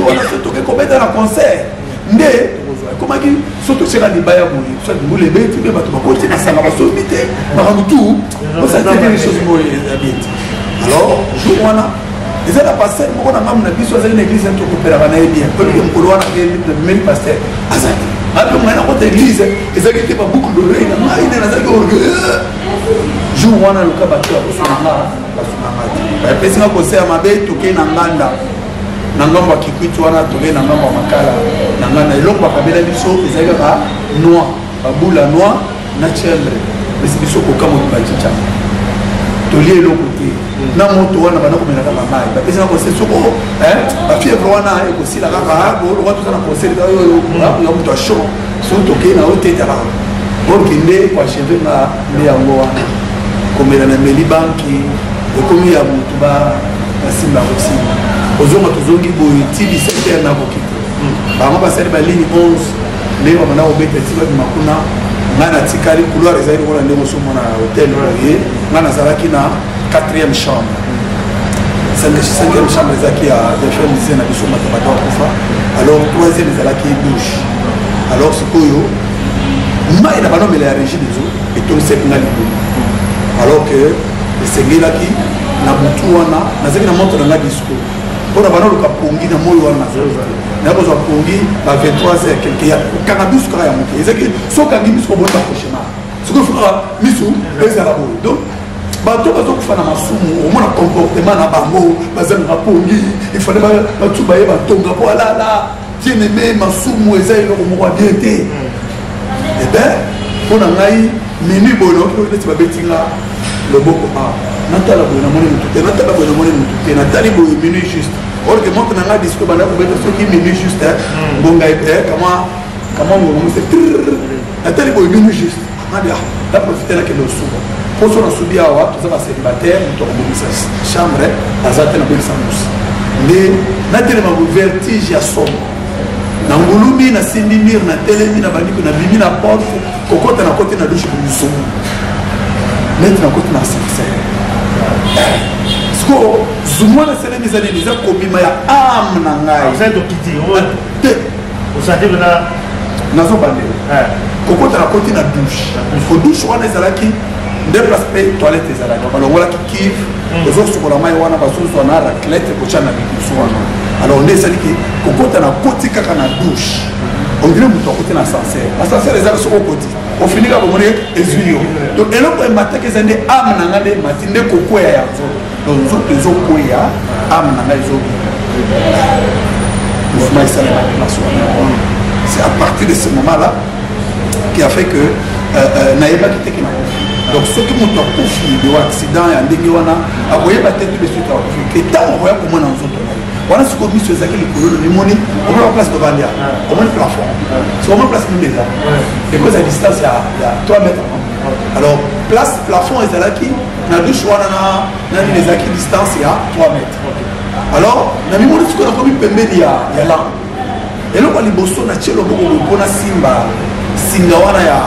wana so toke kobeta na concert nde ekomaki so totyeka libaya boye soit mbula ebeti mpe bato bakoti masanga basombi te makambo tu osali te chose boye ya bien te. Alors jour wana eza na pasteur moko na ngambo na biso azali na église tokopelaka na ye bien oyebi mokolo wana meli pasteur aza te ape ngai nakota église ezalaki te baboucle d'oreille na ngai nde nazalaki orgueilleux. Jour wana luka bato ya kosuna nga, basuna nga te, bapesi nga conseil ya mabe. Tokei na nganda na ngambo ya Kikwiti wana, tokei na ngambo ya Makala na nganda, eloko bakabela biso ezali kaka noix, babula noix na chambre, pesi biso koka mobimba chicha, tolie eloko te na moto wana, banda komela kaka mai. Bapesi na conseil soko bafièvre wana ekosila kaka lokwa toza na conseil oyo ya moto ya chaud, soki tokei na yo te talaka okende koachever nga nde yango wana komela na meli banki ekomi ya motu basimba kosimba kozonga. Tozongi boye ti 17 heures, nakoki te. Bango basali baligne 11 ndenge babanda kobeta ti babima kuna. Ngai natikali, couloir ezali lokola ndenge osomona na hotel boye. Ngai nazalaki na quatrième chambre, cinquième chambre ezalaki ya chef musicien na biso bato bato akufa, alors troisième ezalaki douche. Alors sikoyo mai na banomela ya Régie des eaux etonisaki nga libumu, alors que esengelaki na butu wana nazalaki na montre na nga disco mpona banoluka pongi na moi wana. Nazalaki te, naye kozwa pongi ba 23 heures quelque ya kokanga misu kaka ya moke. Ezalaki so okangi misu koboni bacauchemar, sikoyo fo kaka misu ezala boye. Donc bato bazokufa na masumu, omona comportement na bango, bazangaka pongi, ifale batu baye batonga mpo alala. Bien aimé, masumu eza eloko moko ya bien te. Eh ben, mpo na ngai minuit boye naoki neti babeti nga loboko a natala boye, namoni motu te, natala boye, namoni motu te, natali boye minuit juste, or que montre na ngai disco banda kobeta soki minuit juste ngonga kama kama ngonga mose. Natali boye minuit juste, ngabi ah, na profite nakende osuba mpo so nasubi awa toza bacélibataire, moto akobongisa chambre aza te, nabongisa mosi nde natelema. Vertige ya somo na ngulumi, nasimbi mur, natelemi na bandiko, nabimi na porte kokota, nakoti na douche, bozumu neti nakoti na ascenseur. Siko zumu wana esalemi eza nini? Eza kobima ya âme na ngai te. Nazobandela kokota, nakoti na douche. Ko douche wana ezalaki nde place mpe toilette ezalaki, balongolaki cuve, ozosukola mai wana, bazozwa na raclette kotya na lidusu wana. Alors nde esaliki kokota, nakoti kaka na douche, on dirait moto akoti na ascenseur. Ascenseur ezaka soki okoti ofinika bomoni ezwi yo. Donc eloko emataki eza nde âme na ngai nde emati, nde kokweya ya nzoto. Donc nzoto ezokweya, âme na ngai ezobima, mouvement esalema place wana. C'est à partir de ce moment là qui a fait que nayebaki te ke nakufi. Donc soki moto akufi de accident ya ndenge wana, akoyeba te tout de suite akufi ke ntango akoya komona nzoto na ye wana. Sikoyo miso ezalaki likolo, limoni omona place tobandi, omoni plafond, soki omoni place nini eza ekoza distance ya 3 mètres. Alors place plafond ezalaki na douche wana na nini ezalaki distance ya 3 mètres. Alors namimoni sikoyo nakomi pembeni ya lampe. Eloko ya liboso, natie loboko boye mpo nasimba singa wana ya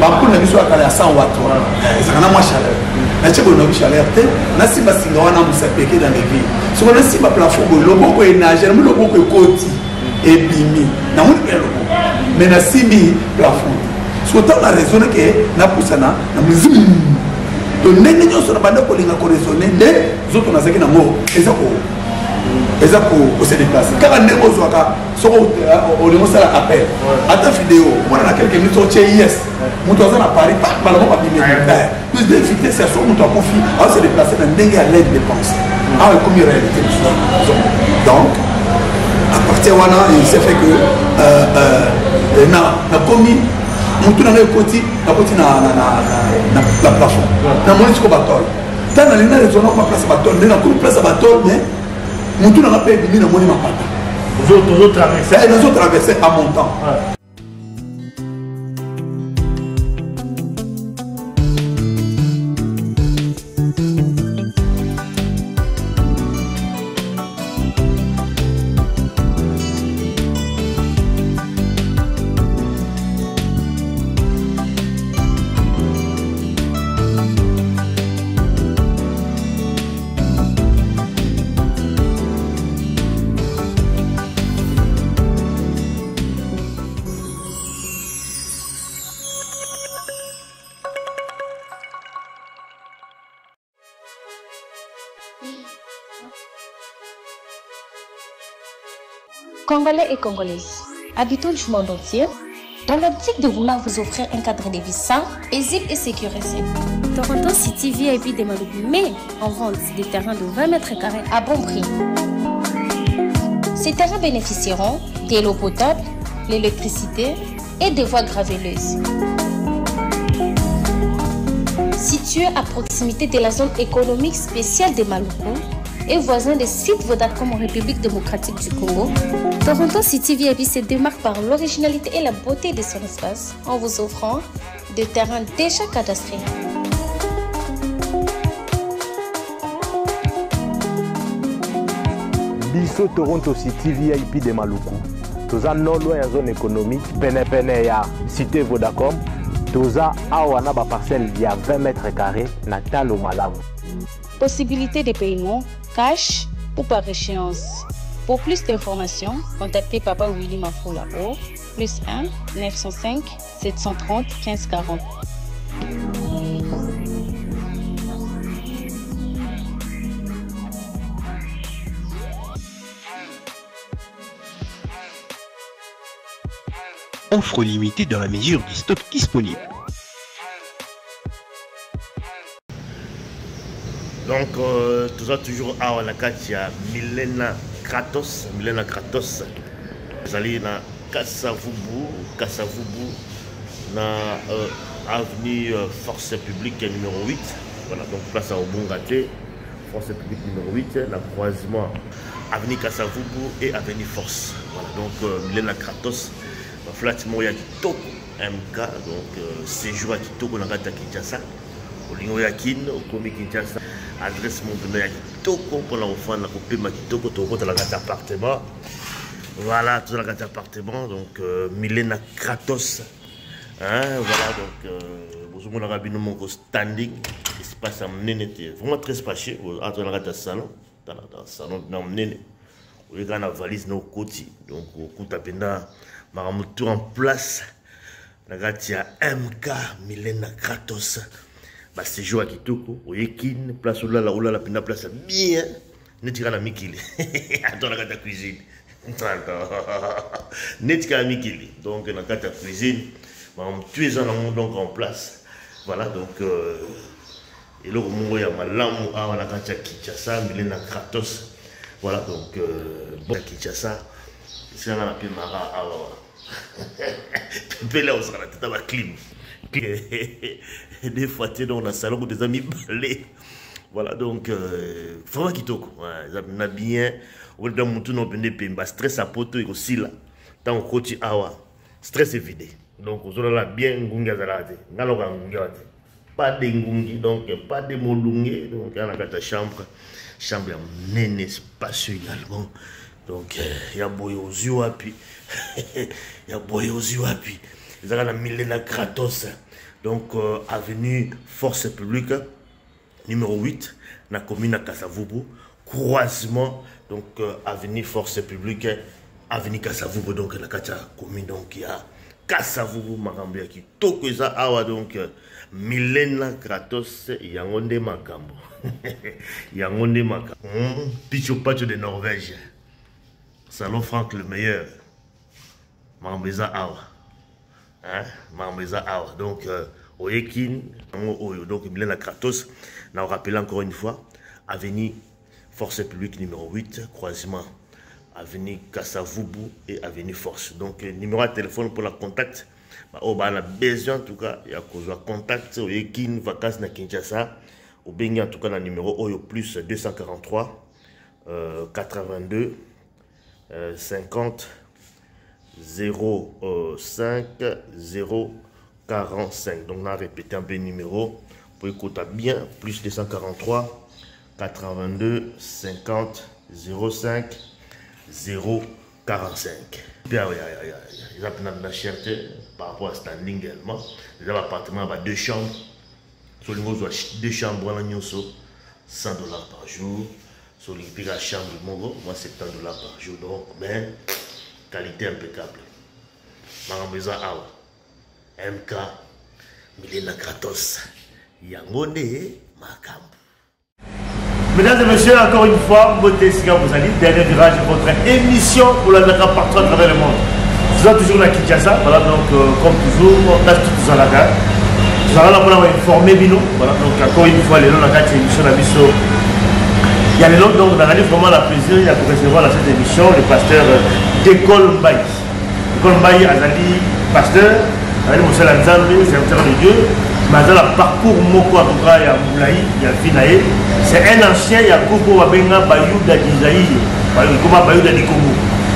bampule na biso ya kala ya 100 watt wana ezalaka na mwa chaleur. Natie boye, nayoki chaleur te. Nasimba singa wana, mosapi eke dans le vide. Soko nasimba plafond boye, loboko enage, namoni loboko ekoti ebimi, namoni mpe loboko mais nasimbi plafond te. Soko ntango na raisonne ke napusana na mozim to ndenge nyonso na banda kolinga koraisonner, nde nzoto nazalaki nango eza kose déplacer kaka ndenge ozwaka soki olingi osala appel ata video omona na quelques minutes otie yes, moto aza na Paris bala moko abimeli plus de vitesse ya soki moto akufi aose déplacer na ndenge ya l'aide de pensée. Awa ekomi réalité mosusu. Donc à partir wana, il s'est fait que nakomi motu na ngai ekoti, nakoti na plafond, namoni siko batole. Ntango nalingi na raisonner koma place ya batole, nde nakomi place ya batole, mais motu nanga mpe ebimi, namoni mapata. Nazotraverse en montant. Congolais et Congolaises, habitants du monde entier, dans l'optique de vouloir vous offrir un cadre de vie sain, paisible et sécurisé. Toronto City VIP de Maluku met en vente des terrains de 20 mètres carrés à bon prix. Ces terrains bénéficieront de l'eau potable, l'électricité et des voies graveleuses. Situé à proximité de la zone économique spéciale de Maluku et voisin des sites Vodacom en République démocratique du Congo, Toronto City VIP se démarque par l'originalité et la beauté de son espace en vous offrant des terrains déjà cadastrés. Biso Toronto City VIP de Maluku. Toza non loin ya zone économique penepene ya cité Vodacom. Toza awa na ba parcelle ya 20 mètres carrés na talo malamu. Possibilité de paiement cash ou par échéance. Pour plus d'informations, contactez Papa Willy Mafoula au plus 1 905 730 1540. Offre limitée dans la mesure du stock disponible. Donc euh, toza toujours awa na kati ya Milena Kratos, Milena Kratos ezali na Kasavubu, Kasavubu na euh, avenue euh, Force publique numéro 8. Voilà, donc place à Obunga te, Force publique numéro 8, na croisement avenue Kasavubu et avenue Force. Voilà, donc euh, Milena Kratos, ba flat moko ya kitoko MK, donc euh, séjour ya kitoko na kati ya Kinshasa. Olingi oya Kin, okomi Kinshasa, adresse moko mpenza ya kitoko mpona kofanda kopema kitoko, tokokota na kati ya appartement. Voilà, toza na kati ya appartement, donc euh, Milena Kratos. Hein, voilà, donc euh, bozomonaka bino moko standing, espace ya monene te, vraiment très spacieux. Awa toza na kati ya salon, tala salon na monene, oye kaka na valise na okoti, donc okuta mpenza makambo tout en place na kati ya MK Milena Kratos. Ba séjour ya kitoko, oye Kin, place olala, olala mpenza place ya bien, neti kaka na mikili. Ata na kati ya cuisine. Neti kaka mikili. Donc na kati ya cuisine, makambo tout eza nango donc en place. Voilà, donc euh, eloko moko ya malamu awa na kati ya Kinshasa, Milena Kratos. Voilà, donc euh, bon, Kinshasa, esika nga napemaka awa. Pepele ozala na tata ba clim. Des fois te donc na salon kutu eza mibale. Voilà, donc euh, vraiment kitoko. Ouais, eza na bien. Okolita mutu na opende pemba stress ya poto ekosila. Ntango okoti awa, stress evide. Donc ozolala bien, ngungi azalaka te. Nga loka ngungi awa te. Pas de ngungi, donc pas de molunge. Donc ya na kati ya chambre, chambre ya monene, spacieux également. Donc euh, ya boye ozwi wapi? Ya boye ozwi wapi? Ezalaka na Milena Kratos. Donc euh, avenue Force publique numéro 8 na commune ya Kasavubu, croisement donc euh, avenue Force publique avenue Kasavubu, donc na kati ya commune donc ya Kasavubu. Makambo ya kitoko eza awa, donc euh, Milena Kratos yango nde makambo. Yango nde makambo. Picho Pacho de Norvège, Salon Franck le meilleur. Makambo eza awa. Hein? Makambo eza awa. Donc euh, oyekin yango oyo, donc Milena Kratos, na rappelle encore une fois, avenue Force publique numéro 8, croisement avenue Kasavubu et avenue Force. Donc euh, numéro de téléphone pour la contact. Ba oh, ba na besoin en tout cas ya kozwa contact oyekin vacances na Kinshasa, obengi en tout cas na numéro oyo plus 243 euh, 82 euh, 50 0 5 0 45. Donc on a répété un peu le numéro pour écouter bien, plus 243 82 50 05 0 45. Bien, oui, oui, oui, ils ont la cherté par rapport à standing également. Ils ont un appartement à 2 chambres. Sur les 2 chambres, on a 100 $ par jour. Sur les la chambre, moi 70 $ par jour. Donc, ben, qualité impeccable. Makambo eza awa. MK Milena Kratos. Yango nde makambo. Mesdames et messieurs, encore une fois, Mbote Sika Bozali, dernier virage de votre émission pour la mettre partout à travers le monde. Nous sommes toujours à Kinshasa, voilà donc euh, comme toujours, on a tout à la gare. Nous allons là pour informer Bino, voilà donc encore une fois, les noms de la émission, la biso. Il y a les noms, donc on a vraiment la plaisir de recevoir dans cette émission le pasteur D'école Mbaye. D'école Mbaye, Azali, pasteur, azali mosala ya nzambe serviteur de dieu mais aza na parcours moko en tout cas ya molai ya vie na ye c'est un ancien ya groupe oyo babenga bayuda d'Isaïe ekoma bayuda du congo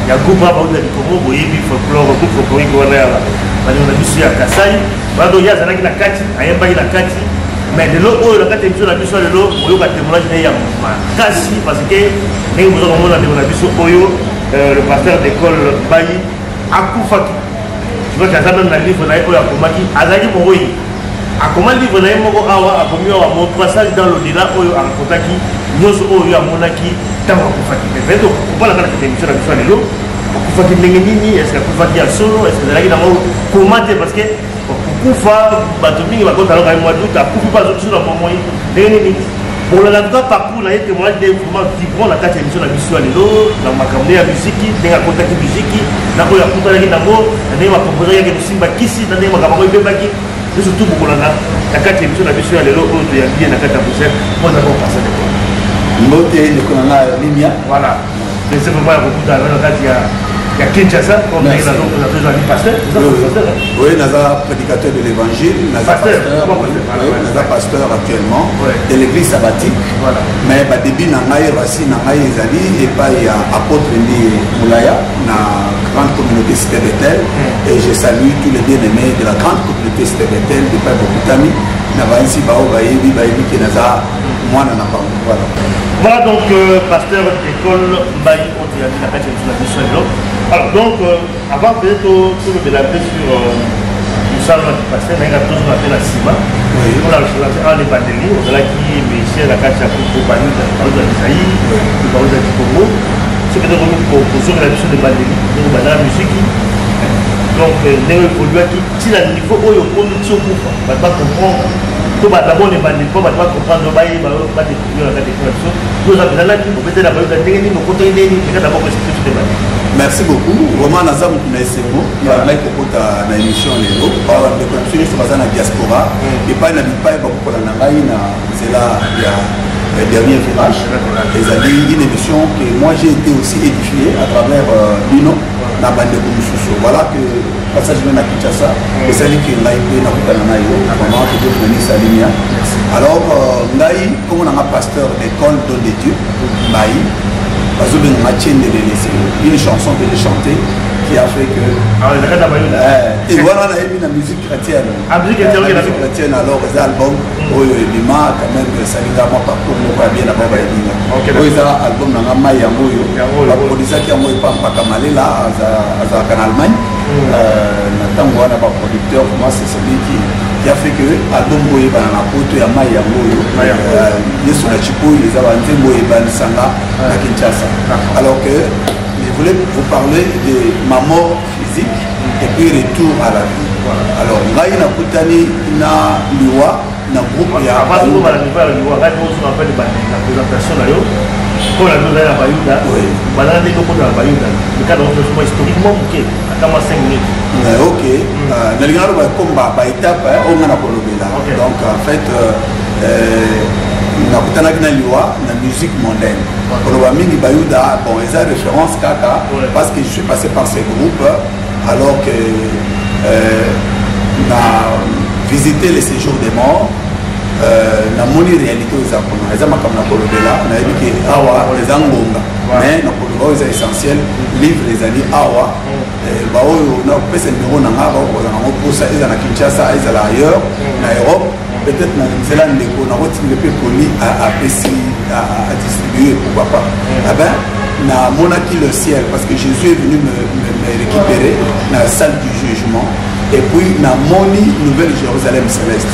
ya groupe wana bayuda du congo boyebi folklore groupe folklorique wana ya bandeko na biso ya kasai wana donc ye azalaki na kati ayembaki na kati mais lelo oyo na kati ya biso na biso lelo oyoka témoignage na ye ya makasi parce que ndenge boza komona ndeko na biso oyo euh, le pasteur d'école bayi akufaki je crois que aza meme na livre na ye oyo akomaki azalaki mowei akoma livre na ye moko awa akomi awa mon passage dans l'au-delà oyo arakontaki nyonso oyo amonaki ntango akufaki mais peut-être okopala kaka na émission na biso ya lelo akufaki ndenge nini est-ce akufaki ya solo est-ce ezalaki nango koma te parce que kokufa bato mingi bakotalaka ye mwa doute akufi mpe azoki na bomoi ndenge nini bolanda en tout cas parcours na ye témoignage nde vraiment vibrant na kati ya émission na biso ya lelo na makambo nde ya miziki ndenge akotaki miziki na oyo akutanaki nango na ndenge baproposaki yake kosimba kisi na ndenge makambo yango ebebaki et surtout bokolanda na kati ya émission na biso ya lelo oyo toyambi ye na kati ya bruxelles mpo na kopasa ndeko mbote ndeko na ngai limia voilà plaisir vraiment ya kokutana na kati ya ya Kinshasa comme ndenge nazozali pasteur oui naza prédicateur de l'évangile naza pasteur naza pasteur actuellement de l'église sabbatique voilà. mais badébut na ngai racine na ngai ezali epai ya apôtre mbiye mulaya na grande communauté cité Bethel mm. et je salue tous les bien-aimés de la grande communauté cité Bethel epai bokutami na bainsi baoyo bayebi bayebi ke naza mwana na bango voilà Voilà donc euh, pasteur d'école Mbayi Otoyami na kati ya biso na biso lelo. Alors donc euh, avant peut-être tolobela mpe sur euh, mosala na pasteur nayeka tozonga mpe na nsima mpona en ebandeli ozalaki musicien na kati ya groupe Bayuda Bayuda d'Isaïe Bayuda du Congo soki tokomi kozongela biso na ebandeli ndenge obandaka musiki donc ndenge evoluaki ti na niveau oyo okomi ti okufa bato bacomprendre to d'abord na ebandeli mpo bato bacomprendre bayeba badécouvrir na kati ya biso yo oza mpenza nani obeteli na bayoka ndenge nini okotaki ndenge nini eka d'abord koexplike biso ebandeli merci beaucoup vraiment naza motu na esengo ya ngai kokota na émission lelo bandeko na biso nyonso baza na diaspora epai na bipai bakokola na ngai na nzela ya dernier virage ezali une émission que moi j'ai été aussi édifié à travers bino na bandeko mosusu voilà que passage na kinshasa esali ke ngai mpe nakutana na yo vraiment que dieu bénisse alimia alors euh, ngai nkombo na nga pasteur d'école don de dieu mbai bazobenga nga tiendelele c'est une chanson que j'ai chanté qui a fait que ah, et wana nayebi na musique chrétienne ah, musique chrétienne alors eza album mm. oyo ebima quand même esalinga mwa parcours moko ya bien na bao bayebinga oyo eza album na nga mai yango oyo baproduisaki yango epa mpaka malela azalaka na allemagne mm. euh, na ntango wana baproducteur vraiment c'est celui qui, qui a fait que album oyo eyebana na poto ya mai yango oyo euh, yesu na chipoi eza banzembo oyo ebanisanga na kinshasa alors que je voulais vous parler de ma mort physique et puis retour à la vie alors ngai nakutani na liwa na groupe ya avant tokoma na niveau ya liwa ngai tozonga mpe na présentation na yo mpo na bino ozali na bayuda balala ndenge okota na bayuda mikanda mwa historiquement moke ata mwa 5 minutes eh, ok hmm. euh, nalingi naloba comme baétape oyo ngai nakolobela donc en fait euh, euh, nakutanaki na liwa na musique mondaine koloba mingi bayuda bon eza référence kaka parce que je suis passé par ces groupes alors que euh, na visiter le séjour des morts euh, namoni réalité oyo eza kuna eza makambo na kolobela nayebi ke awa eza ngonga mais na koloba oyo eza essentiel livre ezali awa eh, baoyo nakopesa nimero na nga bakokozala nango mposa ezala na kinshasa ezala ailleurs na europe peut-être na nzela ndeko nakotindela mpe koli apesi adistribue pourquoi pas ah ben namonaki le ciel parce que jésus est venu me, me, me récupérer na salle du jugement et puis namoni nouvelle jérusalem céleste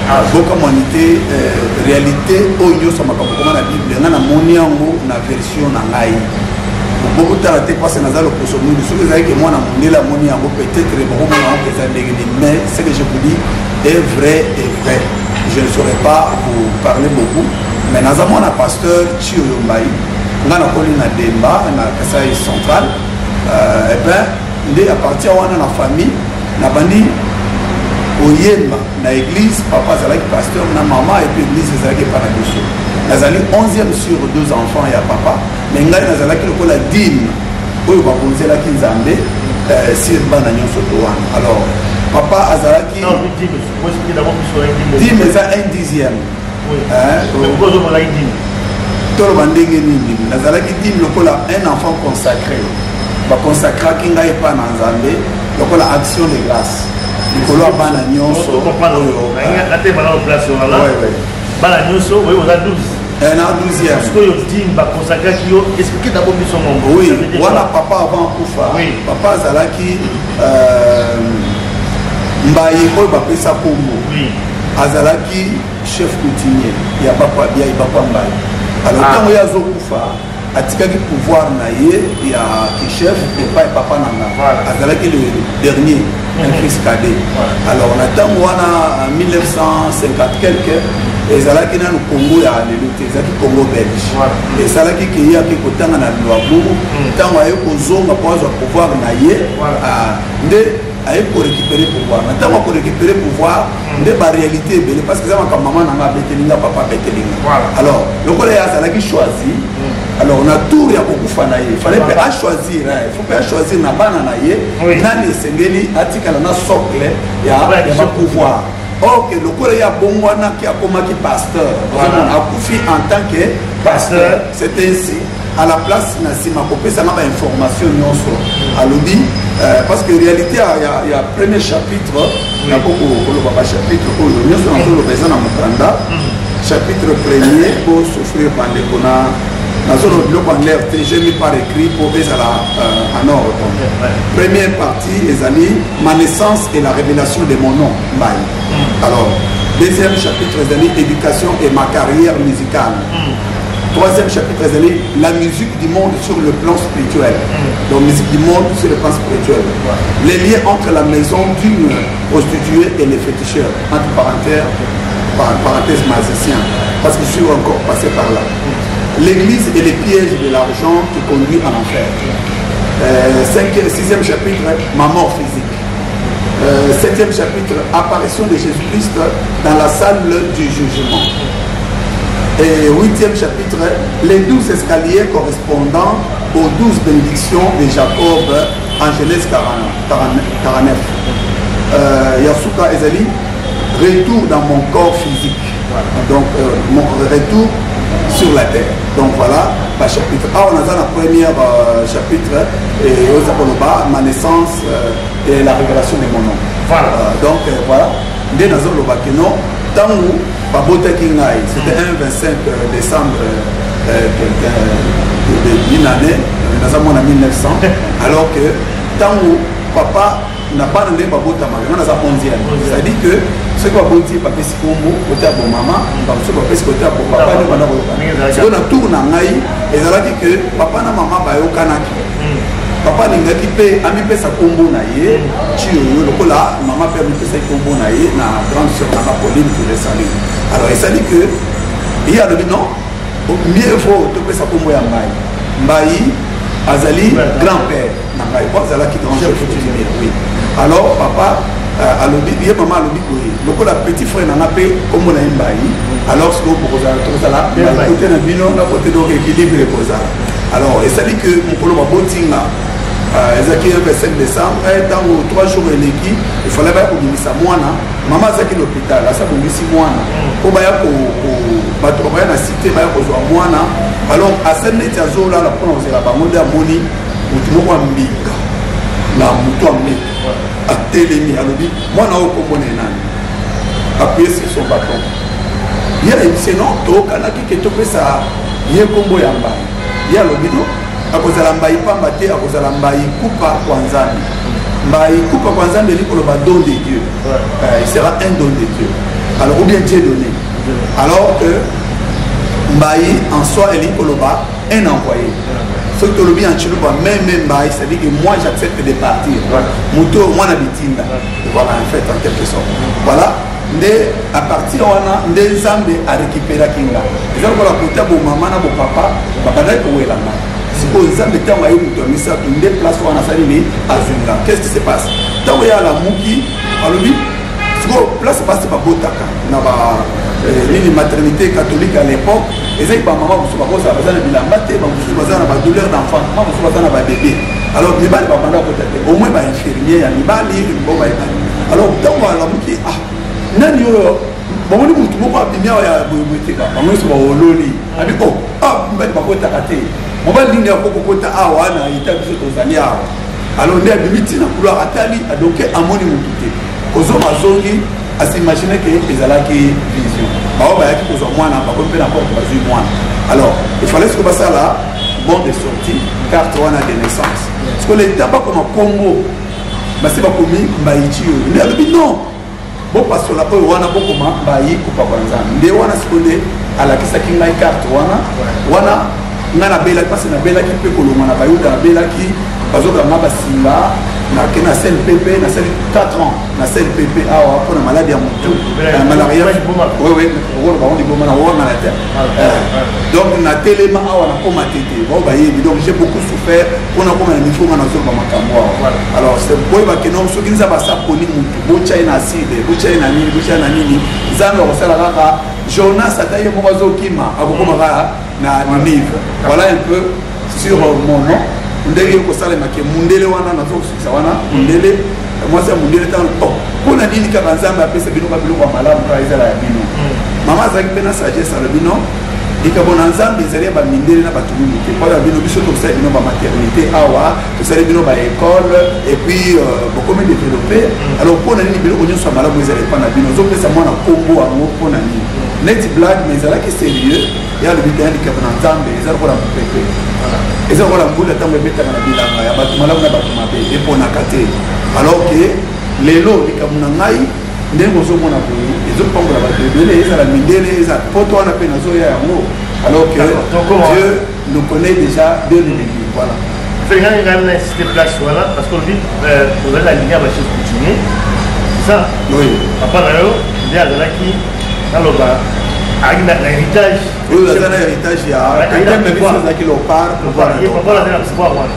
ah. bokamwani te euh, réalité oyo nyonso makambo koma na bible ngai namoni yango na version na ngai bokotala te mpasi naza loposo mwindu soki ezalaki mwana mondele amoni yango peut-être bokomona yango eza ndenge nini mais ce que je vous dis est vrai est vrai je ne saurais pas vous parler beaucoup. Mais naza mwana pasteur Tshiyoyo Mbayi. Nga nakoli na Demba na Kasai Central. Euh, et ben nde à partir wana na famille nabandi koyemba na église. Papa azalaki pasteur na mama et puis église ezalaki epa na biso. Nazali 11e sur deux enfants ya papa, mais ngai nazalaki lokola dime oyo babonzelaki Nzambe euh, sur bana nyonso to wana. Alors papa azalaki dime eza un dixième. Toloba ndenge nini, nazalaki dime lokola un enfant consacré. Baconsacraki ngai epa na Nzambe lokola action de grâce likolo ya bana nyonso. Oyo bana nyonso oyo oza 12. Eh, na 12e. Sikoyo dime baconsacraki yo, explique d'abord biso mongo. Oui, wana papa avant akufa, papa azalaki euh, mbayi oyo bapesa kombo, azalaki chef coutumier ya Bakwa Biai, Bakwa Mbayi. Alors ntango ye azokufa, atikaki pouvoir na ye ya kichef epai papa na nga azalaki le dernier, un fils cadet. Alors na ntango wana, 1950 quelque, ezalaki nanu Congo ya lelo te, ezalaki Congo belge. Esalaki ke ye ake kotanga na Luluabourg. Ntango aye kozonga mpo azwa pouvoir na ye, nde aye korécupérer pouvoir. Na ntango akorécupérer pouvoir, nde baréalité ebele, parce que eza makambo mama na nga abeteli nga, papa abeteli nga. Alors lokola ye azalaki choisi, alors na tour ya kokufa na ye, fallait mpe achoisir, faut mpe achoisir na bana na ye nani esengeli atikala na socle ya bapouvoir. Or ke lokola ye abongwanaki, akomaki pasteur, ozomona akufi en tant que pasteur. C'est ainsi, à la place na nsima kopesanga bainformation nyonso, alobi euh, parce que réalité ya premier chapitre, nako koloba bachapitre oyo nyonso nazoloba eza na mokanda. Chapitre premier, po souffrir bandeko na nazoloba biloko en l'air te, j'ai mis par écrit po ezala euh, en ordre. Première partie ezali ma naissance et la révélation de mon nom Mbayi. Alors deuxième chapitre ezali éducation et ma carrière musicale. Troisième chapitre ezali la musique du monde sur le plan spirituel. Donc musique du monde sur le plan spirituel, les liens entre la maison d'une prostituée et les féticheurs, entre parenthèses, par parenthèse magicien, parce que je suis encore passé par là. L'église et les pièges de l'argent qui conduit à l'enfer. Euh, cinquième, sixième chapitre, ma mort physique. Euh, septième chapitre, apparition de Jésus-Christ dans la salle du jugement. Et huitième chapitre, les 12 escaliers correspondant aux 12 bénédictions de Jacob en Genèse 40, 49. Euh, Ya suka ezali, retour dans mon corps physique. Donc, euh, mon retour sur la terre. Donc voilà, ba chapitre. Ah, on a dans la première euh, chapitre, et oyo koloba, ma naissance euh, et la révélation de mon nom. Voilà. Euh, donc euh, voilà, nde nazoloba ke non, ntango babotaki ngai, c'était un 25 décembre euh, quelqu'un d'une année, naza mwana 1900. Alors que ntango papa na bana ndenge babotamaka, nga naza 11e, c'est-à-dire que soki baboti, bapesi kombo kote ya bomama, bamosusu bapesi kote ya bopapa, nde banda koyoka. Sikoyo na tour na ngai ezalaki ke papa na mama bayokanaki. Papa alingaki mpe amipesa kombo na ye Tshiyoyo, lokola mama mpe amipesaki kombo na ye na grande sœur nanga Pauline, que je salue. Alors esali ke ye alobi non, mieux vaut topesa kombo ya ngai Mbayi, azali grand père na ngai po azalaki grand chef coutumier. Oui, alors papa euh, alobi ye, mama alobi boye, lokola petit frère na nga mpe kombo na ye Mbayi, alors sikoyo bokozala, tokozala Mbayi kote na bino na kote, donc équilibre ekozala. Alors esali ke mokolo baboti nga euh, ezalaki 25 décembre. Ntango 3 jours eleki, efallait baya kobimisa mwana. Mama azalaki na hôpital, asa bongisi mwana mpo baya, bato bakoya na cité, baya kozwa mwana. Alors asali neti azolala mpona kozela bango, nde amoni motu moko ya mbinga na motu ya mbeto atelemi, alobi: "Mwana oyo kombo na ye nani?" Appuye sur son bâton, ye ayebisi: "Non, toyokanaki ke topesa ye kombo ya Mbai." Ye alobi: "Non, akozala Mbai pamba te, akozala Mbai Kupa kwa Nzambe." Mbai Kupa kwa Nzambe elingi koloba don de Dieu. Il sera un don de Dieu, alors, ou bien Dieu donné. Alors que Mbai en soi elingi koloba un envoyé. Soki tolobi en tshiluba, meme Mbai, c'est à dire que moi j'accepte de partir, moto mwana bitinda. Voilà, en fait, en quelque sorte, voilà. Nde à partir wana nde Nzambe arekiperaki nga. Eza lokola kota bomama na bopapa babandaki kowela nga. Sikoyo Nzambe ntango aye moto ya misato nde place wana asali nini, azwi nga. Qu'est-ce qui se passe? Ntango ye alamuki, alobi sikoyo place basi babotaka na ba nini, maternité catholique à l'époque, ezaki bamama mosusu bakozala baza na bilamba te, bamosusu baza na badouleur d'enfantement, mosusu baza na babebe. Alors mibali babanda kota te, au moins bainfirmier ya mibali bo bayebani. Alors ntango alamuki, ah, nani oyo bamoni motu moko abimi awa ya boyeboye te, bango nyonso baololi abi o ah, mibali bakotaka te, mobali nini akokokota awa na eta biso tozali awa? Alors nde abimi ntina couloir, atali adoke, amoni motu te. Kozonga, azongi, asimagine ke ezalaki vision. Bao bayaki kozwa mwana, bakomi mpe na porte, bazwi mwana. Alors il fallait siko basala bon de sortie, carte wana de naissance. Siko leta bakoma kombo, basi bakomi Mbayichi oyo. Nde alobi non, bopasola oyo wana, bokoma Mbayi kopakola Nzambe. Nde wana siko nde alakisaki ngai carte wana. Wana ngai nabelaki mpasi, nabelaki mpe kolongwa na Bayuda, nabelaki, bazokanga basinga, nake na CNPP, nasali 4 ans na CNPP awa mpona maladi ya motu, malaria. Okolo bango liboma na owangana te. Donc natelema awa, nakoma tete, bao bayebi. Donc j'ai beaucoup souffert mpona koma na niveau nga nazoloba makambo awa. Alors boyeba ke non, soki Nzambe asaponi motu, botya ye na acide, botya ye na nini, botya ye na nini, Nzambe akosala kaka. Jonas ata ye moko azokima, akokoma kaka na Ninive. Voilà un peu sur mon nom, ndenge ekosalema ke mundele wana nazokosukisa wana. Mundele, mwasi ya mundele, ntango oh, mpo na nini kaka Nzambe apesa bino ka biloko ya malamu kaka ezala ya bino? Mama azalaki mpe na sagesse, alobi non, likambo na Nzambe ezali ya bamindele na bato mingi te. Mpo ya bino, biso tosali bino bamaternité awa, tosali bino baécole, et puis bokomi développé. Alors mpo na nini biloko nyonso ya malamu ezala epa na bino? Ozopesa mwana nkombo yango mpo na nini? Neti blague, mais ezalaki sérieux. Ya alobi te, likambo na Nzambe eza lokola mopepe, eza lokola mbula ntango ebetaka na bilanga ya bato malamu na bato mabe, eponaka te. Alors ke lelo likambo na ngai, ndenge ozomona boye, ezopambola bato ebele, ezala mindele, eza poto wana mpe nazoya yango, alors que Dieu nous connaît déjà dès le début. Voilà. Ngai ngai na insiste place wana parce que olobi ozali na ligne ya bachef coutumier, c'est ça? Oui. Papa na yo nde azalaki, naloba, azalaki na héritage. Oyo aza na héritage ya na biso, ezalaki lopar. Papa azali na pouvoir wana.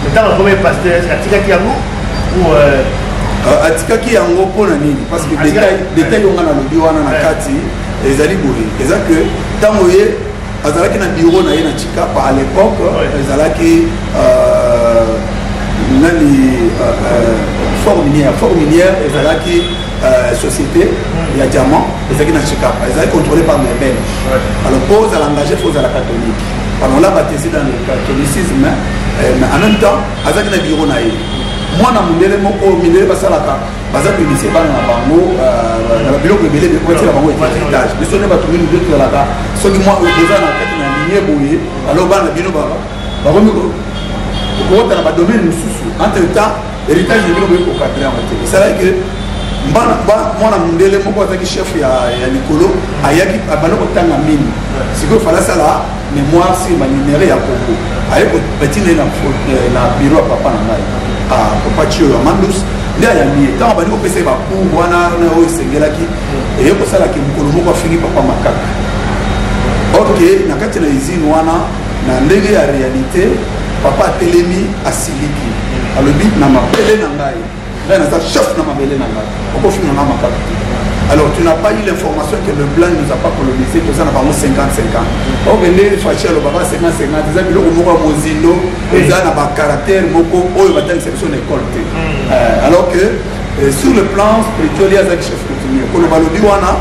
Ntango akomi pasteur, atikaki yango ou atikaki yango mpo na nini? Parce que détail oyo nga nalobi wana na kati ezali boye: eza que ntango ye azalaki na bureau na ye na Chikapa à l'époque, ezalaki nani, Fort Minière. Fort Minière ezalaki société ya diamant, ezalaki na Chikapa, ezalaki contrôlé par les Belges. Alors mpo ozala engagé, faut ozala catholique. Alors on l'a baptisé dans le catholicisme, mais en même temps azalaki na bureau na ye. Mwana mondele moko, mindele basalaka, baza koinitie bana na bango na babiloko ebele, batiela bango héritage. Biso nde bato mingi nde tozalaka, soki mwa boza na kati na ligne boye, alors bana bino bakomi kokota na badomaine mosusu. Entre temps héritage na bino boye kokadre yango te. Esalaki ke mwana mondele moko azalaki chef ya likolo, ayaki, abanda kotanga mine. Sikoyo fala asala mémoire sur baminerai ya Congo. Aye batina ye na bureau ya papa na ngai, papa Tio ya Mandus. Nde ayambi ye. Ntango abandi kopesa ye bacours wana oyo esengelaki, eye kosalaki mokolo moko afingi papa makaka. Ok, na kati na usine wana, na ndenge ya réalité, papa atelemi, asiliki, alobi: na mabele na ngai, ngai naza chef na mabele na ngai, okofinga nga makaka te. Alors tu n'as pas eu l'information que le blanc ne nous a pas colonisé, toza na bango 50 50. Ok, nde Faci alobaka 50 50, eza biloko moko ya mozindo, eza na bacaractère moko oyo batangisa biso na école te. Alors que sur le plan spirituel, ye azalaki chef coutumier. Koloba lobi wana,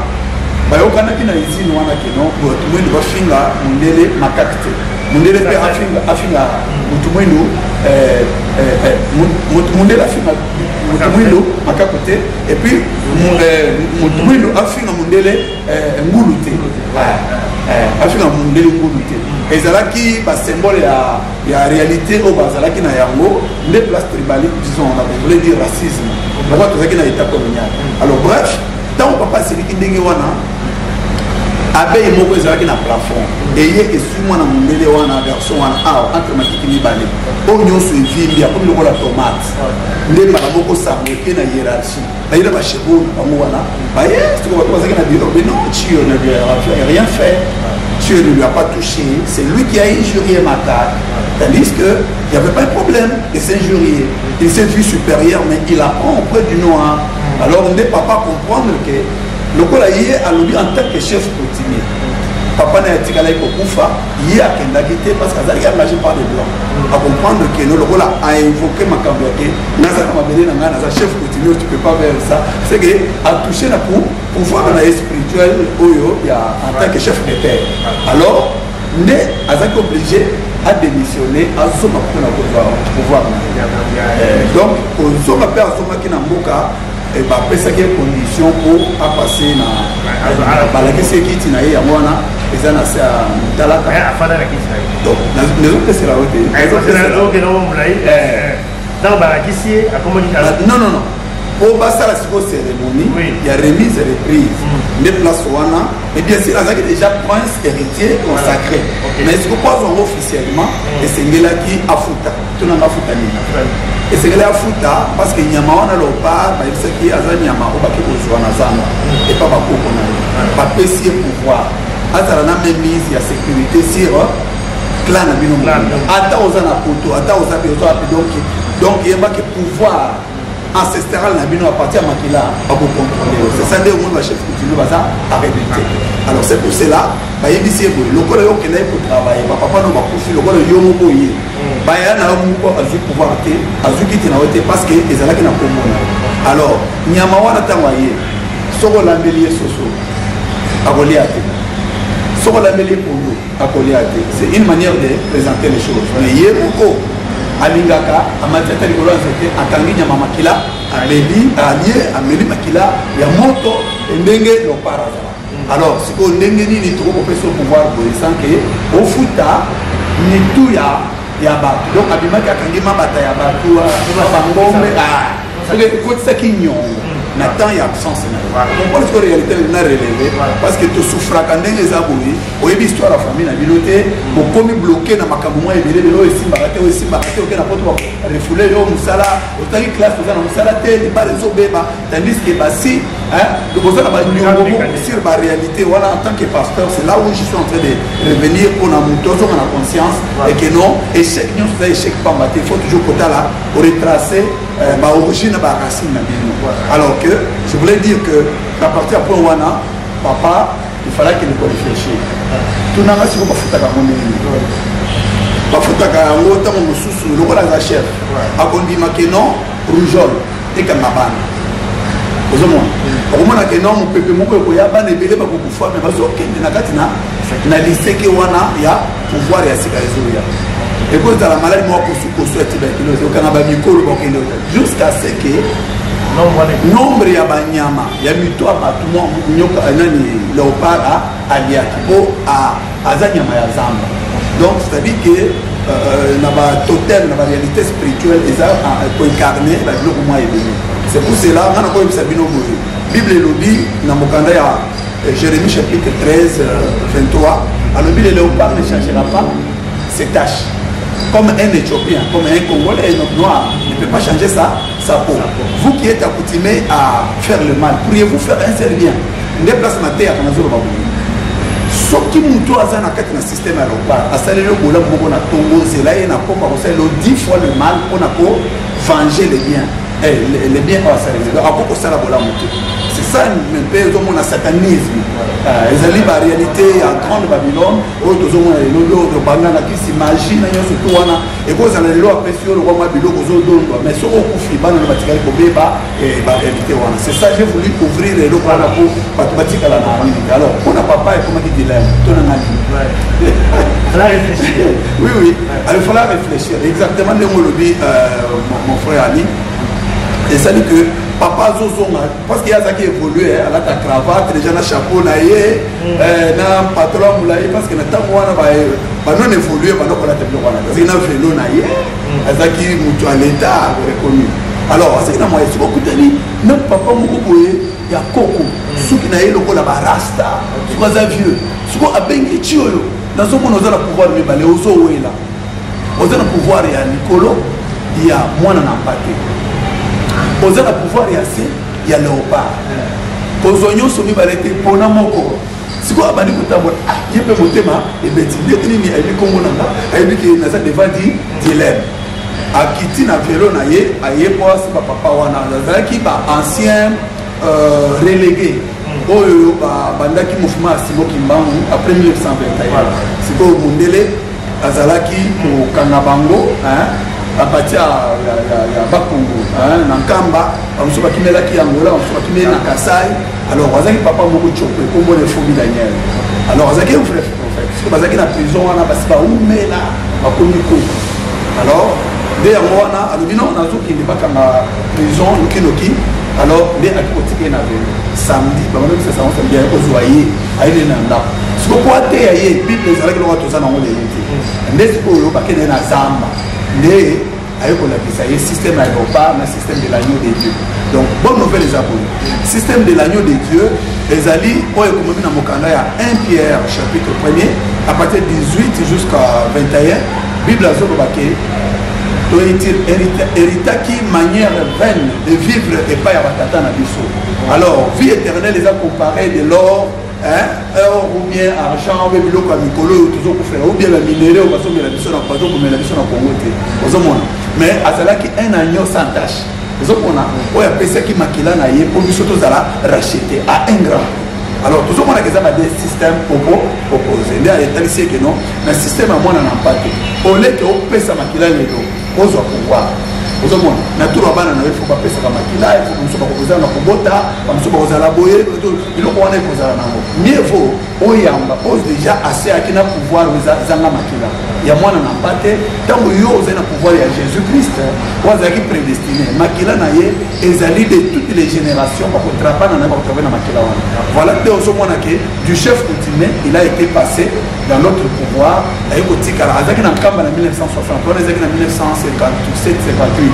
bayokanaki na usine wana ke non, bato mwindu bafinga mondele makaki te, mondele mpe afinga motu mwindu, mondele afinga motu mwindu makako te, et puis motu mwindu afinga mondele ngulu te, afinga mondele ngulu te. Ezalaki basymbole ya réalité oyo bazalaki na yango nde place tribalique, disons, on voulait dire racisme, lokola tozalaki na état colonial. Alors bref, ntango papa asiliki ndenge wana, abeille moko ezalaki na plafond eye eswi mwana mondele wana, garçon wana, awa entre makiki mibale oyo nyonso evimbi, akomi lokola tomate. Nde mbala moko sango eke na hiérarchie. Baye na bachevaux na bango wana, baye sikoyo bato bazalaki na bureau, mais non, Tio ne lui a rien fait, Tio ne lui a pas touché, c'est lui qui a injurié Makak. Tandis que il n'y avait pas de problème de s'injurier. Il s'est vu supérieur, mais il apprend auprès du noir. Alors on ne papa comprendre que lokola ye alobi en tant que chef coutumier, papa na ye atikalaki kokufa, ye akendaki te parce que azalaki engagé par les blancs. Acomprendre que no lokola ainvoke makambo ya ke naza na mabele na ngai, naza chef coutumier, tu peux pas faire ça, c'est que atouché na pouvoir na ye spirituel oyo ya en tant que chef de terre. Alors nde azalaki obligé adémissionner, azonga mpona kozwa pouvoir na ye. Donc kozonga mpe azongaki na mboka, bapesaki ye condition mpo apasse na balakisi ye kiti na ye, yango wana eza na se ya motalaka. Donc nazopesela yo te. Ntango balakisi ye, akomaki? Non, non, non, mpo basala sikoyo cérémonie ya remise reprise nde place wana. Mais bien sûr azalaki déjà prince héritier consacré, mais sikoyo mpo azwa yango officiellement, esengelaki afuta. Tunanga, afuta nini? Esengeli afuta parce que nyama wana léopard, bayebisaki aza nyama oyo bake kozwa na zamba epa bakoko na ye, bapesi ye pouvoir azala na mainmise ya sécurité sur clan na bino, ata oza na poto, ata oza pe oza wapi. Donc yebaki pouvoir ancestral na bino à partir ya makila bakocontrôle. C'est ça nde omoni bachef coutumier baza arrebelle. Alors c'est pour cela bayebisi ye boye: lokola yo okendaki kotravaille, bapapa no bakufi, lokola yo moko ye baya na yo moko azwi pouvoir te, azwi kiti na yo te, parce que ezalaki na kombo na yo. Alors nyama wana, ntango aye, soki olambeli ye soso, akolia te, soki olambeli ye pondu, akolia te. C'est une manière de présenter les choses, mais ye moko alingaka amati ata likolo ya nzete, akangi nyama, makila ameli, alie, ameli makila ya moto ndenge léopard azala. Alors sikoyo ndenge nini tokoki kopesa yo pouvoir boye sans que ofuta mitu ya bato? Donc abimaki, akangi mabata ya bato, bangombe, soki ekotisaki nyongo na temps ya absence na ye. Comprendre sikoyo réalité na relevé, parce que tosouffraka ndenge eza boye. Oyebi histoire ya famille na bino te, bokomi bloqué na makambo mwa ebele ebele oyo esimbaka te, oyo esimbaka te. Oke na poto, refoulé yo mosala, otangi classe, oza na mosala te, libala ezobeba, tandis que basi boza na baniongo moko sur baréalité wana. En tant que pasteur, c'est là où je suis en train de revenir mpona moto ozonga na conscience et que non, échec nyonso eza échec pamba te. Il faut toujours kotala, koretracer baorigine na baracine na bino. Alors que je voulais dire que à partir ya point wana, papa, il fallait qu'il réfléchir. Tunanga siko, bafutaka yango ndenge nini? Bafutaka yango ntango mosusu lokola aza chef, akondima ke non, rougeole ekanga bana. Ozomona, okomona ke non, mopepe moko ekoya, bana ebele bakokufa, me bazokende na kati na liseke wana ya pouvoir ya sika ezoya. Ekozala maladi moko kosukosu ya tuberculose, okanga bamikolo, bakende jusqu'à ce que nombre ya banyama ya mito ya bato mwa nyoka nani léopard aliaki, mpo aza nyama ya zamba. Donc c'est à dire que na batotem, na baréalité spirituelle, eza koincarne babiloko mwa ebele. C'est pour cela nga na koyebisa bino boye: Bible elobi na mokanda ya Jérémie chapitre 13 23, alobi: "Le léopard ne changera pas ses taches, comme un Éthiopien, comme un Congolais, un noir ne peut pas changer sa peau. Vous qui êtes accoutumés à faire le mal, pourriez-vous faire un seul bien?" Nde place mateyaka, nazoloba boye: soki moto aza na kati na système ya léopard, asaleli yo bolamu moko na ntongo, nzela ye na poko akosalela yo 10 fois le mal mpona ko venger le bien, le bien oyo asaleli. Donc akoki kosala bolamu te. C'est ça mpe ozomona satanisme, ezali baréalité ya grande Babylone oyo tozomona lelo oyo tobanga na kisi, magie na nyonso tu wana. Ekozala lelo apesi yo lokwa mwa biloko, ozodondwa, mais soki okufi, bana no batikali kobeba baréalité wana. C'est ça, j'ai voulu couvrir eloko wana po bato batikala na nini te. Alors mpona papa ekomaki dilemme to nanga nini. Oui, alors il fallait réfléchir exactement ndenge olobi, mon frère Ali. Esali que papa azozonga parce que ye azalaki évolue, alata cravate déjà na chapeau na ye na pantalon ya molai, parce que na ntango wana banon évolue banda kolata biloko wana. Azalaki na velo na ye, azalaki moto ya l'état reconnu. Alors azalaki na moyen. Soki okutani na papa moko boye ya koko, suki na ye lokola barasta, soki aza vieux, soki abengi ti oyo nazomona oza na pouvoir mibale, ozowela, oza na pouvoir ya likolo ya mwana na mpate, oza na pouvoir ya se. ya léopard. Kozwa nyonso mibale te, mpona moko. Sikoyo abandi kotambola, ah, ye mpe motema ebeti ndenge nini, ayebi nkombo na nga, ayebi ke naza devant di dilemme. Akiti na velo na ye, aye po asimba papa wana. Azalaki ba ancien relégué oyo babandaki mouvement ya Simon Kimbangu après 1921. Sikoyo mondele azalaki kokanga bango à partir ya Bakongo na Nkamba, bamosusu bakimelaki Angola, bamosusu bakimeli na Kasai. Alors azalaki papa moko Tshokwe, kombo na Efomi Daniel. Alors azalaki un vrai prophète. Sikoyo bazalaki na prison wana, basi baumela, bakomi koko. Alors nde yango wana alobi: non, nazokende, bakanga prison nokinoki. Alors nde aki kotika ye na velo samedi, bango bisa sango samedi, aye kozwa ye, ayeli na ndako. Sikoyo po ateya ye, Bible ezalaki lokola toza nango lelo te. Nde sikoyo bakende na zamba, nde aye kolakisa ye système ya léopard na système de l'agneau de Dieu. Donc bonne nouvelle eza boye: système de l'agneau de Dieu ezali oyo ekomami na mokanda ya 1 Pierre chapitre 1er, à partir de 18 jusqu'à 21. Bible azoloba ke tohéritaki manière vaine de vivre epai ya batata na biso. Alors vie éternelle eza comparé de l'or, hein, or ou bien argent ou bien biloko ya mikolo oyo tozokufela, ou bien baminerais oyo basombela biso na, bazokomela biso na Congo te. Ozomona, mais azalaki un agneau sans tache, ozomona, oyo apesaki makila na ye mpo biso tozala racheté à un grand. Alors tozomonaka eza ba deux système opposé. Nde etalisi eke non, na système ya mwana na mpate, oleke opesa makila lelo, ozwa pouvoir. Ozomona, na turo ya bana na yo, ifo bapesaka makila, ifo bamosusu bakozala na kobota, bamosusu bakozala boye, biloko wana ekozala nango. Mieux vaut oyamba oyo déjà aseyaki na pouvoir oyo ezanga makila ya mwana na mpate. Ntango yo ozali na pouvoir ya Jésus Christ oyo azalaki prédestiné, makila na ye ezali de toutes les générations, bakotrapana na ye, bakotravaille na makila wana. Voilà nde ozomona ke du chef coutumier, il a été passé dans l'autre pouvoir. Aye kotikala, azalaki na Nkamba na 1960 wana, ezalaki na 1957 58.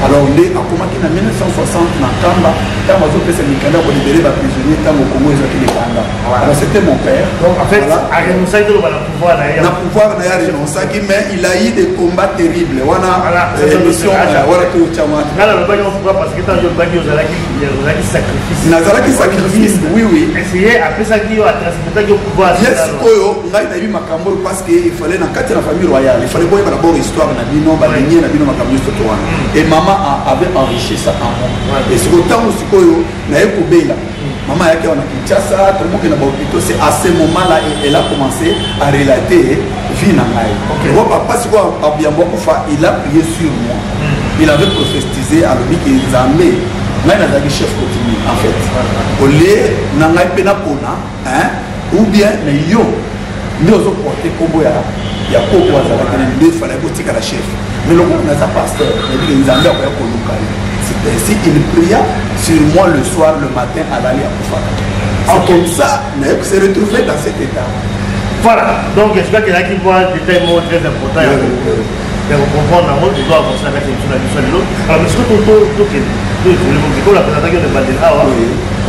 Alors nde akomaki na 1960 na Nkamba, ntango azopesa mikanda ya kolibérer baprisonnier, ntango Congo ezwaki libanda. Alors c'était mon père. Donc en fait, Voilà. arenonçaki, toloba, na pouvoir na ye. Na pouvoir na ye arenonçaki, mais il a eu des combats terribles wana. Voilà, ça, c'est émission notre âge. wana totyama. Nga nalobaki yango pourquoi? Parce que ntango yo olobaki ozalaki sacrifice. Nazalaki sacrifice, oui. Essaye apesaki yo, atransmetaki yo pouvoir. Ye sikoyo ngai nayebi makambo oyo parce que il fallait na kati ya na famille royale, il fallait boyeba d'abord histoire na bino, balignée na bino, makambo nyonso to wana. Et mama avait enrichi ça en moi. Et sikoyo ntango sikoyo naye kobela, mama ayaki awa na Kinshasa, tomoki na bahôpitaux. C'est à ce moment là elle a commencé à relater vie na ngai. Wa papa sikoyo yambo akufa, il a prié sur moi, il avait prophétisé, alobi ke Nzambe, ngai nazalaki chef coutumier en fait, olie na ngai mpe napona, hein, ou bien mais yo nde ozoporte nkombo ya koko azalaki nani, nde efalaki kotikala chef. Mais lokola naza pasteur, nayebi ke Nzambe akoya koluka ye. C'est ainsi, il pria sur moi le soir, le matin alali, akufaka. C'est comme ça naye se retrouver dans cet état. Voilà, donc je crois qu'il y a qui voit détail moko très important ya kocomprendre yango. Tozo avancer na kati ya biso na biso ya lelo. Alors mais soki tokende, toévolue moke, kola présentaki yo na ebandeli awa,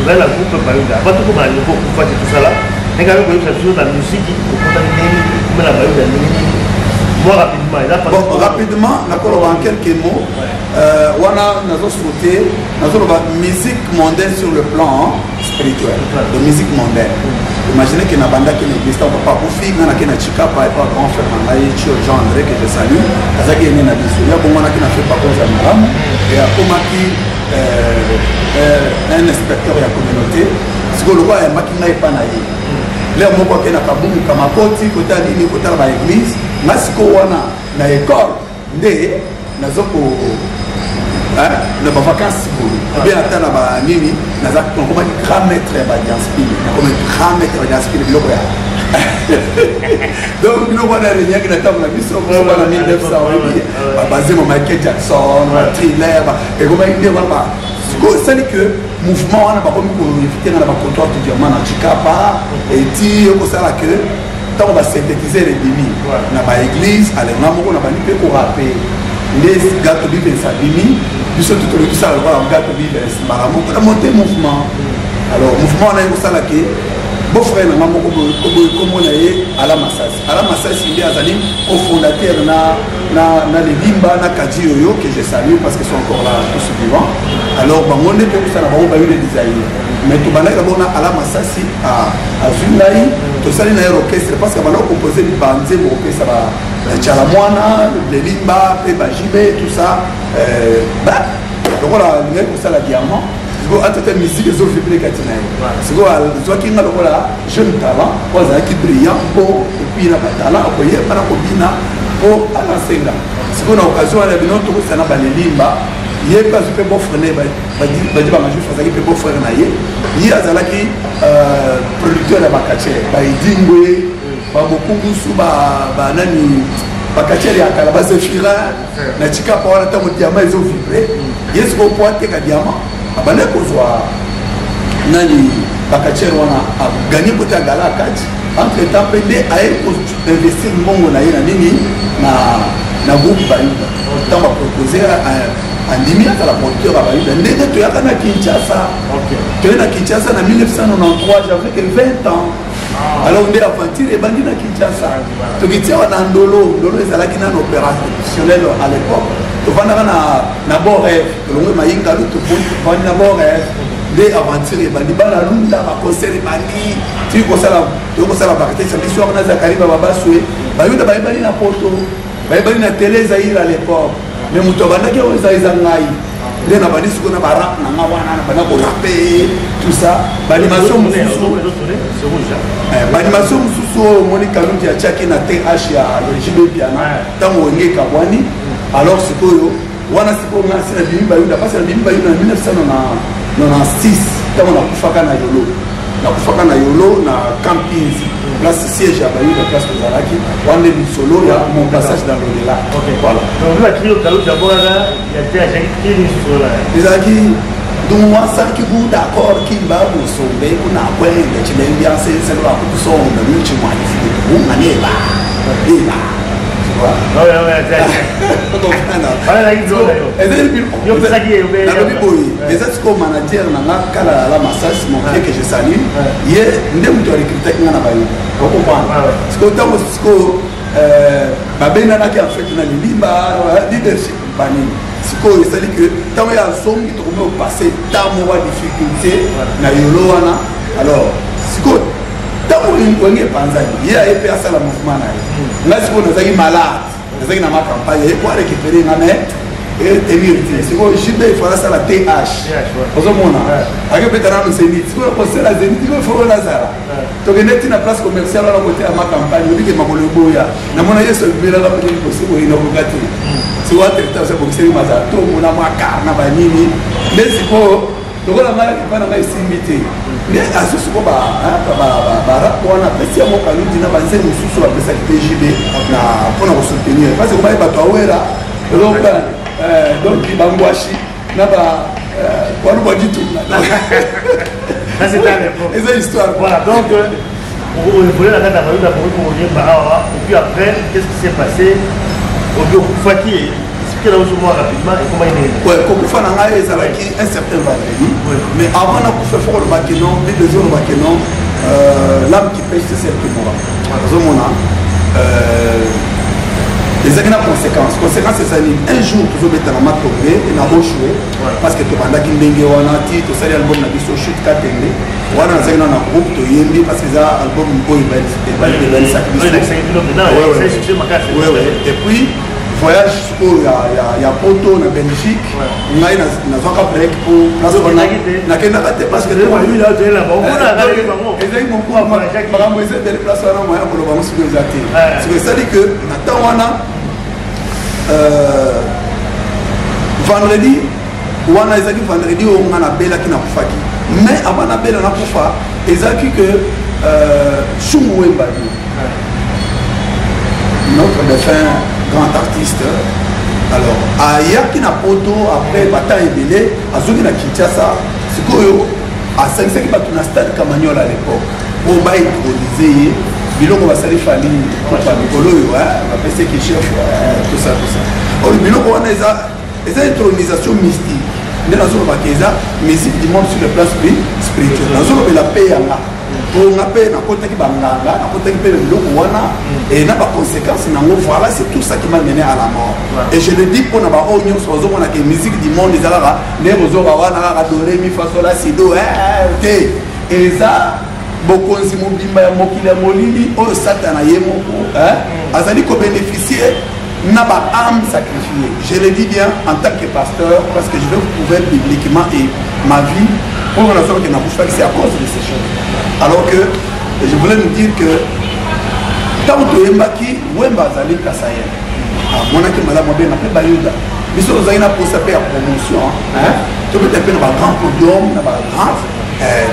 ozali na groupe Bayuda. Avant tokoma na niveau okufa te, tosala ndenge ayo koyebisa biso na musique okotaki ndenge nini, okoma na Bayuda ndenge nini, moi rapidement eza. Bon, rapidement nakoloba en quelques mots. Wana nazosauter, nazoloba musique mondaine sur le plan spirituel, de musique mondaine. Imaginez ke nabandaki na église. Ntango papa akufi, nga nake na Tshikapa epa grand frère na ngai Chio Jean André, que je salue, azalaki ene na biso. Ya bongonaki na fe pakonza malamu e akomaki un inspecteur ya communauté. Sikoyo lokola ayambaki ngai epa na ye, lere moko ake na Kabumuka Makoti kotala nini, kotala baéglise. Nga sikoyo wana na école nde naza ko na bavacance sikoyo, bien ata na banini, naza nakomaki grand maître ya badianspile, nakomaki grand maître ya badianspile, biloko ya donc biloko wana renyaki na ntango na biso bana 1900, oyebi bazemo Michael Jackson, bathriller, ekomaki nde wana. Sikoyo esali que mouvement wana bakomi koinviter nga na bacontrat diamant na Tshikapa. Eti ekosala ke ntango basynthétiser ebimi na baéglise, alenga moko na bandi mpe korape, nde Gato Bivens abimi. Biso tu toloki tosala lokola Gato Bivens, mbala moko na monte mouvement. Alors mouvement wana ekosala ke Beau-frère na nga moko boye, kombo na ye Ala Masasi. Ala Masasi nde azali cofondateur na Lelimba na Kadi Yoyo, que je salue parce qu'ils sont encore là, tous vivants. Alors bango nde tokosala bango Bayuda Design. Mais tobandaki d'abord na Ala Masasi, azwi ngai, tosali na ye orchestre parce que banda kocompose banzembo kopesa ba Tshala Mwana, Lelimba mpe bajibe, tout ça. Lokola alingaki kosala diamant, sikoyo atata musique ezovibre kati na ye, sikoyo azwaki nga lokola jeune talent oyo azalaki brillant mpo et puis na batalent akoyeba na kobina mpo alance nga. Sikoyo na occasion wana bino tokosana balelimba, ye mpe azwi mpe beau-frère na ye, badi bamajuif azalaki mpe beau-frère na ye. Ye azalaki producteur ya bacatcheurs, baedingwe, bamokungusu, banani, bacatcheurs ya kala, bazephirin na Tshikapa wana. Ntango diamant ezovibre, ye sikoyo po ateka diamant, abandaki kozwa nani, bacatcheurs wana, aganye kote ya gala akati. Entre temps mpe nde aye koinvestir mbongo na ye na nini, na groupe Bayuda. Ntango bapropose, andimi azala producteur ya Bayuda. Ndenge toyaka na Kinshasa, toye na Kinshasa na 1993, j'avais que 20 ans. Alors nde aventure ebandi na Kinshasa. Tokiti awa na Ndolo. Ndolo ezalaki nano opérationnel à l'époque. Tovandaka na Bon Rêve, tolongwe Mayingalu, tovandi na Bon Rêve. Nde aventure ebandi, bana Lunda, baconcert ebandi, tiki kosala, toyei kosala baartiste biso wana, Zakari Bababaswe. Bayuda bayebani na poto, bayebani na télé Zaire à l'époque. Mais moto abandaki oyo eza ngai nde nabandi sikoyo na barap na nga wana, nabanda korape, tout ça. Baanimation mosusu, baanimation mosusu oyo omoni Kaluti atiaki na th ya JB Mpiana ntango Wenge ekabwani. Alors sikoyo wana, sikoyo nga si nabimi Bayuda, parce nabimi Bayuda na 1996, ntango nakufaka na Yolo. Nakufaka na Yolo na Campins, place siège ya Bayuda, place tozalaki wana. Nde lisolo ya mon passage dans l'au-delà, voilà. Ezalaki ndumwasaki ku d'accord kimba busombe kunakwende chilembiansenselo akutusonda nuchimwanifike unganeba eba. Nalobi boye, eza sikoyo manager na nga kala ala Masasi, mon vieux que je salue. Ye nde moto arecrutaki nga na Bayuda, ocomprendre. Sikoyo ntango sikoyo babenganaki en fait na Lilimba leadership banini, sikoyo esali ke ntango ya azongi, tokomi kopase temps moko ya difficulté na Yolo wana. Alors sikoyo ntango Wenge epanzani, ye aye mpe asala mouvement na ye. Ngai sikoyo nazalaki malade, nazalaki na ma campagne, ye po arécupéré nga, mais etenir te. Sikoyo JB ifo asala th, ozomona akebeta nano Zénith. Sikoyo kosala Zénith, sikoyo ifo nazala, tokende ti na place commerciale wana kote ya ma campagne. Obike makolo eboya, namona Yesu abibelaka mpe liboso boye, nakoka te. Sikoyo atreta osabokiseli mazala tomona mwa kar na banini. Nde sikoyo lokola ngai epai na ngai esimbi te, nde azwi siko barap wana, apesi yango Kaludi na banzembo mosusu bapesaki mpe JB mpona kosoutenir, parce que baye bato awera donc bangwashi na ba walubwa ditunga. Eza histoire. Voilà, donc oévolue na kati ya Bayuda, bokoki koyemba awa. Et puis après, qu'est-ce qui s'est passé? Obi okufaki, expliquez na biso mwa rapidement ekomaki ndenge. Ouais, kokufa na ngai ezalaki un certain vendredi. Mais avant nakufa, fo kolobaki non, Bible ezolobaki non, l'âme qui pèche, c'est celle qui mourra. Ozomona ezalaki na conséquence. Conséquence eza nini? Un jour tozobeta na Matonge na Oshwe, parce que tobandaki ndenge wana ti tosali album na biso Chute Katende. Wana nazalaki na groupe, toyembi, parce que eza album oyo ebalisaki biso. Et puis voyage oyo ya poto na Belgique, ngai nazwaka break po place wana nakendaka te, parce que ezali makambo eza ebele place wana, moya koloba ngo sikoyo eza te. Sikoyo esali que na temps wana, vendredi wana, ezalaki vendredi oyo nga nabelaki, nakufaki. Mais avant nabela, nakufa, ezalaki que Shungu Wemba, notre défunt grand artiste, alors ayaki na poto après batan ebele, azongi na Kinshasa. Sikoyo asangisaki bato na stade Kamanyola à l'époque po baintronize ye. Biloko basali Fally Ipupa mikolo oyo, bapesaki chef, tout ça, tout ça, oyo biloko wana eza intronisation mystique. Nde nazolobaka eza musique du monde sur le plan spirituel. Nazolobela mpe yanga. Po nga mpe nakotaki banganga, nakotaki mpe biloko wana et na baconséquence nango. Voilà, c'est tout ça qui m'a mené à la mort. Et je le dis mpona baoyo nyonso bazomona ke musique du monde eza kaka nde bozoka wana kaka do ré mi fa sol la si do te. Eza bokonzi mobimba ya mokili ya molili oyo Satana ye moko azali kobénéficie na baâme sacrifiée. Je le dis bien en tant que pasteur, parce que je vais vous prouver bibliquement et ma vie oyo nazolaki nakufaki, c'est à cause de ces choses. Alors que je voulais nous dire que ntango toyembaki, Wemba azali kasayen, amonaki malamu abenga mpe bayuda. Biso tozalaki na posa mpe ya promotion, tobeta mpe na bagrand podium, na bagrand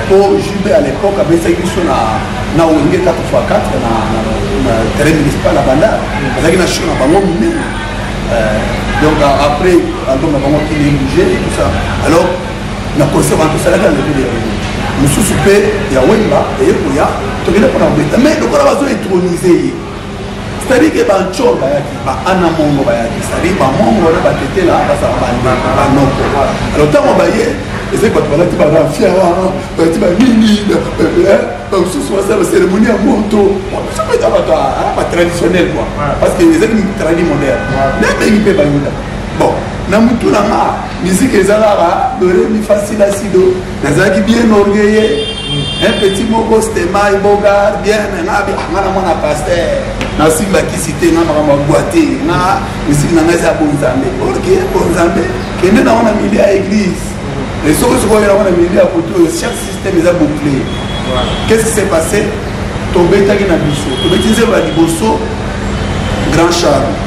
po JB à l'époque abesaki biso na Wenge 4x4 na terrain municipal ya Bandar. Azalaki na show na bango monene. Donc après album na bango Kini Bouger et tout ça, alors na concert wana tosalaki na levée de rideau mosusu mpe ya Wemba eye koya, tokende mpona kobeta. Mais lokola bazo introniser ye, c'est-à-dire ke bancor bayaki, baana mongo bayaki, c'est-à-dire bamongo na batetela bazala banoko. Alors ntango baye, ezali bato balati baraphia wana, balati banini, bamosusu basala bacérémonie ya moto. Biso mpe eza bato batraditionnel quoi, parce que ezali tradi moderne nabengi mpe bayuda. Bon, na mutu na nga, musique eza kaka do ré mi fa si la si do. Nazalaki bien orgueilleux, un petit moko Stemay Bogar bien nga bi nga na mwana pasteur, nasimbakisi te nga makambo agwa te. Nga musique na nga eza bonzambe. Orke bonzambe kende nango na milieu ya église, et soki soki oyela ngo na milieu ya koto oyo, chaque système eza bouclé. Qu'est-ce qui s'est passé? Tobetaki na biso, tobeti nzembo ya liboso, Grand Charles.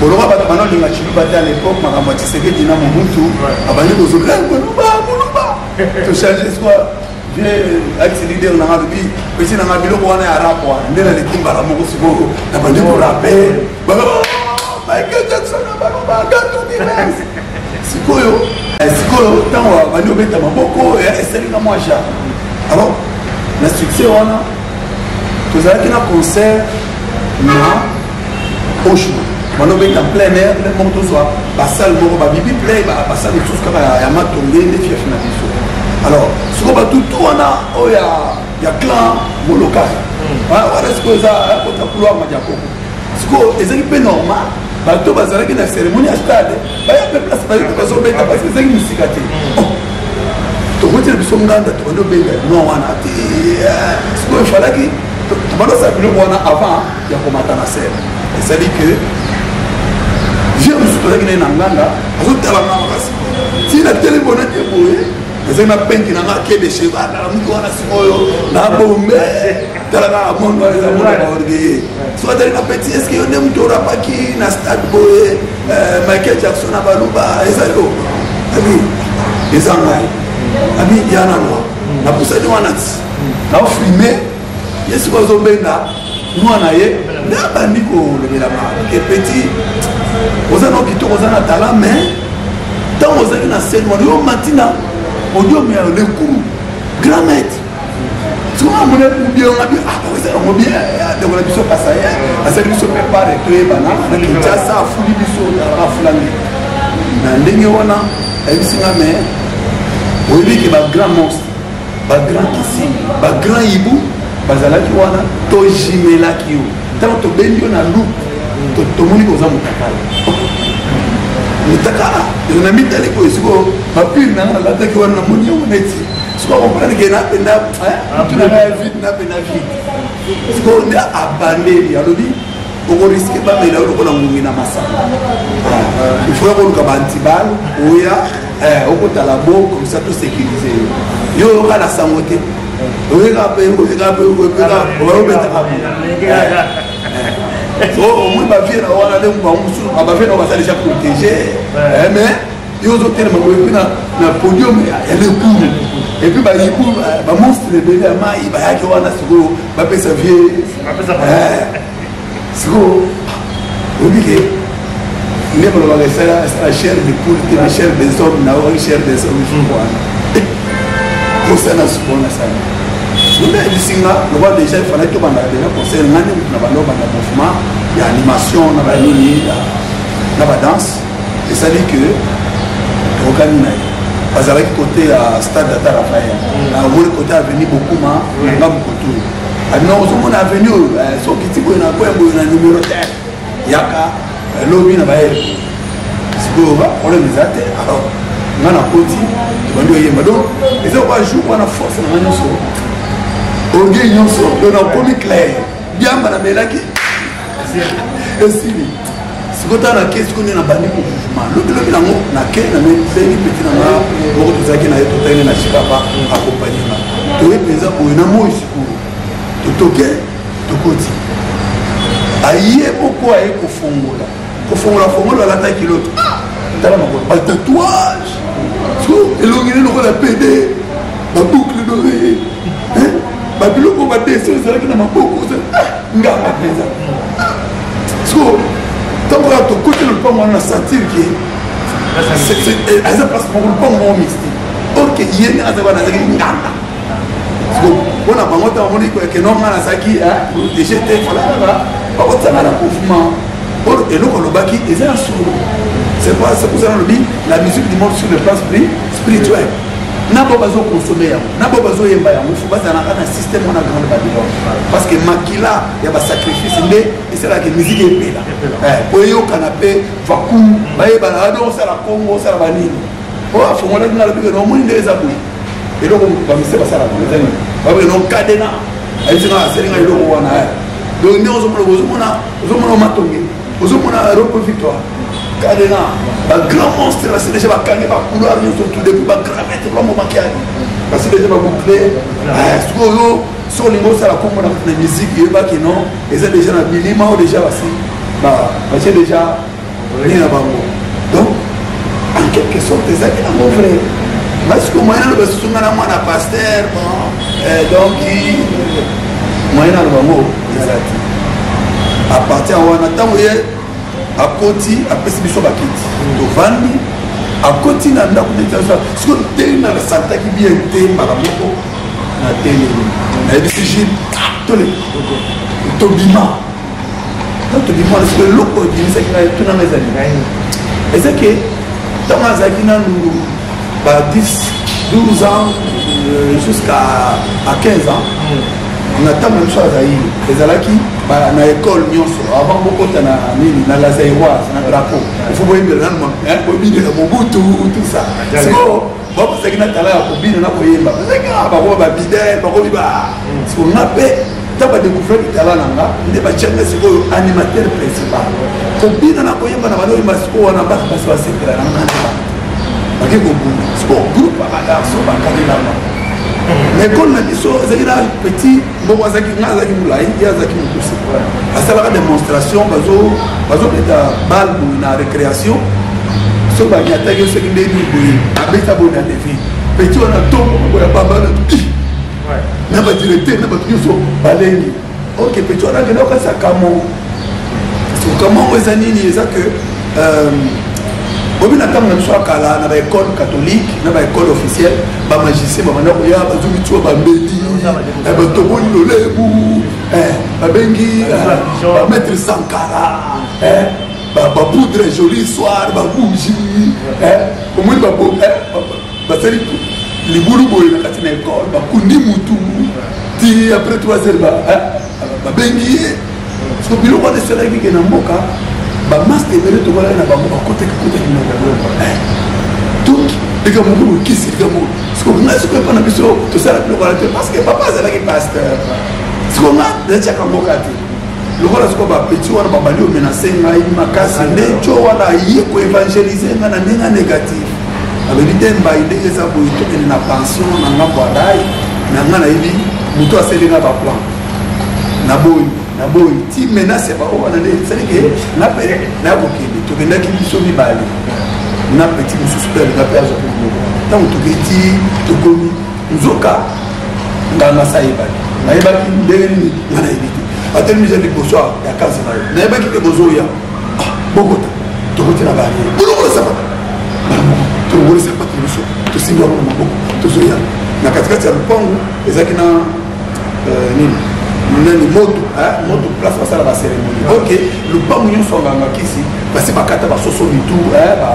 Boloka bato bana olinga Chiluba te à l'époque, makambo ya Tshisekedi na Mobutu, abandi kozobela moluba moluba. Tochange sikoyo, vieux ex leader nanga alobi: pesi nanga biloko wana ya rap wana. Nde naleki mbala moko sikoyo, nabandi korape Michael Jackson na baloba gato divers. Sikoyo ntango abandi obeta maboko, esalinga mwa genre. Alors na succès wana, tozalaki na concert na Oshma, banda obeta plein air nde moko tozwa basale moko babibi play, basale mosusu kaka ya matonge nde fief na biso. Alors sikoyo batutu wana oyo ya clan Molokai wana, sikoyo eza kota couloir Madiakoko. Sikoyo ezalaki mpe normal, bato bazalaki na cérémonie ya stade baya mpe place bayoki bazobeta, parce que ezalaki mosika te. Tokotela biso nganda, tobandi obenga no wana te. Sikoyo efalaki tobandi osala biloko wana avant ya komata na scène. Ezali ke vieux mosusu tozalaki na ye na nganda azotala nga makasi ntina telemi bona te boye. Ezali na penki na nga kede cheval na mutu wana. Sikoyo na bombe, tala kaka mondo wana, eza mondo baorgueille. So atali na petit: est ce que yo nde moto orapaki na stade boye, Michael Jackson na baluba? Eza yo? Abi eza ngai. Abi ya nanwa napusani wana ti naofilme ye. Sikoyo azobenda mwana na ye nde abandi kolobelama ke petit, oza na kitoko, oza na talent, mais ntango ozalaki na scène wana, yo mati na podium ya lekuru grand maître. Sikoyo amona bionga bi eza yango bien. Ndeko na biso kasa ye asali biso mpe pare toyebana na Kinshasa, afuli biso, afulami na ndenge wana. Ayebisi nga: mais oyebi ke bagrand monstre, bagrand kisi, bagrand ibu bazalaki wana, tojimelaki yo. Ntango tobendi yo na loupe, tomoni koza motakala motakala. Na mitali boye sikoyo, bapire nanga nalataki wana, namoni yango neti sikoyo comprendre ke napenda mutu nanga ya vide, napenda vide. Sikoyo nde abandeli, alobi: okoriske bamela yo lokola ngungi na masanga, il faut koluka baantibal oya okotala bo comme ça tosécurise yo. Yo oyoka na sango te, oyeka mpe oyeka mpe obetaka so omoi bavie na wana nde bamosusu bavie na baza déjà protégé, mais yo ozotelema boye mpe na podium ya lekuru et puis bayibu bamonstre ebele ya mai bayaki wana. Sikoyo bapesa vieux, sikoyo oyebi ke nde balobaka esala chair de poule te, mais chair des hommes. Na oyo chair des hommes jour wana kosana sikoyo nasala nde ayebisi nga lokola déjà efalaki tobandaka déjà concert. Nga nde motu na banda obanda mouvement ya animation na banini na badanse. Esali ke tokokani na ye. Bazalaki kote ya stade Ata Raphaël, omoni kote avenue Bokuma na ngambo kote oyo. Abino ozomona avenue oyo, soki ti boye na koya boye na numero te, yaka lobi na bayele. Sikoyo ba problème eza te. Alors nga nakoti, tobandi oyemba. Donc eza kwa jour wana force na nga nyonso, orgueil nyonso, donc nakomi clair, diamba namelaki esili. Sikoyo tala nake, sikoyo nde nabandi mouvement lobilobi nango, nake nabengi petit na nga moko tozalaki na ye, totali na Chikapa, akompagne nga, toye mpenza boye na moi. Sikoyo totoke, tokoti, aye moko aye kofongola, kofongola fongola, alata kilote, tala makolo, batatouage, so elongi ne lokola pede, baboucle d'oreille, babiloko, badessin ezalaki na maboko, nganga mpenza. So ntango kaka tokoti na lopango wana, na sentir ke aza place moko, lopango moko mystique. Or ke ye nde aza wana, azalaki nganga. Mpona bango, ntango amoni ke no nga nazalaki protégé te, fala kaka bakotianga na mouvement. Or eloko alobaki eza ya solo. C'est pas, c'est pour ça nalobi la musique du monde sur le plan spirituel, na bo bazokonsome yango, na bo bazoyemba yango, fo bazalaka na système wana, grande Babylone, parce que makila ya basacrifice nde esalaka musique epela po eyokana mpe vacuum, bayebana ado osala Kongo, osala banini. Oyo afongolaki nga, alobi ke nomoni nde eza boye, eloko bamise basalaka eza nini, baboye no kadena, ayebisi nga, asali nga eloko wana. Donc nde ozomona, ozomona, ozomona matonge, ozomona roko Victoire, kadena, bagrand monstre basi déjà bakangi bacouloir nyonso tout depuis bagrand maître Lwambo Makiadi, basi déjà baboucle. Sikoyo so olingi osala kombo na kati na musique, oyebaki non, eza déjà na bilima oyo déjà basi batie déjà nini na bango. Donc en quelque sorte ezalaki nango vrai. Masiko moyen naloba susu nga na mwana pasteur, bon, donc moyen naloba ngo eza te. À partir wana, ntango ye akoti, apesi biso bakiti, tovandi, akoti na ndako neti aza sikoyo te, nasantaki bien te. Mbala moko na telemi, nayebisi Gile, tole tobima. Ntango tobima wana, sikoyo eloko ebimisaki ngai, tunanga ezali eza ke ntango azalaki nanu ba 10 12 ans jusqu'à à 15 ans, na ntango na biso azali, ezalaki na école nyonso, avant bokota na nini, na la Zaïroise, na drapeau, il faut boyembela nanu, bobinela Mobutu, tout ça. Sikoyo bazalaki na tala ya kobina na koyemba, bazalaki kaka bakoba babidel, bakobi ba. Siko nga mpe ntango badécouvrir tala na nga, nde batianga sikoyo animateur principal, kobina na koyemba na banoyemba. Sikoyo wana bato basi basepela na nga, nde bake kobunda. Sikoyo groupe ya bagarçon bakanelanga na ekole na biso, ezalaki na petit moko, azalaki, nga azalaki molai, ye azalaki mokuse, asalaka démonstration, bazobeta bale boye na récréation, soki banyataki, soki nde nini boye, abeta boye na defi, petit wana ntongo boye abamba na badirecteur na bato nyonso balengi. Ok, petit wana akende okasa kamo. Kamo yango eza nini? Eza ke obi na ntango na biso ya kala, na baécole catholique, na baécole officielle, bamagicien babanda koya, bazongi tiwa, bambeli, batoboli lolebu, babengi bamaître Sankara, bapoudre joli soir, babougie, omoni, basali libulu boye na kati na école, bakundi mutu ti après 3 heures babengi ye. So biloko wana esalaki ke na mboka bamaster ebele tokolaki na bango, bakotaki kotaki na donc likambo moko bokisi likambo. Siko ngai, sikoyo epa na biso tosala biloko wana te, parce que papa azalaki pasteur. Siko nga natiaka mboka te. Lokola sikoyo bapeti wana babandi omenace ngai makasi, nde tio wana aye koévangéliser ngai na ndenge négatif, alobi te mbai ndenge eza boye, tokende na pension na ngambo ya rai na ngai, nayebi moto asali nga baplan. Naboyi, naboyi ti menace ya bango wana, nde esali ke nga mpe nakokende. Tokendaki biso mibale na petit mosusu mpe alinga mpe azwa mpe biloko. Ntango tokei ti tokomi, nzoka nganga sa ayebaki, nayebaki ndenge nini, nga nayebi te. Atelemi ja liboso ya kasi na yo, nayebaki te bozoya bokota. Tokoti na barrière, bolongola sapato, tolongoli sapato biso, tosimbi yango na maboko, tozoya na katikati ya lopango. Ezalaki na nini, nani, moto, moto, place basala bacérémonie. Ok, lopango nyonso ya nganga kisi basi bakata basoso mitu,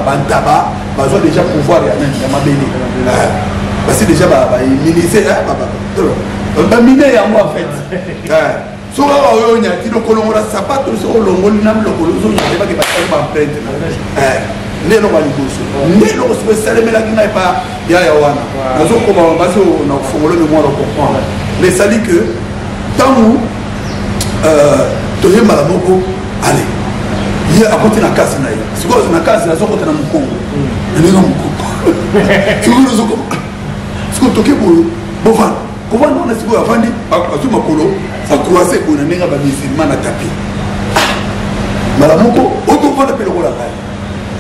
bantaba. Bazwa déjà pouvoir ya nani, ya mabele. Basi déjà baimmunise, bamine yango en fait. Soki kaka oyo onyati lokolongola sapato, soki olongoli na lokolo ozonyata, bake basali baempreinte. Nde eloko ya liboso, nde eloko soko esalemelaki ngai epa yaya wana, nazokoma basi na kofongolo mémoire, ocomprendre. Mais esali que ntango toyembala moko, ale ye akoti na kasi na ye, sikoyo na kasi azokota na mokongo, na ndenge mokongo sikoyo nazokoma, sikoyo toke boye, bovanda kovanda wana, sikoyo avandi, azwi makolo acroise boye na ndenge ya bamusulman na tapi. Mbala moko okovanda mpe lokola ngai,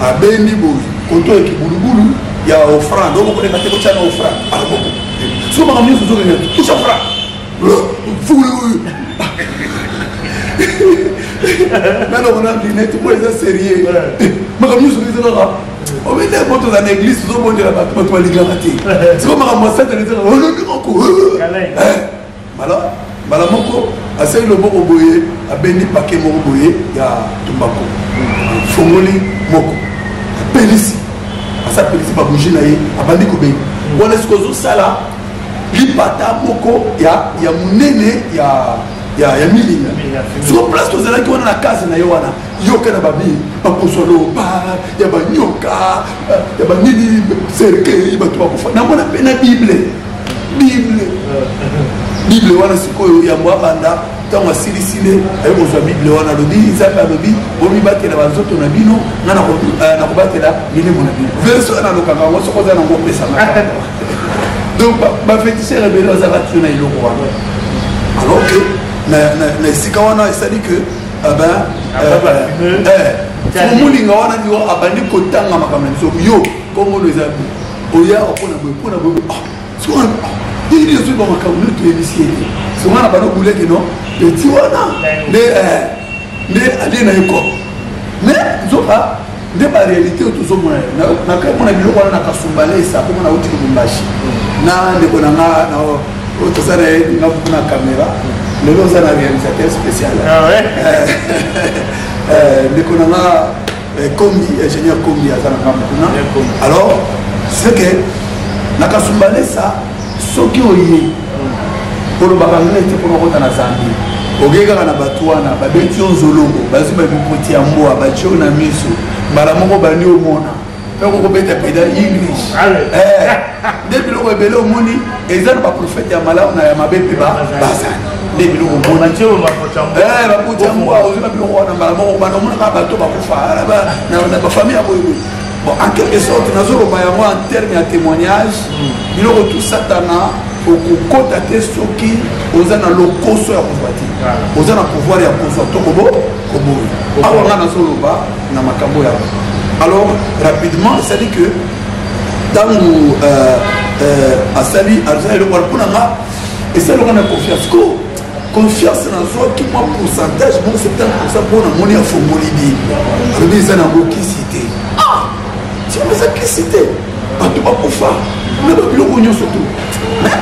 abendi boye koto ya kibulubulu ya offrande, okokoleka te, kotya na offrande. Mbala moko sikoyo makambo nyonso ozokende touche offrande, fulu naloko na lunette po eza sérieux. Makambo nyonso eza kaka obende mo toza na église, tozobondela bato, bato balingaka te. Siko makambo ya satana ezaka olobi moko. Mbala moko asali loboko boye, abendi pake moko boye ya tumbako, fongoli moko, apelisi, asapelisi babougie na ye, abandi kobenga wana. Siko ozosala lipata moko ya monene ya milinga. Siko place tozalaki wana na kase na ye wana, yoka na babi baposo loba ya banyoka ya banini, cercueil, bato bakufa. Namona mpe na Bible, Bible wana. Sikoyo yambo abanda, ntango asilisile, aye kozwa Bible wana, alobi: Nzambe alobi, bomibatela banzoto na bino, nga nakobatela milimo na bino. Verset wana alokaka yango, soki oza nango opesanga. Donc baféticheur ebele bazalaka tio na eloko wana, alors que na esika wana esali que molinga wana ndio abandi kotanga makambo na biso. Yo kombono eza oya mpona boye, mpona boye, nini ozoyeba makambo nini toyebisi ye te. Songa na bano buleki no petit wana nde alie na ye kope, mais nzoka nde baréalité oyo tozomona. Nakai mona biloko wana na Kasumbalesa, mpo mona auti Lubumbashi na ndeko na nga oyo toza na ye nga na caméra lelo, oza na réalisateur spécial, ndeko na nga Kombi, ingénieur Kombi, aza na ngambo kuna. Alors c'est que na Kasumbalesa, soki oye olobaka anglais te mpona okota na Zambie, okei kaka na bato wana, babeti yo nzolongo, bazwi babipoti ya mbwa, batie yo na miso, mbala moko bandi omona mpe okokobeta peda English. Nde biloko ebele omoni eza na baprofete ya malamu na ya mabe mpe bazali. Nde biloko omoni bapoti ya mbwa, ozwi na biloko wana, mbala moko banda omonaka bato bakufa na bafamille ya boyeboye. Bon, en quelque sorte nazoloba yango en terme ya témoignage. Biloko tu satana okokota te soki oza na lokoso ya kozwa te, oza na pouvoir ya kozwa to koboya. Awa nga nazoloba na makambo yango. Alors rapidement, esali que ntango asali asali eloko wana mpona nga, esali eloko na confiance ko confiance, nazwaki mwa pourcentage moko, 70, mpo namoni afongoli Bible, alobi eza nango kisi te. Ah, eza kisi te, bato bakufa na babiloko nyonso tu, mais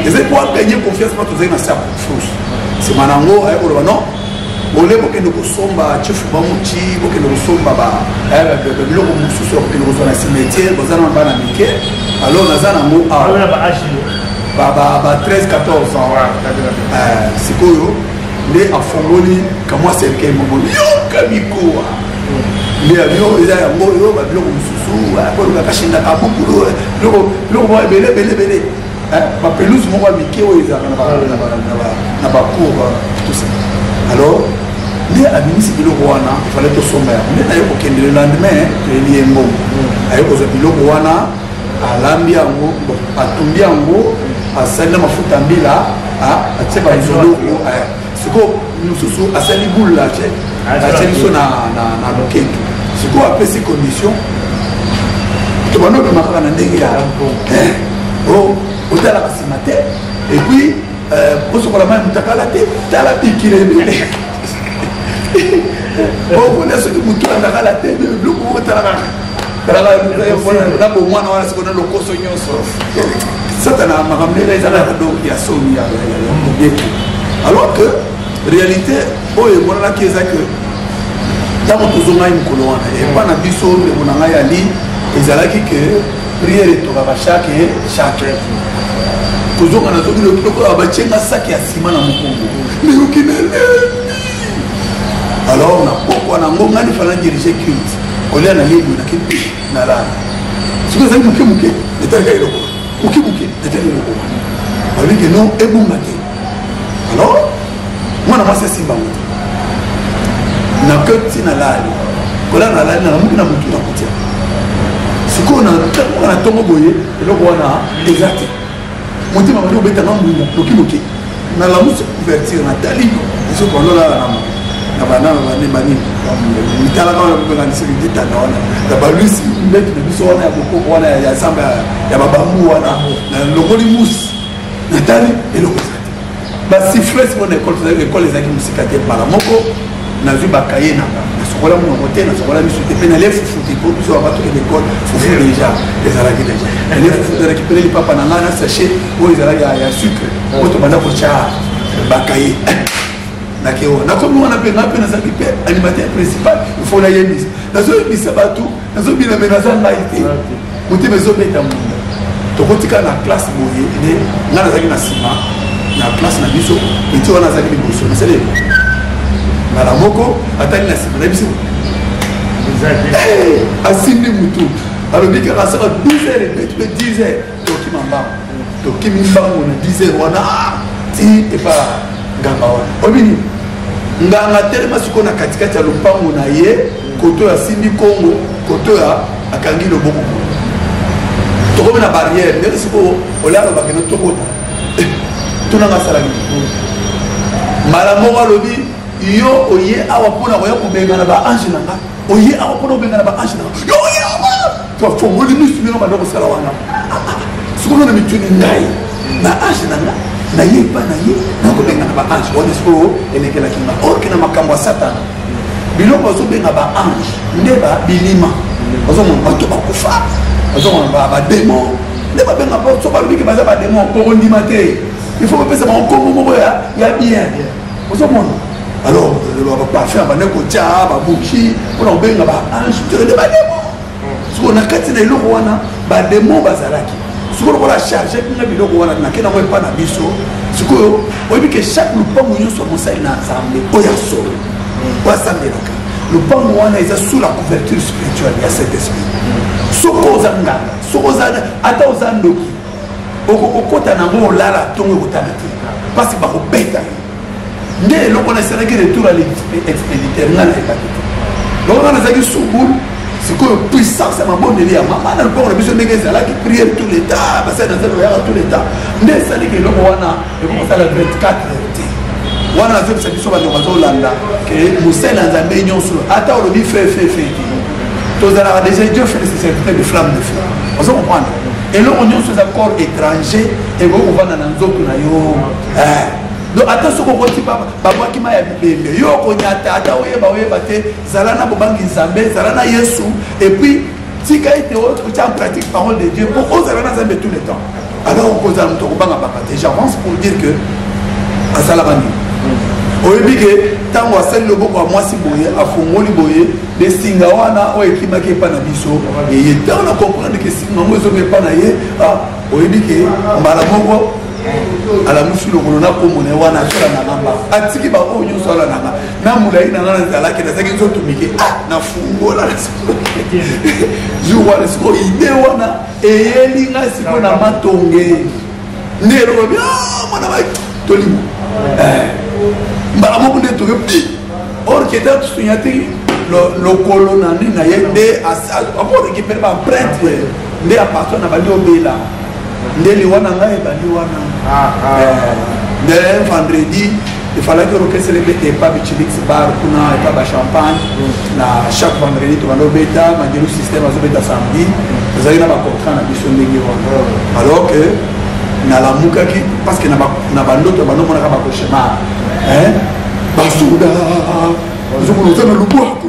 ezali po aganye confiance mpo tozali na se ya frousse. Nsima na yango aye koloba: non, ole bokende kosomba chifu bamuti, bokende kosomba biloko mosusu ya kokende kozwa na cimetière, boza na bana mike. Alors naza nango awa ba 13 14 ans. Sikoyo nde afongoli kamwa cercueil moko, yoka mikuwa nde ya bino eza yango oyo, babiloko mosusu koluka kashindaka bukulu, biloko moko ebele ebele ebele, bapelouse moko ya mike oyo ezalaka na bacour, tout ça. Alors nde abimisi biloko wana, efale tosomba yango. Nde naye kokende le lendemain, toyeli ye mbongo, aye kozwa biloko wana, alambi yango, atumbi yango, asali na mafuta mbila, atie banzoloko. Sikoyo mosusu asali boule, atie biso na loketo. Sikoyo apesi condition, tobanda obima kaka na ndenge ya otalaka nsima te, et puis osokola mai mutakala te, tala bikila ebele okolia soki motu andakala te, biloko moko talaka na bomwana wana. Sikoyo na lokoso nyonso satana, makambo ndenge eza kaka donc ya soni ya mobeko, alors que réalité oyo emonanaki eza que ntango tozongai mokolo wana epa na biso, ndeko na ngai Ali Ezalaki ke prière etokaka chaque chaque kozonga nazoki lokola batie nga saki ya nsima na mokongo, nayoki nalembi. Alors na pokwa nango ngai nifala dirige culte, kolia na yebwe nake nalala. Soki ezali moke moke, etalika eloko moke moke, etali eloko wana, balobi ke non, ebunga te. Alors mwana mwasi asimba ngo te, nakoti nalali, kola nalali, nalamuki na motu na kotia. Sikoyo na ntango na ntongo boye, eloko wana eza te. Motema bandi kobetanga mbunda moke moke. Nalamusi couverture, natali biso tololala na na banana bane banini mitalaka wana, kobenganisaki litanda wana na balusi mbeti na biso wana ya bokoko wana ya zamba ya babambu wana. Nalongoli musi, natali, eloko eza te. Basifle sikoyo na ekole, ekole ezalaki mosika te. Mbala moko nazwi bakaye nanga, nasokola monoko te, nasokola miso te, mpe nalie fufu te, po biso babatokende ekole, fufu deja ezalaki deja. Nalie fufu te, nakipele lipapa na ngai na sachet oyo ezalaki ya sucre oyo tobanda kotya bakaye. Nake wana, nakomi wana mpe ngai mpe nazalaki mpe animateur principal, il faut nayebisa, nazoyebisa bato, nazobina, me naza ngai te, motema ezobeta munda. Tokotika na classe boye nde ngai nazalaki na nsima na classe na biso, petit wana azalaki liboso. Nasali mbala moko, atali na nsima, nayebisi, asimbi mutu, alobi kaka asaka 12 heures ebeti mpe 10 heures, tokima mbango, tokimi mbango na 10 heures wana ti epa nganga wana. Oyebi nini? Nganga atelema sikoyo na katikati ya lopango na ye, koto oyo asimbi kongo, koto oyo akangi loboko. Tokomi na barrière ndenge sikoyo olia, alobaka no tokota. Tunanga asalaki mbala moko, alobi: "Yo oye awa mpona koya kobengana baange na nga, oye awa mpona kobengana baange na nga, yo oye awa." Tofongoli misu ndenge banda kosala wana. Sikoyo na mituni ngai na age na nga, naye epa na ye, nakobengana baange wana. Sikoyo elekelaki nga orke na makambo ya Satana, biloko bazobenga baange nde bilima, bazomona bato bakufa, bazomona bademon nde babenga. So balobiki baza bademon, okondima te. Il faut bapesa bango nkombo moko ya bien, ozomona. Alors baparfum bande kotya babuki mpona kobenga baange nde bademon. Sikoyo na kati na eloko wana bademon bazalaki. Sikoyo lokola charge nga biloko wana, nake nango epa na biso. Sikoyo oyebi ke chaque lupango nyonso ya mosali na Nzambe oyo ya solo, oyo asambelaka, lupango wana eza sous la couverture spirituelle ya Saint Esprit. Soki oza nganga, soki oza ata oza ndoki, okokota nango, olala ntongo ekotana te, parce bakobeta yo. Nde eloko wana esalaki retour à l'expéditeur. Ngai nayebaki te, donc nga nazalaki subul. Sikoyo puissance ya mabondeli ya mama na lopango na biso, ndenge ezalaki prière tout le temps, basali na Nzambe bayaka tout le temps, nde esaliki eloko wana ekokosala 24 heures te. Wana nazobisa biso bandeko bazolanda ke mosali na Nzambe nyonso, ata olobi fe fe fe te, tozalaka déjà, Dieu fait de serviteur de flamme de feu. Ozo comprendre, eloko nyonso eza corps étranger ekoki kovanda na nzoto na yo. Donc ata soki okoti, babwaki mai ya bibembe, yo okonyata, ata oyeba oyeba te. Zala na bobangi Nzambe, zala na Yesu, et puis tika ete otia en pratique parole de Dieu po ozala na Nzambe tout le temps. Alors okozala moto akobangabanga te. J'avance pour dire que asalaka nini? Oyebi ke ntango asali loboko ya mwasi boye, afongoli boye, lesinga wana oyo ekimaki epa na biso eye. Ntango na comprendre ke singa yango ezongi epa na ye, oyebi ke mbala moko alamusi lokolo na kombo na ye wana, azolandanga mbango, atiki baoyo nyonso, alandanga na molai na nga nazalaki, nazalaki nzoto mike. Nafungola jour wana. Sikoyo ide wana eyeli nga sikoyo na matonge nde eloko bi mwana ba tolimo mbala moko nde toke bi or ke ta tosunya te lokolo na nini na ye nde akorécupere baempreinte nde apartir na bandi obela nde liwa na ngai ebandi wana. Nde vendredi efalaki orchestre ebeta epa Bichilix Bar kuna, epa bachampagne. Na chaque vendredi tobanda obeta Mandelu Système, azobeta samedi. Tozalaki na bacontrat na biso ndenge wana. Alors que nalamukaki, parce que na bandoto bandomonaka bacauchemar, basoda ozomona oza na lobwaku,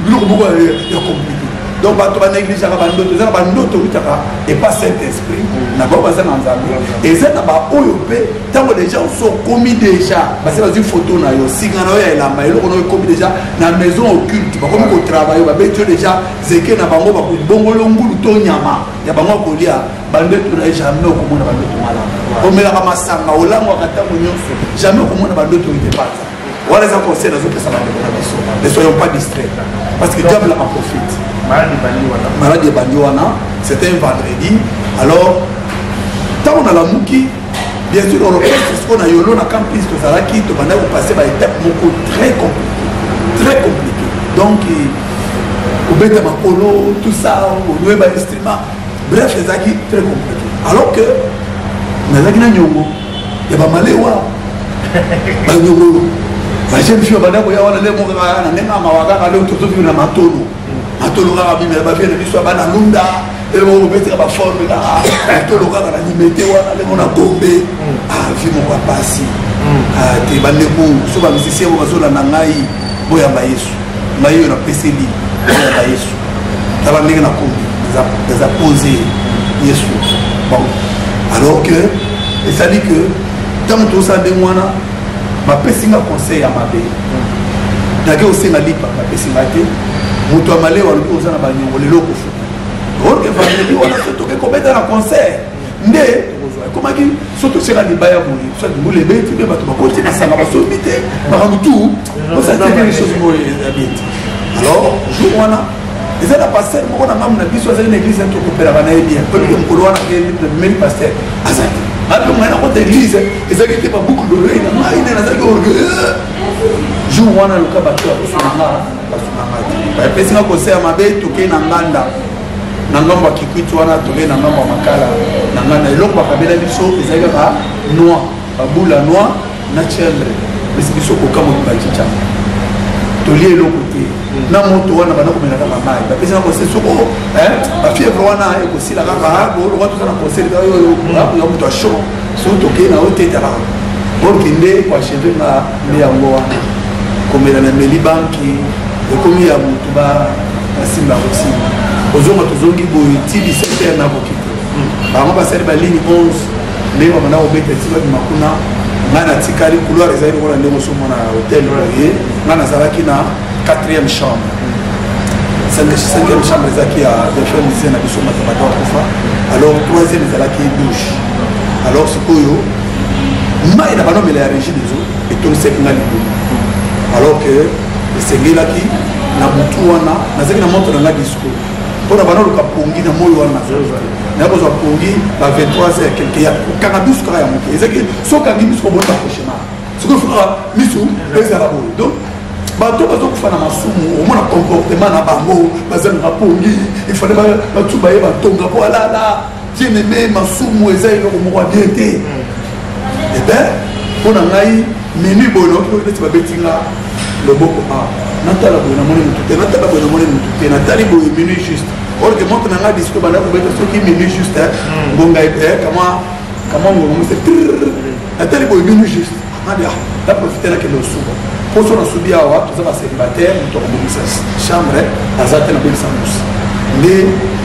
biloko moko ya compliqué. Donc bato banegligeaka bandoto. Eza na bandoto eutaka epa Saint Esprit na bao baza na Nzambe. Eza na baoyo mpe ntango deja oso okomi deja, basi bazwi foto na yo, singa na yo ya elamba, eloko na yo ekomi deja na maison occulte, bakomi kotravaille, babeti yo deja zeke na bango, bakobongolo ngulu to nyama ya bango ya kolia. Bandoto na ye, jamais okomona bandoto malamu. Omelaka masanga, olangwaka ntango nyonso, jamais okomona bandoto etepanza. Wana eza conseil nazopesa bandeko na biso: ne soyons pas distraits, parce que diable en profite. Maladi ebandi wana, c'était un vendredi. Alors ntango nalamuki, bien sûr orchestre sikoyo na yolo na campus tozalaki, tobandaki kopasser baétape moko très compliqué, très compliqué. Donc kobeta makolo, tout ça, onoye bainstrument, bref, ezalaki très compliqué. Alors que nazalaki na niongo ya bamalewa, baniongo bajeune fille banda koya wana nde moko kaka na ndenge ya mawa kaka. Leo tozovivre na matolo, matolo kaka bimela bavie na biso ya bana lunda. Eloko kobetika baforme kaka matolo kaka na Limete wana, ndenge na Gombe. Vie moko ya pasi te. Bandeko so bamusicien bo bazolanda ngai, boyamba Yesu. Ngai oyo napeseli, boyamba Yesu. Tala ndenge nakomi, eza pose Yesu. Bon, alors que ezali que ntango tozosala ndenge wana, bapesi nga conseil ya mabe. Nake kosenga lipa, bapesi nga te. Moto ya malewa alobi oza na baniongo, lelo okofuta. Orke vendredi wana so toke kobeta na concert, nde ekomaki so totiaka libaya boye, soit mbula ebeti mpe bato bakoti masanga, basombi te, makambo tu osala te, quelque chose boye ya bien te. Alors jour wana eza na pasteur moko na ngambo na biso, azali na église, tokopelaka na ye bien. Oyebike mokolo wana meli pasteur azali ape ngai nakota église, ezalaki te baboucle d'oreille na ngai nde nazalaki orgueilleux jour wana. Luka bato ya kosunga, basunga te, bapesi nga conseil ya mabe. Tokei na nganda na ngambo ya Kikwiti wana, tokei na ngambo ya Makala na nganda. Eloko bakabela biso ezali kaka noix, babula noix na chèvre. Pesi biso koka mobimba cicanga, tolie eloko te na moto wana, banda komela kaka mai. Bapesi na conseil soko bafièvre wana ekosila kaka lokwa toza na conseil ya moto ya chaud. Soki tokei na yo te, talaka orke nde koachever nga nde yango wana. Komela na meli banki ekomi ya motu, basimba kosimba kozonga. Tozongi boye ti 17 heure, nakoki te. Bango basali baligne 11 ndenge babanda kobeta ti babima kuna. Ngai natikali, couloir ezali lokola ndenge osomona na hotel boye. Ngai nazalaki na 4e chambre, cinquième chambre ezalaki ya frère musicien na biso Matamata akufa. Alors troisième ezalaki douche. Alors sikoyo mai na banomela ya Régie des eaux etonisaki nga libumu, alors que esengelaki na butu wana nazalaki na montre na nga disco mpo na banoluka pongi na moi wana. Naza kozwa pongi ba 23 heures quelque ya kokanga misu kaka ya moke. Ezalaki so okangi misu, komoni bacauchemar. Sikoyo fokaka misu ezala boye. Donc bato bazokufa na masumu, omona comportement na bango, bazangaka pongi, ifale batuba ye batonga mpo alala. Bien aimé, masumu eza eloko moko ya bien te. Eh ben, mpo na ngai minuit boye naoki neti babeti nga loboko. A natala boye, namoni motu te. Natala boye, namoni motu te. Natali boye, minuit juste. Or que montre na ngai disco banda kobeta soki minuit juste, ngonga kama kama ngonga mose. Natali boye, minuit juste. Nadi ah, na profite, nakende osuba mpo so nasubi awa, toza bacélibataire, moto akobongisa chambre aza te. Nabongisa musi nde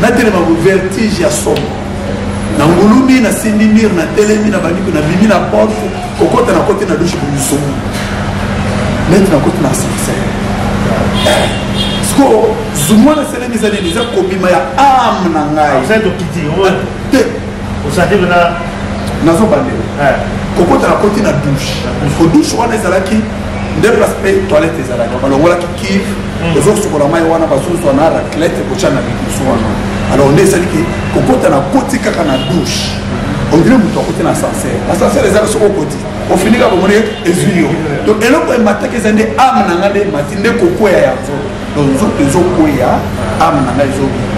natelema, vertige ya somo na ngulumi, nasimbi mur, natelemi na bandiko, nabimi na porte kokota, nakoti na douche bomisomo neti nakoti na ascenseur. Siko zumu wana eselemi, eza nini? Eza kobima ya âme na ngai te. Nazobandela kokota, nakoti na douche. Ko douche wana ezalaki nde place mpe toilette ezalaki, balongolaki cuve, tozosukola mai wana, bazozwa na raclette kotya na lidusu wana. Alors nde esaliki kokota, nakoti kaka na douche, on dirait moto akoti na ascenseur. Ascenseur ezaka soki okoti, ofinika bomoni ezwi yo. Donc eloko emataki eza nde âme na ngai nde emati, nde kokweya ya nzoto. Donc nzoto ezokweya, âme na ngai ezobima.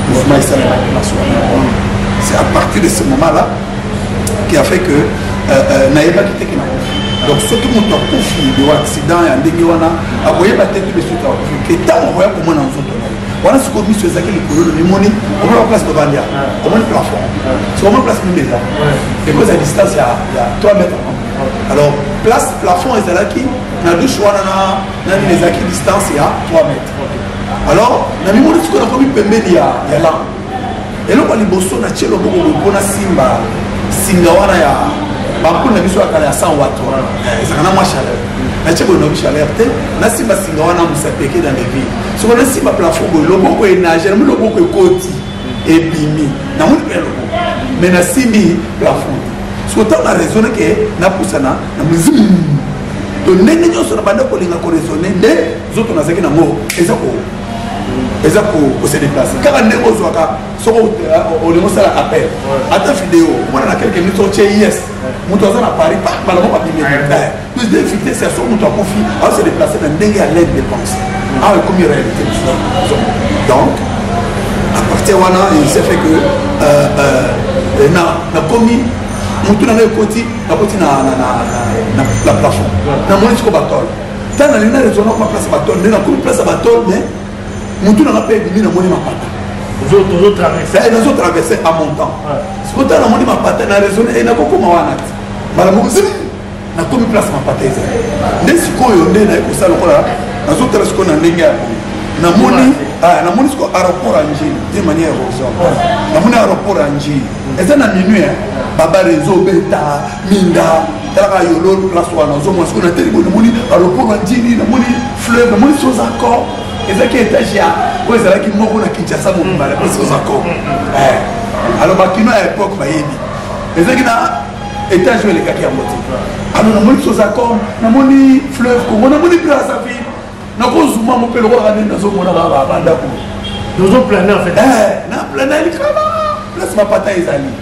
Mouvement esalemaki place wana. C'est à partir de ce moment là qui a fait que nayebaki te ke nakufi. Donc soki moto akufi de accident ya ndenge wana, akoyeba te tout de suite akufi ke. Ntango akoya komona nzoto na ye wana, sikoyo miso ezalaki likolo, lomimoni, omona place bavandi, omoni plafond, soki omoni place mimbe eza ekoza distance ya 3 mètres. Alors place plafond ezalaki na douche wana na nini, ezalaki distance ya 3 mètres. Alors namimoni sikoyo nakomi pembeni ya, ya lampe. Eloko ya liboso natie loboko boye mpo nasimba singa wana ya bampule na biso ya kala ya 100 watt wana, ezalaka na mwa chaleur. Natie boye, nayoki chaleur te. Nasimba singa wana, mosapi eke dans le vide. Sikoyo nasimba plafond boye, loboko enage, namoni loboko ekoti, ebimi, namoni mpe loboko, mais nasimbi plafond te. Sikoyo ntango na raisonne ke napusana na mozim to ndenge nyonso na banda kolinga koraisonne, nde nzoto nazalaki nango eza ko eza kose déplace kaka ndenge ozwaka soki olingi osala appel ata video, omona na quelques minutes otie yes, moto aza na Paris, mbala moko abimi. Plus de vitesse ya soki moto akufi aose déplace na ndenge ya l'aide de pensée, awa ekomi réalité mosusu. Donc à partir wana, il s'est fait que nakomi, motu na ngai ekoti, nakoti na plafond, namoni siko batole. Ntango nalingi na raisonne okoma place ya batole, nde nakomi place ya batole, mais motu na nga mpe ebimi, namoni mapata. Nazo traverse en montant. Siko ntango namoni mapata, na raisonne nakokoma wana ti mbala moko zim, nakomi place mapata ezali. Nde sikoyo nde naye kosala lokola nazotala sikoyo na ndenge ya boye, namoni, namoni sikoyo aéroport ya Njili d'une manière horizontale. Namoni aéroport ya Njili eza na minuit, babare ezobeta minda, talaka yolo place wana ozomona. Sikoyo nateli boye, namoni aéroport ya Njili, namoni fleuve, namoni Sozacor. Ezalaki étage ya oyo ezalaki moko na Kinshasa mobimba, na Sozacor. Alors bakino ya époque bayebi, ezalaki na étage oyo elekaki yango te. Alors namoni Sozacor, namoni fleuve Congo, namoni Brazzaville, nakozuma mo mpe lokolaka ndenge nazomona kaka bandako. Tozoplane en fait. Na plane likala place mapata ezali.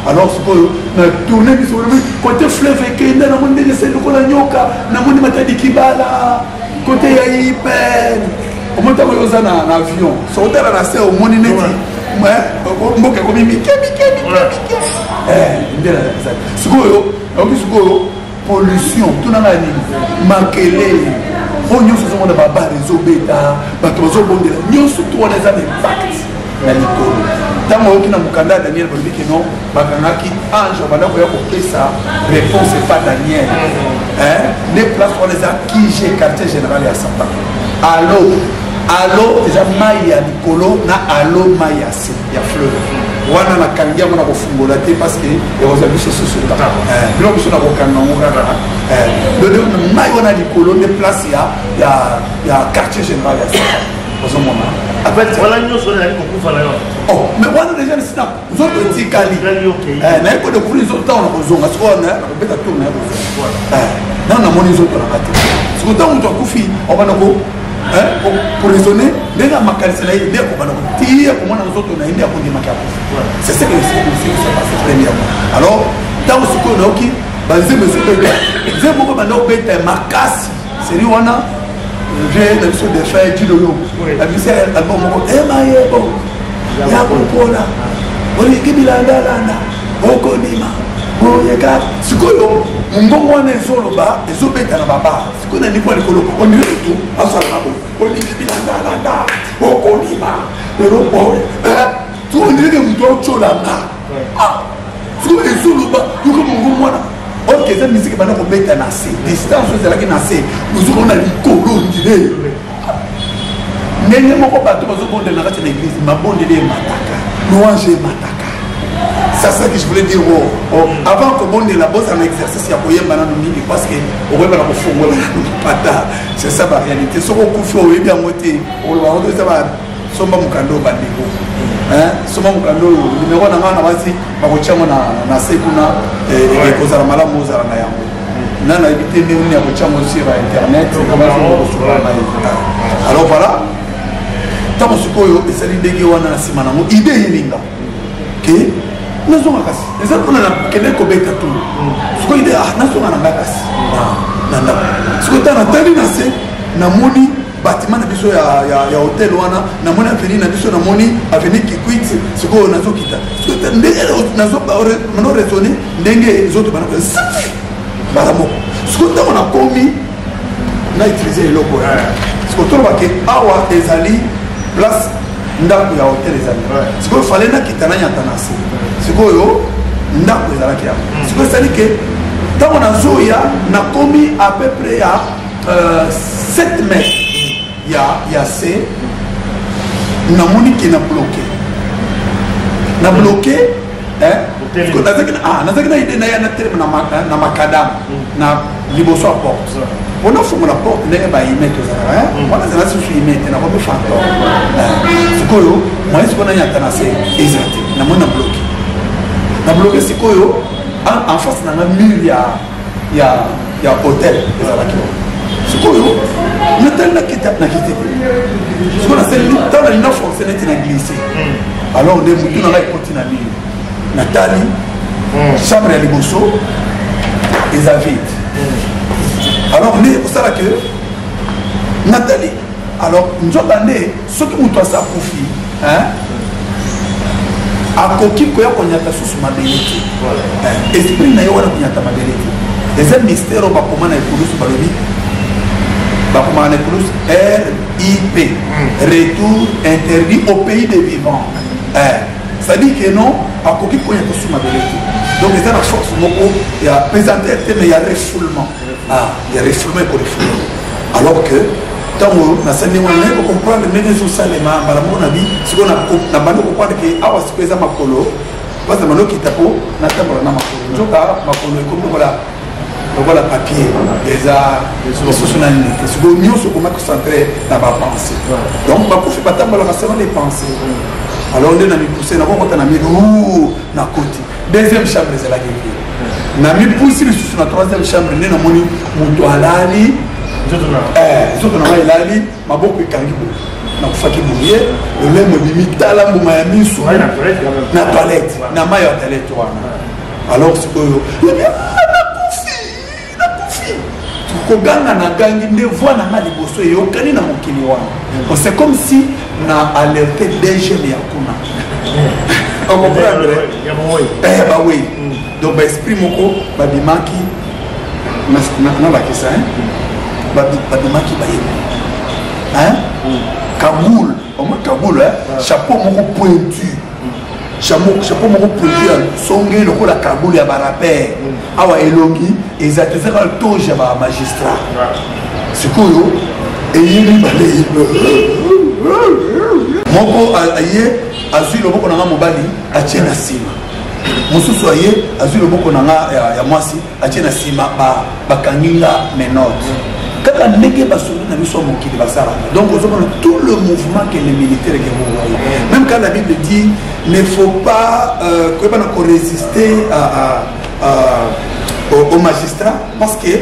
Alors sikoyo na tourne biso côté fleuve ekenda, namoni ndenge ese lokola nyoka, namoni Matadi Kibala, côté ya Ipen. Omoni ntango oyo oza na avion, soki otala na se, omoni neti mboka ekomi mike mike mike mike. Nde ezali sikoyo, nayoki sikoyo pollution, tunanga nini, makelele oyo nyonso ozomona, babare ezobeta, bato bazobondela, nyonso to wana eza na impact na likolo. Ntango oyoki na mokanda ya Daniel, balobi keno bakangaki ange banda koya kopesa réponse epa Daniel, nde place wana eza QG, quartier général ya Satan. Alo alo eza mai ya likolo na alo mai ya se ya fleuve wana. Nakangi yango na kofungola te parce que ekozwa biso susu biloko biso na kokanga yango kaka. Mai wana likolo nde place ya quartier général ya Satan, ozomona. Wana nyonso wana ezali kokufa na yo? Oh, mais wana déjà sina nzoto etikali, naye kodécouvrir nzoto ntango na kozonga. Sikoyo nakobeta tour, naye kozonga, nano namoni nzoto nanga te. Sikoyo ntango moto akufi, obanda koraisonner ndenge ya makanisi na ye, nde akobanda kotia komona nzoto na ye, nde akondimaki akufi. C'est ce que s'est passé premièrement. Alors ntango sikoyo nayoki banzembo ezobeta, nzembo moko banda kobeta makasi, seri wana vie na biso défunt Jiloyo abimisi album moko, Emayebo ya kopola, olingi bilandalanda, okondima boyeka. Sikoyo mongongo wana ezoloba, ezobeta na babar. Sikoyo na niveau ya likolo, ondire motu asala na boye, olingi bilandalanda, okondima lelo boye, sikoyo ondireke motu aotyolanga. Sikoyo ezoloba, yoka mongongo wana, ok, eza musique banda kobeta na se, distance oyo ezalaki na se, ozokona likolo, ondire ndenge moko bato bazobondela na kati na église, mabondeli emataka, louange emataka. C'est ça que je voulais dire. Oh, avant kobondela, bozala na exercice ya koyemba nano mingi parce que okoyeba na kofongola nano mapata. C'est ça baréalité. Soki okufi, oyebi yango te, oloba yango eza. Somba mokanda oyo, bandeko, somba mokanda oyo. Numero na ngai na basi bakotia yango na se kuna, ekozala malamu ozala na yango. Na nayebi te ndenge nini ya kotia yango sur internet, kosukola na ye. Alors voilà, ntango sikoyo esali ndenge wana, na nsima nango idée eyelinga ke nazonga kasi eza mpona nakende kobeta tour. Sikoyo idée, ah, nazonga na ngai kasi na ndako. Sikoyo ntango natali na se, namoni bâtiment na biso ya hotel wana, namoni avenue na biso, namoni avenue Kikwit. Sikoyo nazokita, ndenge nazo raisonne, ndenge ezotobana mbala moko. Sikoyo ntango nakomi na utilize eloko wana, sikoyo tolobake awa ezali place ndako ya hotel ezali. Sikoyo fale nakita, nanyata na se. Sikoyo ndako ezalaki yango. Sikoyo esali ke ntango nazoya, nakomi à peu près ya 7 mètres ya se. Namoni ke na bloqué, na bloqué. Nazalaki na idée na ya natelema na makadam na liboso ya porte mpo nafongola porte ndenge baime tozalaka wana. Ezala susu ime te, nakomi fantôme. Sikoyo moyen sikoyo nanyata na se eza te. Namoni na bloqué, na bloqué. Sikoyo en face na nga mur ya hotel ezalaki wana. Sikoyo natali, nakita, nakiti te. Sikoyo nasali ntango nalingi na force neti na glisse, alors nde motu na ngai ekoti na mur. Natali, chambre ya liboso eza vide. Alors nde kosala ke natali, alors nzoka nde soki moto asa akufi, akoki koya konyata susu mabele te. Esprit na ye wana konyata mabele te, eza mystère oyo bakoma na ekulusu. Balobi bakomaka na ekulusu RIP, retour interdit au pays des vivants. C'est-à-dire que non, akoki konyata susu mabele te. Donc eza na force moko ya pesanteur te, mais ya refoulement. Ah, ya refoulement, ekorefouler. Alors que ntango nasali ndenge wana, naye kocomprendre ndenge ezosalema mbala moko. Na bi sikoyo nabandi kocomprendre ke awa sikoyo eza makolo mpasi na bandi okita mpo natambola na makolo. Nzoka makolo ekomi lokola papier, eza lisusu na nini te. Sikoyo nyonso okoma concentré na bapensées. Donc bakufi batambolaka selon les pensées. Alors nde na mipuse, nakokota na milu, nakoti deuxième chambre, ezalaki vide. Na mipusi lisusu na troisième chambre, nde namoni moto alali, nzoto na ngai elali, maboko ekangi boye. Nakufaki boye, lolemo ebimi, tala mbuma ya misu na toilette, na mai ya toilette wana. Alors sikoyo nakufi, nakufi, koganga na gangi, nde voix na nga liboso eyokani na mokili wana. C'est comme si na alerte DGM ya kuna, ocomprendre? Bawei. Donc baesprit moko babimaki, nalakisa, babimaki, bayebi cagoule, omoi cagoule, chapeau moko pointu, chapeau moko pointu ya songe lokola cagoule ya barappeurs. Awa elongi eza te, ezaka toge ya bamagistrat. Sikoyo eye mibale, moko aye azwi loboko na nga mobali, atie na nsima. Mosusu aye azwi loboko na nga ya mwasi, atie na nsima. Bakangi nga menottes kaka ndenge basoda na biso ya mokili basalaka. Donc ozomona tout le mouvement que les militaires que vous voyez, même quand la Bible dit ne faut pas koyeba na korésister au magistrat parce que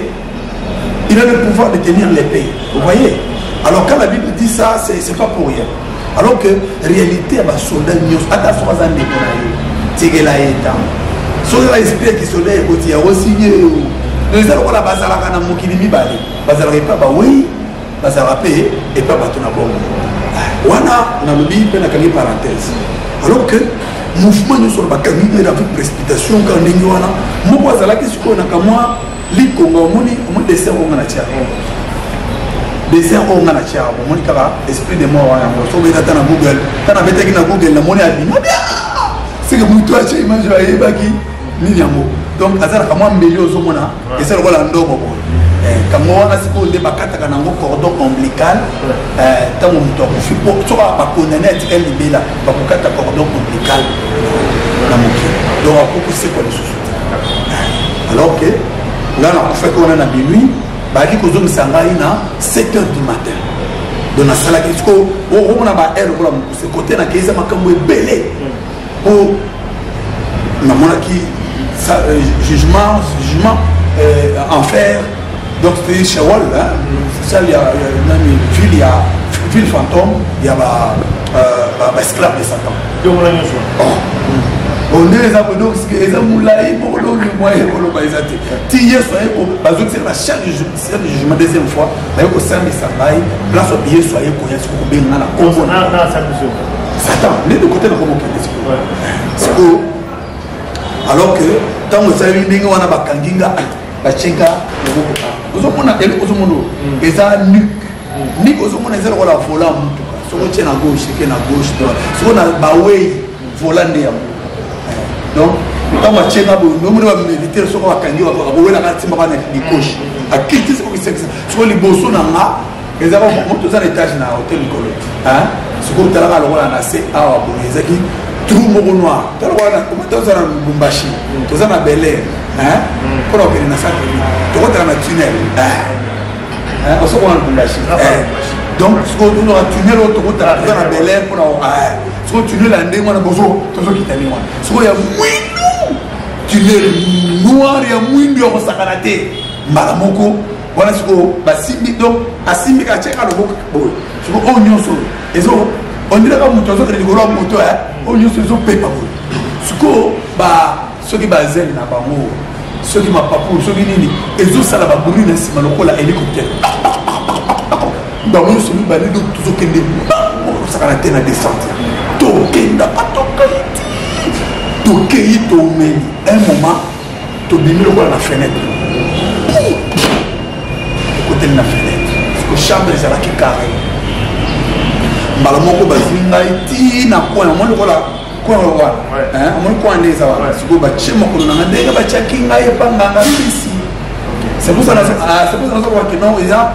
il a le pouvoir de tenir l'épée, vous voyez? Alors quand la Bible dit ça, c'est pas pour rien. Alors que réalité ya basoldat nyonso, ata soki aza ndeko na yo, tikela ye ntango. Soki eza esprit ya kisoldat ekoti, yango signe yo. Donc eza lokola bazalaka na mokili mibale, bazalaka epa bawei, bazalaka mpe epa bato na bongo wana. Nalobi mpe nakangi parenthèse. Alors que mouvement nyonso na bakangi ngai avec précipitation kaka ndenge wana, moko azalaki sikoyo na kamwa likonga. Omoni, omoni dessin oyo nga na tia, dessin oyo nga na tia, omoni kaka esprit de mort wana. Yango so obeta ata na Google, ta nabetaki na Google, namoni abima bien. Seke motu atie image oyo ayebaki nini yango. Donc azalaka mwa mbeli, ozomona eza lokola ndobo boye. Kango wana sikoyo nde bakataka nango cordon ombilical ntango moto akufi, po soki bakondane atikali libela, bakokata cordon ombilical na mokili, donc akoki kosekwa lisusu te. Alors que ngai nakufaki wana na minuit, bayaki kozongisa ngai na 7 heures du matin. Donc nasalaki sikoyo, okomona ba heure lokola mokuse kote nakei, eza makambo ebele po namonaki jugement, enfer. Donc c'était Shawal, hein, salle ya nani, ville ya ville fantôme ya ba esclave de Satan. Oh, ndenge eza boye, donc eza molai moko. Donc moyen koloba eza te. Ti Yesu aye, bazongisaka na chaque jugement, deuxième fois baye kosambisa ngai, place wapi Yesu aye koya siko kobenga na kombo Satan nde kote na komokende sikoyo. Alors que ntango esalemi ndenge wana, bakangi nga, batie nga loboko. Ozomona eloko, ozomona eza nuque. Nuque ozomona eza lokola volant mutuka. Soki otie na gauche, eke na gauche, droite. Soki na bawei, volant nde yango. Donc ntango atie nga boye, nomoni bamilitaire soko bakangi, akowelaka, ntimbaka na likoche, akiti sikokisekisa. Soko liboso na nga Ezaka moto oza na étage na hotel likolo. Sikoyo otalaka lokola na se awa boye ezaki trou moko noir. Tala lokola toza na Lubumbashi, toza na Bel Air, mpona kokende na centre ville. Tokotaka na tunnel. Osokona Lubumbashi. Donc sikoyo tozaka tunnel oyo tokotaka toza na Bel Air mpona sikoyo tunnel ya ndenge wana bozo tozokita ndenge wana. Sikoyo ya mwindu tunnel noir ya mwindu ya kosakana te. Mbala moko wana sikoyo basimbi donc asimbi kaka tiaka loboko boye sikoyo oyo nyonso ezo ondiraka moto azokende likolo ya moto oyo nyonso ezopepa boye sikoyo ba soki bazele na bango soki mapapu soki nini ezosala babruit na nsima lokola hélicoptère bango nyonso mibale donc tozokende osakana te na descente tokendaka tokei ti tokei tomemi un moment tobimi lokola na fenêtre tokoteli na fenêtre siko chambre ezalaki carré mbala moko bazwi ngai ti na coin omoni lokola coin wana omoni coin nde eza wana sikoyo batie mokolo na ngai ndenge batiaki ngai epa nganga mbisi. C'est pour ça que non, il y a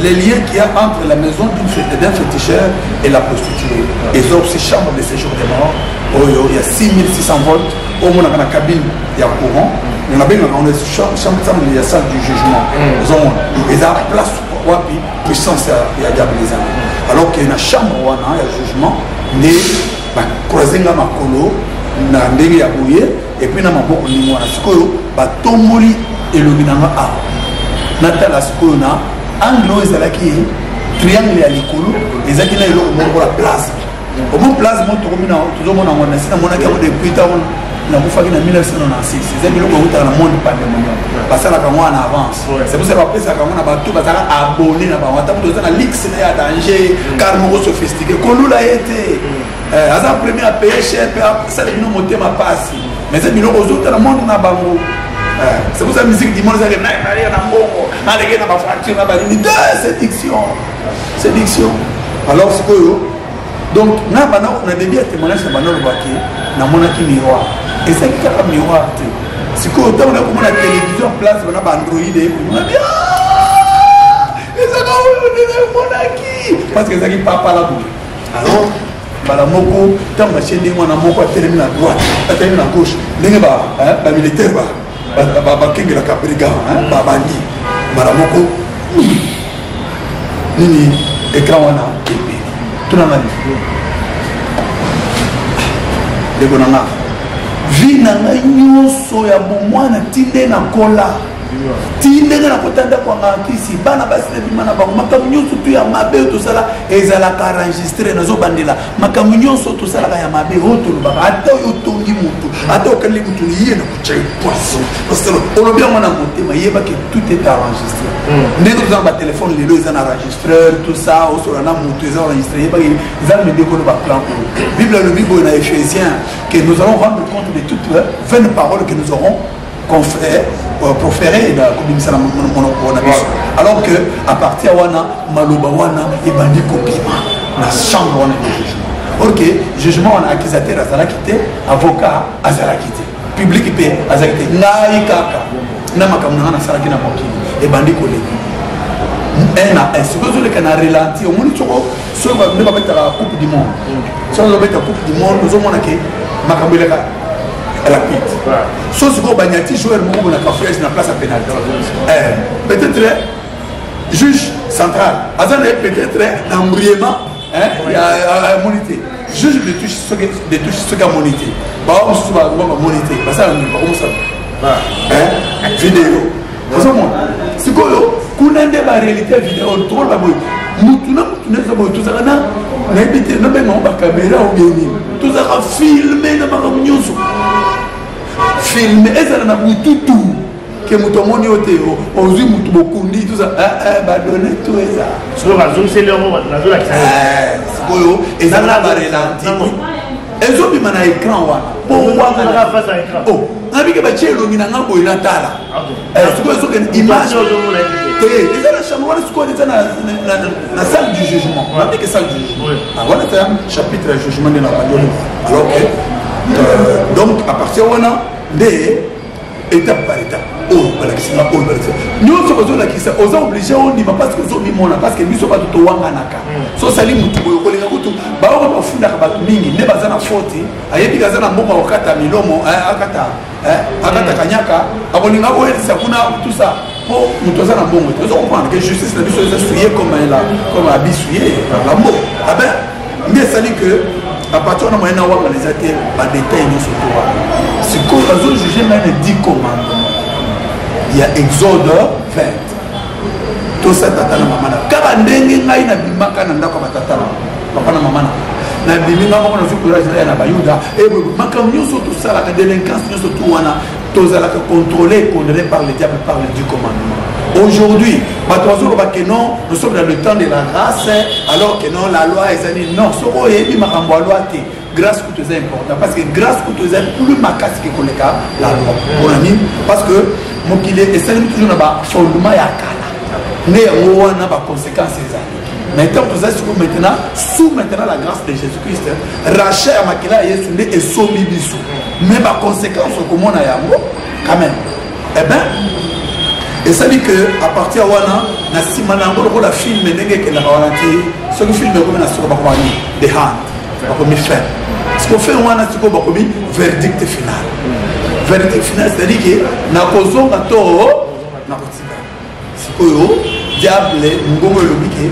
les liens qu'il y a entre la maison d'un féticheur et la prostituée. Et ça aussi chambre de séjour des morts. Oh, il y a 6600 volts. Au moins, dans la cabine, il y a courant. On a bien chambre, il y a salle du jugement. Et la place wapi puissance ya diable ezali. Alors que na chambre wana ya jugement nde bacroise nga makolo na ndenge ya boye et puis na maboko ndenge wana sikoyo batomboli elongi na nga awa natala sikoyo na angle oyo ezalaki triangle ya likolo ezalaki na eloko moko lokola plasme omo plasme oyo tokomi tozomona yango nasi namonaki yango depuis ntango nakufaki na 1996 eza biloko eutaka na monde pandemonium basalaka yango en avance. C'est pour ça bapesaka yango na bato bazalaka abonné na bango ata moto oza na lix na ya danger car moko sophistiqué kolula ye te aza premier apaye cher mpe asala bino motema pasi mais eza biloko ozotala monde na bango. C'est pour ça musique du monde ezalaki nalia na mbongo naleke na bafracture na banini te séduction séduction. Alors sikoyo donc na bana na début ya témoignage na bana olobaki namonaki miroir ezalaki kaka miroir te sikoyo ntango nakomona télévision place bana baandroid ekomona ezaka oyo nde namonaki parce que ezalaki papala boye. Alors mbala moko ntango batie ndenge wana moko atelemi na droite atelemi na gauche ndenge bamilitaire bakengelaka brigand babandi mbala moko nini écran wana epeli tunanga nini ndeko na nga vi na ngai nyonso ya bomwana ti nde nakola ti ndenge nakota ndako ya ngakisi bana basi na bima na bango makambo nyonso tu ya mabe oyo tosala ezalaka enregistre nazobandela makambo nyonso tosalaka ya mabe oyo tolobaka ata oyo otongi motu ata okaneli motu ye na kotya poisson olobi yango na motema yebaki tout est enregistré ndenge toza na batelefone lelo eza na enregistreur tout ça osola na motu eza enregistré yebaki nzambe nde kolo baplan oyo Bible alobi boye na Éphésiens que nous allons rendre compte de toutes vaines paroles que nous aurons proféré na kobimisa na monoko na biso. Alors que à partir wana maloba wana ebandi kobima na chambre wana de jugement or que jugement wana accusateur azalaki te, avocat azalaki te, public mpe azalaki te, ngai kaka na makambo na ngai nasalaki na mokili ebandi koleka un à un. Sikoyo ozoleka na ralenti omoni soko soki nde babetaka Coupe du monde, soki ozobeta Coupe du monde ozomona ke makambo eleka rapide. So sikoyo banyati joueur moko na cafouillage na place ya penalty, peut-être juge central aza na ye peut-être na embrouillement amoni te juge de touche soki de touche soki amoni te bawa mosusu bamoni te basala nini bakomosala video ozomona sikoyo kuna nde baréalité ya video tokoloba boye mutu na mutu nde eza boye tozalaka na nayebi te nabengango bakamera obie nini tozalaka filme na makambo nyonso filme ezala na bututu ke moto amoni yo te ozwi motu bokundi toza badone to eza sikoyo eza na barelenti ezobima na écran wana po wana nabike batie elongi na nga boye natala sikoyo ezokende image te eza na chambre wana sikoyo eza na salle du jugement nabike salle du jugement wana eza chapitre ya jugement nde na bandi. Alors que donc à partir wana nde étape par étape oyo. Balakisi nga oyo, balakisi nyonso, bazolakisa. Oza obligé ondima parce que ozomimona, parce que biso bato towanganaka. So osali motu boye, okolinga kutu baoyo bafundaka bato mingi nde baza na faute. Ayebi aza na mbongo, akokata milomo, akata akata kanyaka, akolinga oyelisa kuna, tout ça mpo moto aza na mbongo te. Ozo comprendre que justice na biso eza souillé comme la comme habit souillé lambo. Aben nde esali que à partir wana, moyen na wangana eza te. Badetail nyonso to wana, sikoyo bazojuge ngai na 10 commandement ya Exode 20: tosa tata na mama na. Kaka ndenge ngai nabimaka na ndako ya batata na papa na mama na, nabimi nga moko, nazwi courage naya na Bayuda. Makambo nyonso tosalaka, délinquance nyonso tu wana, tozalaka contrôlé, condamné par le diable, par le 10 commandement. Aujourd'hui bato bazoloba que non, nous sommes dans le temps de la grâce, alors que non, la loi ezali non. Soki oyebi makambo ya loi te, grâce kutu eza important, parce que grâce kutu eza plus makasi ke koleka la loi. Mpona nini? Parce que mokili esalemi toujours na bafondement ya kala, nde yango wana baconséquence ezali. Mais ntango toza sikoyo maintenant sous maintenant la grâce de Jésus Christ, rachat ya makila ya Yesu nde esombi biso, mais baconséquence okomona yango quand même. Eh ben, esali que à partir wana, na nsima na yango, lokola film ndenge ekendaka wana ti soki film ekomi na suka, bakoma nini? The hand, bakomi fin. Siko fin wana, sikoyo bakomi verdict final. Verdict final, c'est-à-dire que nakozonga to nakotika. Sikoyo diable, mongongo elobi ke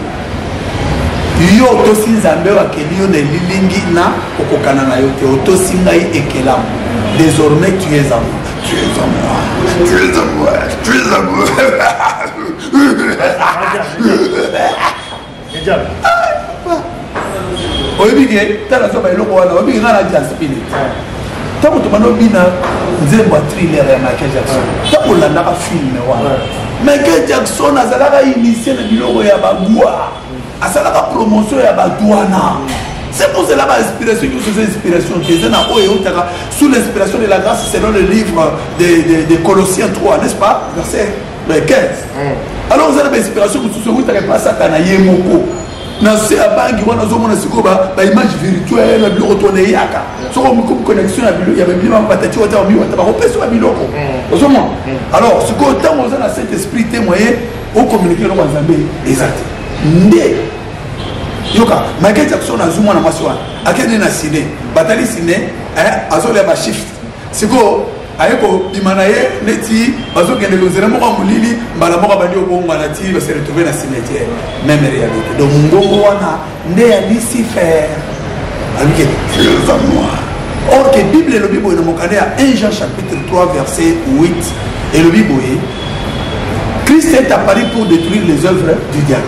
yo otosi Nzambe oyo akeli yo na elilingi na kokokana na yo te, otosi ngai ekelamu, désormais tu es à moi, tu es à moi, tu es à moi, tu es à moi. Oyebi ke tala, zoba eloko wana. Oyebi ke ngai na jaspine, ntango tobanda obina nzembo ya Thriller ya Michael Jackson, ntango olandaka film wana, Michael Jackson azalaka initie na biloko ya bagwa, asalaka promotion ya bato wana. C'est pour cela, bainspiration nyonso eza inspiration te, eza na oyo eutaka sous l'inspiration de la grâce, selon le livre de Colossiens 3, n'est-ce pas, verset 15. Alors oza na bainspiration mosusu eutaka epa Satana ye moko na se ya bangi wana. Ozomona sikoyo baimage virtuelle na biloko tona eyaka. Soki okomi connexion ya babilima, batati wata, bamiwata, bakopesa ba biloko, ozomona. Alors sikoyo, ntango oza na Saint Esprit te, moyen ocommunique eloko ya Nzambe eza te. Nde yoka, Michael Jackson azwi mwana mwasi wana, akende na ciné, batali ciné, azolia bashift. Sikoyo aye kobima na ye neti bazokende kozela moko ya molili, mbala moko abandi obongwana ti base retrouve na cimetière. Même réalité. Donc mongongo wana nde ya Lucifer alobi ke tu es à moi, or que Bible elobi boye na mokanda ya 1 Jean chapitre 3 verset 8, elobi boye: Christ est apparu pour détruire les œuvres du diable.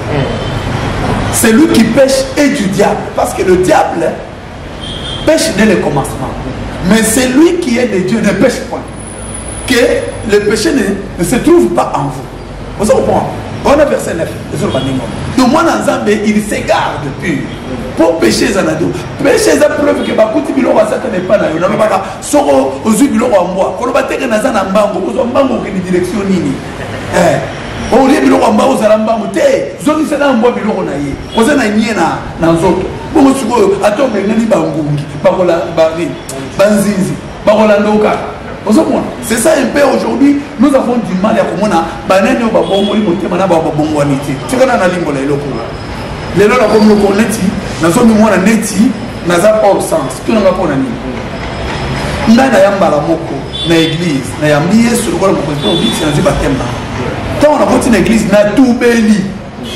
Celui qui pèche est du diable, parce que le diable pèche dès le commencement. Mais celui qui est de Dieu ne pèche point, que le péché ne se trouve pas en vous. Vous comprenez? On a verset 9. Donc mwana Nzambe, il se garde pur. Pour péché eza na do. Péché eza preuve que bakuti biloko ya Satana epa na yo. Nalobaka, soko ozwi biloko ya mbwa, koloba teke naza na mbango, kozwa mbango okende direction nini? Eh. Olie biloko ya mbwa, ozala mbango te, zongisa na mbwa biloko na ye. Oza na nye na nzoto. Bongo sikoyo ata omengani bangungi, bakola banini, banzinzi bakolanda yo kaka, ozomona. C'est ça un peu. Aujourd'hui nous avons du mal ya komona banani oyo babongoli motema na bao babongwani te. Tikana nalimbola eloko. Lelo nakomi loko neti nazomimona neti naza hors sens. Tunanga mpo na nini ngai naya mbala moko na église, nayambi Yesu lokola mokonzi mpe mobikisi, nazwi baptême na ntango nakoti na église, natubeli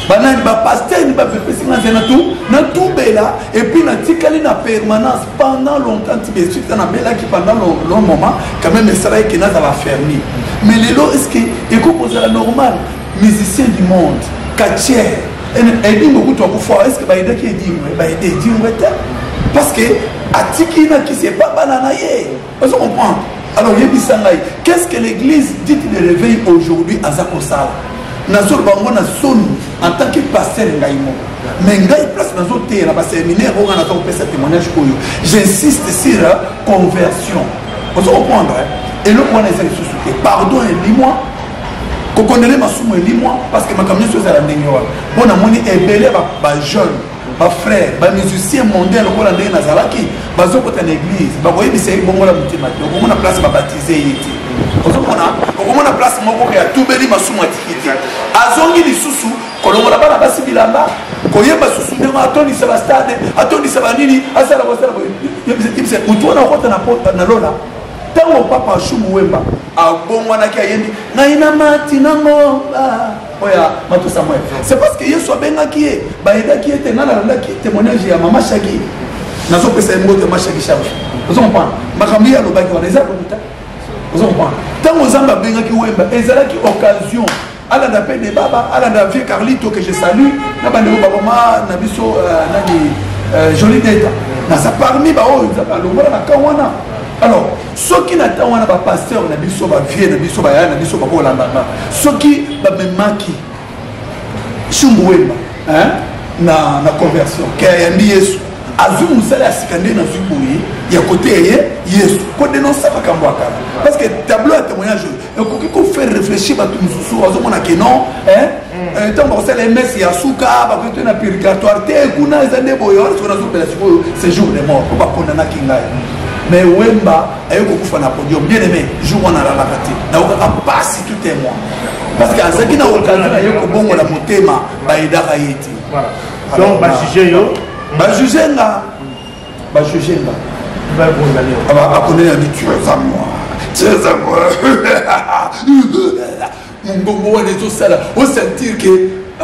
banani, bapaster ni bapepesi nga nzela tu, natubela, et puis natikali na permanence pendant longtemps ti besuka nabelaki pendant long, long moment quand même, esalaki ke nazala fermi. Mais lelo, est ce que ekoki kozala normal? Musicien du monde, catcheur Edingwe kutu akufa, est ce que bayedaki Edingwe? Bayede Edingwe te, parce que atiki na kisi epa bana na ye. Ozo comprendre? Alors yebisa ngai, qu'est ce que l'église dite de réveil aujourd'hui aza kosala? Nazoloba yango na soni en tant que pasteur ngai moko, mais ngai place nazoteya na baséminaire oyo ngai naza kopesa témoignage oyo, j'insiste sur conversion. Ozo comprendre? Eloko wana eza lisusu te. Pardon elimwa, kokondele masumu elimwa, parce que makambo nyonso ezala ndenge wana. Mpo namoni ebele bajeune, bafrère, bamusicien mondain lokola ndenge nazalaki, bazokota na église, bakoyebisa ye bongola motema te, okomona place babatize ye te. Ozomona, okomona place moko ke atubeli masumu atiki te, azongi lisusu kolongola bana basi bilamba, koyemba susu ndenge atondisa bastade, atondisa banini, asala kosala yebisa motu wana okota na lola. Ntango papa Shumu Wemba abongwanaki, ayembi ngai na mati na ngomba oyo Mato Samuel, c'est parce que Yesu abengaki ye, bayedaki ye te. Ngai nalandaki témoignage ya mama Shaki, nazopesa ye mbote, mama Shaki Charge. Ozo comprendre makambo ye alobaki wana eza lokuta? Ozo comprendre? Ntango Nzambe abengaki Wemba, ezalaki occasion alanda mpe de baba, alanda vieux Carlito que je salue, na bandeko bamama na biso, nani, Joli Deta, naza parmi baoyo Nzambe alongola na kan wana. Alors soki na ntango wana bapasteur na biso, bavieux na biso, bayaya na biso bakolandanga, soki bamemaki Shungu Wemba, hein, na conversion ke ayambi Yesu, azwi mosala ya sika, nde nazwi boye ya kote ye Yesu kodénonce makambo ya kala, parce que tableau ya témoignage oyo ekoki kofaire réfléchir bato mosusu. Azomona ke non, ntango bakosala ms ya suka, bakoki te na purgatoire te, kuna eza nde boye wana. Soki nazobela sikoyo séjour de mort mpo bakondanaki ngai, mais Wemba aye kokufa na podium. Bien aimé, jour wana alalaka te, nayokaka pasi tout un mois, parce que azalaki na occasion aye kobongola motema, bayedaka ye te. Donc bajuge yo? Bajuge nga, bajuge nga, bakondane yabi: "Tu es à moi, tu es à moi." Mongongo wana ezosala osentir ke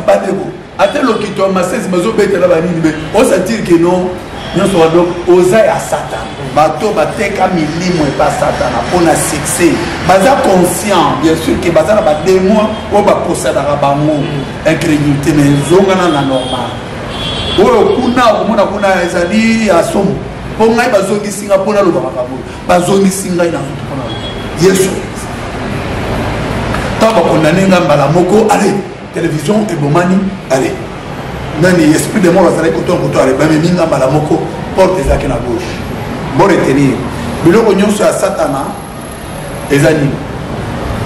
bandeko ata lokito ya masese bazobetela banini, me osentir ke non, nyonso wana donc oza ya Satan. Bato bateka milimo epa Satana mpona succès, baza conscient bien sûr ke baza na badémon oyo baposadaka bango incrédulité, mais ezongana na normal. Oyo kuna okomona kuna ezali ya somo. Mpo ngai bazongisi nga mpo naloba makambo, bazongisi ngai na nzoto mpo naloba Yesu. Ntango bakondane nga mbala moko, ale télévision ebomani, ale nani, esprit de mort azalaki koto koto, ale bamemi nga mbala moko, porte ezalaki na gauche. Bo retenir, biloko nyonso ya Satana eza nini?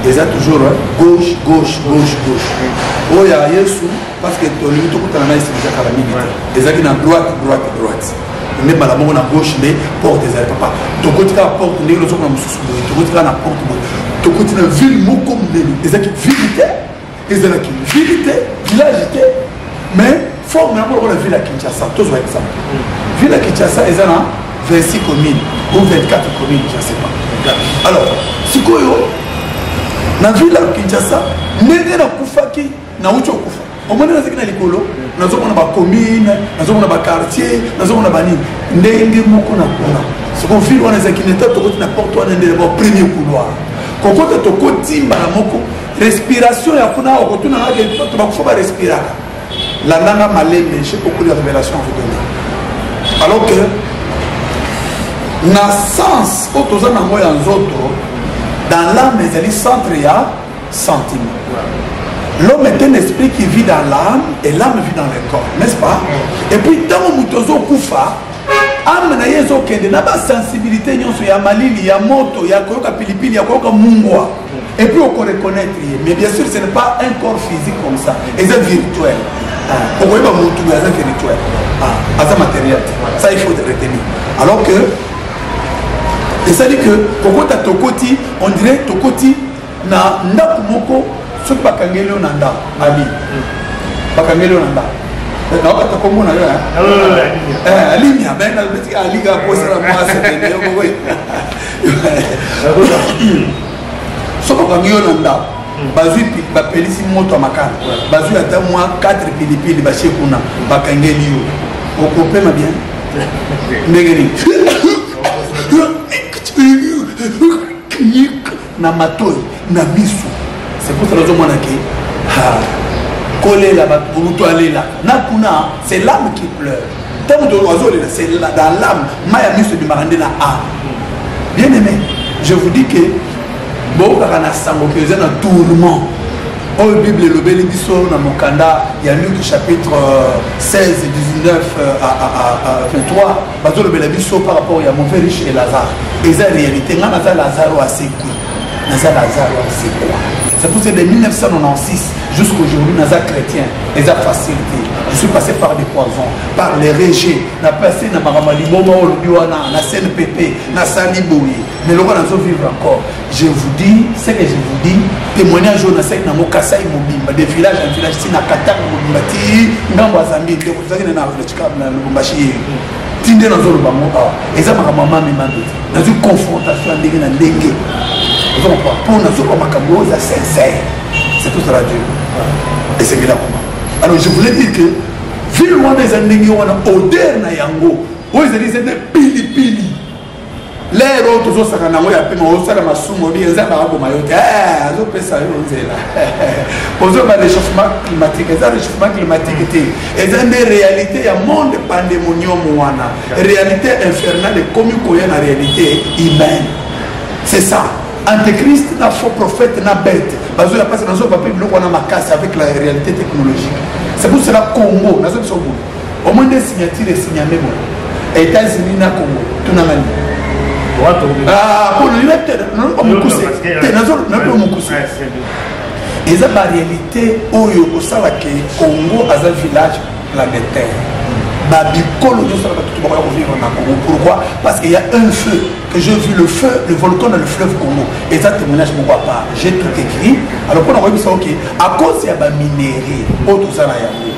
Eza toujours gauche, gauche, gauche, gauche. Oyo ya Yesu, parce que tolingi tokutana na Yesu eza kala mingi te, ezalaki na droite, droite, droite. Nde mbala moko na gauche nde porte ezali. Papa, tokoti kaka porte ndenge lozokona mosusu boye, tokoti kaka na porte boye, tokoti na ville moko monene. Ezalaki ville te, ezalaki ville te, village te, mais forme yango lokola ville ya Kinshasa. Tozwa exemple, ville ya Kinshasa eza na 26 communes ou 24 communes, je ne sais pas. Alors sikoyo na ville ya Kinshasa, ndenge nakufaki, nauti okufa, omoni nazalaki na likolo, nazomona bacommune, nazomona baquartier, nazomona banini, ndenge moko na kuna. Siko ville wana ezalaki neta. Tokoti na porte wana, nde d'abord premier couloir kokota, tokoti mbala moko respiration ya kuna. Okotuna ngake bato bakufa barespiraka? Landanga malembe, j'ai beaucoup de révélations à vous donner. Alors que na sens oyo toza nango ya nzoto, dans l'âme ezali centre ya sentiment. L'homme est un esprit qui vit dans l'âme et l'âme vit dans le corps, n'est-ce pas? Et puis ntango moto ozokufa, âme na ye ezokende na basensibilité nyonso ya malili, ya moto, ya koyoka pilipili, ya koyoka mungwa, et puis okoreconnaître ye. Mais bien sûr, ce n'est pas un corps physique comme ça, eza virtuel. Okoyeba motu boye aza virtuel, aza matériel te. Ça, il faut retenir. Alors que esali que kokota, tokoti, on dirait tokoti na ndako moko. Soki bakangeli yo na ndako, ali bakangeli yo na ndako, naokata kombo na yo Alimia, alika kosala mwasi. Soki okangi yo na ndako, bazwi, bapelisi moto ya makala, bazwi ata mwa 4 pilipili, batie kuna, bakangeli yo, okopema bien ndenge nini? Na matoi, na miso. C'est pour cela ozomona ke kolela, moto alelaka na kuna, c'est l'âme qui pleure. Ntango moto azolela, c'est dans l'âme, mai ya miso ebimaka nde na âme. Bien aimé, je vous dis que boyokaka na sango ke eza na tourment oyo Bible elobeli biso na mokanda ya Luc, chapitre 16, 19 à 23. Bazolobela biso par rapport ya mauvais riche et Lazare. Eza réalité. Ngai naza Lazare oyo asekwi, naza Lazare oyo asekwa. C'est pour ça, de 1996, Jusqu'aujourd'hui naza chrétien, eza facile te. Je suis passé par des poisons, par les rejets, na passé na makambo ya liboma oyo olobi wana, na CNPP, nasali boye, mais lokola nazo vivre encore, je vous dis ce que je vous dis, témoignage oyo nasalaki nango Kasai mobimba, de village en village, ti na Katanga mobimba, ti ngambo ya Zambie, ndeko tozalaki na na Lubumbashi ye ti nde nazoloba yango awa, eza makambo ya mame mame te. Nazwi confrontation ya ndenge na ndenge, ozo comprendre, mpo nazoba makambo oyo eza sincère, c'est tout cela Dieu esengeli akoma. Alors je voulais dire que ville wana eza ndenge wana, odeur na yango oyo ezali eza nde pilipili. Lero oyo tozosaka nango ya pema, osala masumu obi nzambe akoboma yo te, azopesa yo nzela. Ozoba réchauffement climatique, eza réchauffement climatique te, eza nde réalité ya monde pandémonium wana, réalité infernale ekomi koya na réalité humaine. C'est ça, antéchrist na faux prophète na bête bazoya mpasi. Nazoba mpe biloko wana makasi avec la réalité technologique. C'est pour cela Congo nazo biso boye, au moins nde signature esigname boye, États-Unis na Congo tunanga nini mokuse te, nazo mokuse. Eza baréalité oyo kosalaka Congo aza village planétaire, babikolo nyonso na bato bakoya kovivre na Congo. Pourquoi? Parce qu'il y a un feu que j'ai vu, le feu, le volcan dans le fleuve Congo. Eza témoignage moko à part, j'ai tout écrit. Alors mpona koyebisa, ok, à cause ya baminerai oyo toza na yango,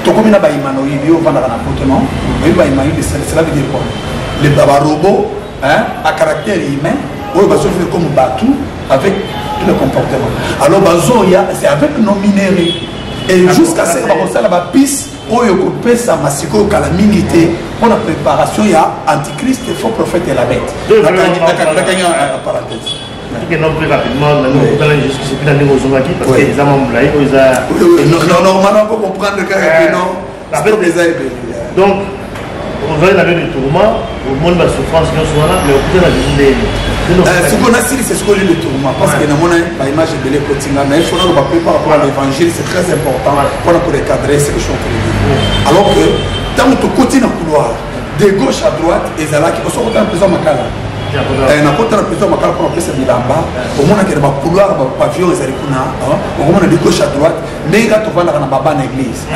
tokomi na bahumanoïde. Yo ovandaka na poto, non? Oyebi bahumanoïde, cela veut dire quoi? Les barobot, hein, à caractère humain, oyo bazovivre comme bato avec tout le comportement. Alors bazoya, c'est avec nos minéraux et jusqu'à ce que bakosala bapuce oyo kopesama sikoyo kala mingi te mpona préparation ya antichrist, faux prophète et la bête. Nakangi parenthèse. Tokenda plus rapidement na jusqu'ici mpe na ndenge ozongaki, parce que eza mwa molai oyo eza. Normalement po comprendre kaka que non, stop, eza ebele. Donc ozali na lieu de tourment, omoni basouffrance nyonso wana, mais okuta na Jésus ndenge? Sikoyo nasilisa sikoyo lieu de tourment, parce que namona baimage ebele ekotinga, mais il faut naloba mpe par rapport à l'évangile, c'est très important mpona korecadrer ce que je suis en train de dire. Alors que ntango tokoti na couloir, de gauche à droite ezalaki, osokota na prison Makala, nakota na prison Makala mpona kopesa bilamba, omonake na bacouloir, bapavillon ezali kuna, okomona de gauche à droite ndenge kaka tovandaka na baba na église.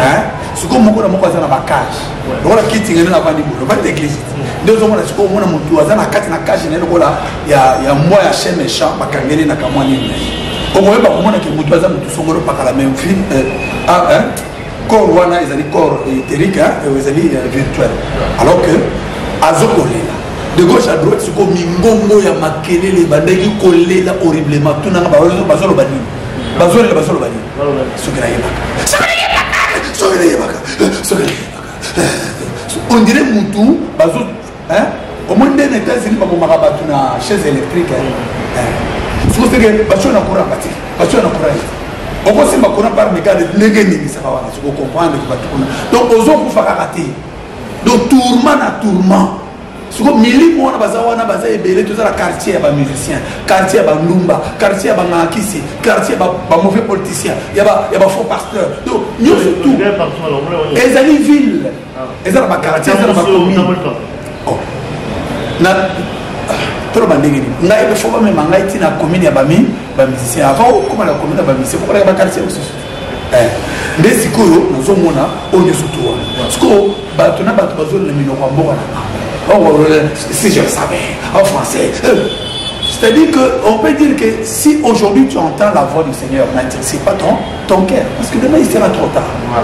Sikoyo moko na moko aza na bacage, lokola kiti ngene navandi boye, ovandi na église nde ozomona. Sikoyo omona motu aza na kati na cage na ye lokola ya mbwa ya chien méchant, bakangeli na kamwa nini na ye. Okoyeba komona ke motu aza motu songolo pakala, même corps wana ezali corps éthérique, ezali virtuel, alors que azokolela de gauche à droite. Sikoyo mingongo ya makelele ebandaki kolela horriblement. Tunanga, bazoloba nini? Bazolela, bazoloba nini? Soki nayebaka, soki nayebaka, soki nayebaka, soki nayebaka. On dirait mutu bazo omoi nde na États-Unis babomaka bato na chaise électrique. Siko seke batio na courant, batiki batio na courant, okosimba courant par mégarde ndenge eningisaka wana. Siko comprendre ke bato kuna, donc ozokufa kaka te, donc tourment na tourment. Siko milimo wana baza wana, baza ebele. Toza na quartier ya bamusicien, quartier ya bandumba, quartier ya bangakisi, quartier ya bamauvais politicien, ya bafaux pasteur, donc nyonso tout ezali ville, eza na baquartier, eza na bacommune. Na toloba ndenge nini? Ngai fo bamema ngai ntina commune ya bami bamusicien. Avant okóma na commune ya bamusicien, kokolaka baquartier mosusu nde sikoyo nazomona oyo nyonso to wana. Sikoyo bato na bato bazolela minoko ya mboka na bango, si je le savais, en français. C'est-à-dire qu'on peut dire que si aujourd'hui tu entends la voix du Seigneur, n'endurcis pas ton cœur. Parce que demain il sera trop tard.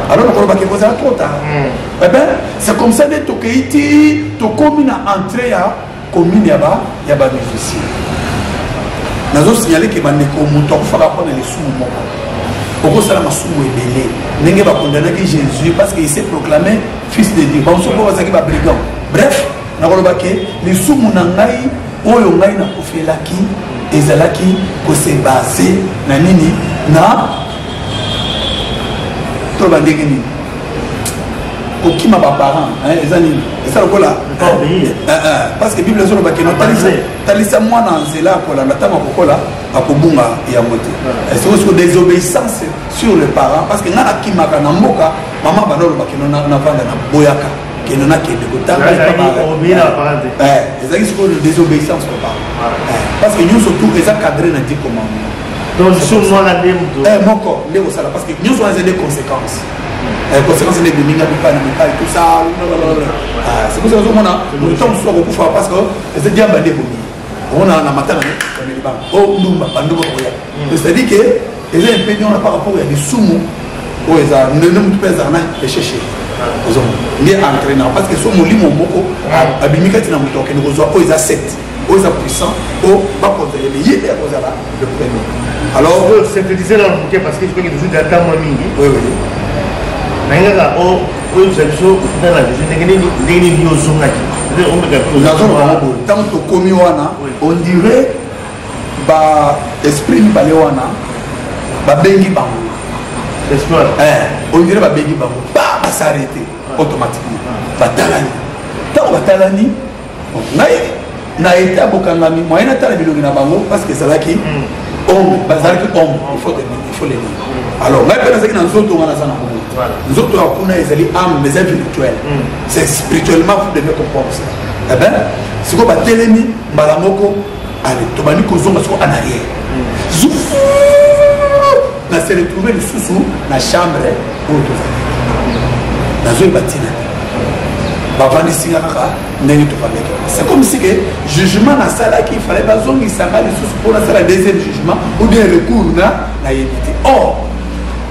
Alors, on va dire trop tard. Eh bien, c'est comme ça que tu tokomi na entrée ya commune ya ba musicien. Nazo signaler que bandeko, moto akufaka mpona lisumu moko, okosala masumu ebele. Ndenge bakondamnaki Jésus parce qu'il s'est proclamé fils de Dieu, bamosusu mpo bazalaki babrigand. Bref, nakoloba ke lisumu na ngai oyo ngai nakufelaki ezalaki kose baser na nini? Na toloba ndenge nini? Kokima baparent eza nini? Eza lokola, parce que Bible ezoloba keno talisa mwana nzela akolanda, ntango akokola akobunga yango te. Sikoyo désobéissance sur le parent, parce que ngai nakimaka na mboka, mama banda oloba keno navanda, na boyaka kendo nakende kotanga. Ezalaki sikoyo désobéissance au parent, parce que nyonso tout eza cadré na 10 commandement. Donc lisumu wana nde moto eh, moko nde kosala parce que nyonso wana eza nde conséquence eh, conséquence nde ebimi nga bipai na bipai tout ça. Ah, c'est pour ça ozomona moto ntango mosusu akokufa parce que eza diamba nde ebomi. Omona na matanga bameli bango o ndumba, bandumba bakoya. C'est à dire que eza impedi wana par rapport ya lisumu oyo eza ndenge motu mpe azala na péché chez ozomona nde entraîneur, parce que so molimo moko abimi kati na moto, akende kozwa oyo eza 7, oyo eza puissant, oyo bakonza ye, ye nde akozala le premier. Alors synthétiser na moke, parce que je crois que tozwi ata mwa mingi. Oui. Nayingaka oyebisa biso okuta na vision ndenge nini, ndenge nini yo ozongaki. Nazoloba ngo boye: ntango tokomi wana, on dirait ba esprit mibale wana babengi bango, on dirait babengi bango, ba bas'arrêter automatiquement, batalani. Ntango batalani, ngai na ete ya bokangami, moyen natala bilongi na bango, parce que ezalaki ombre, bazalaki ombre, il faut le dire. Alors ngai mpe nazalaki na nzoto nga naza na komona nzoto ya kuna ezali âme, mais eza virtuel, c'est spirituellement, vous devez comprendre ça. Eh ben, sikoyo batelemi mbala moko, ale tobandi kozonga sikoyo en arrière, na se retrouve lisusu na chambre oyo tozalaki. Nazoyeba ntina te, bavandisi nga kaka ndenge tovandaki wana. C'est comme si que jugement nasalaki, fallait bazongisa nga lisusu mpo nasala deuxième jugement ou bien recours na nayebi te. Or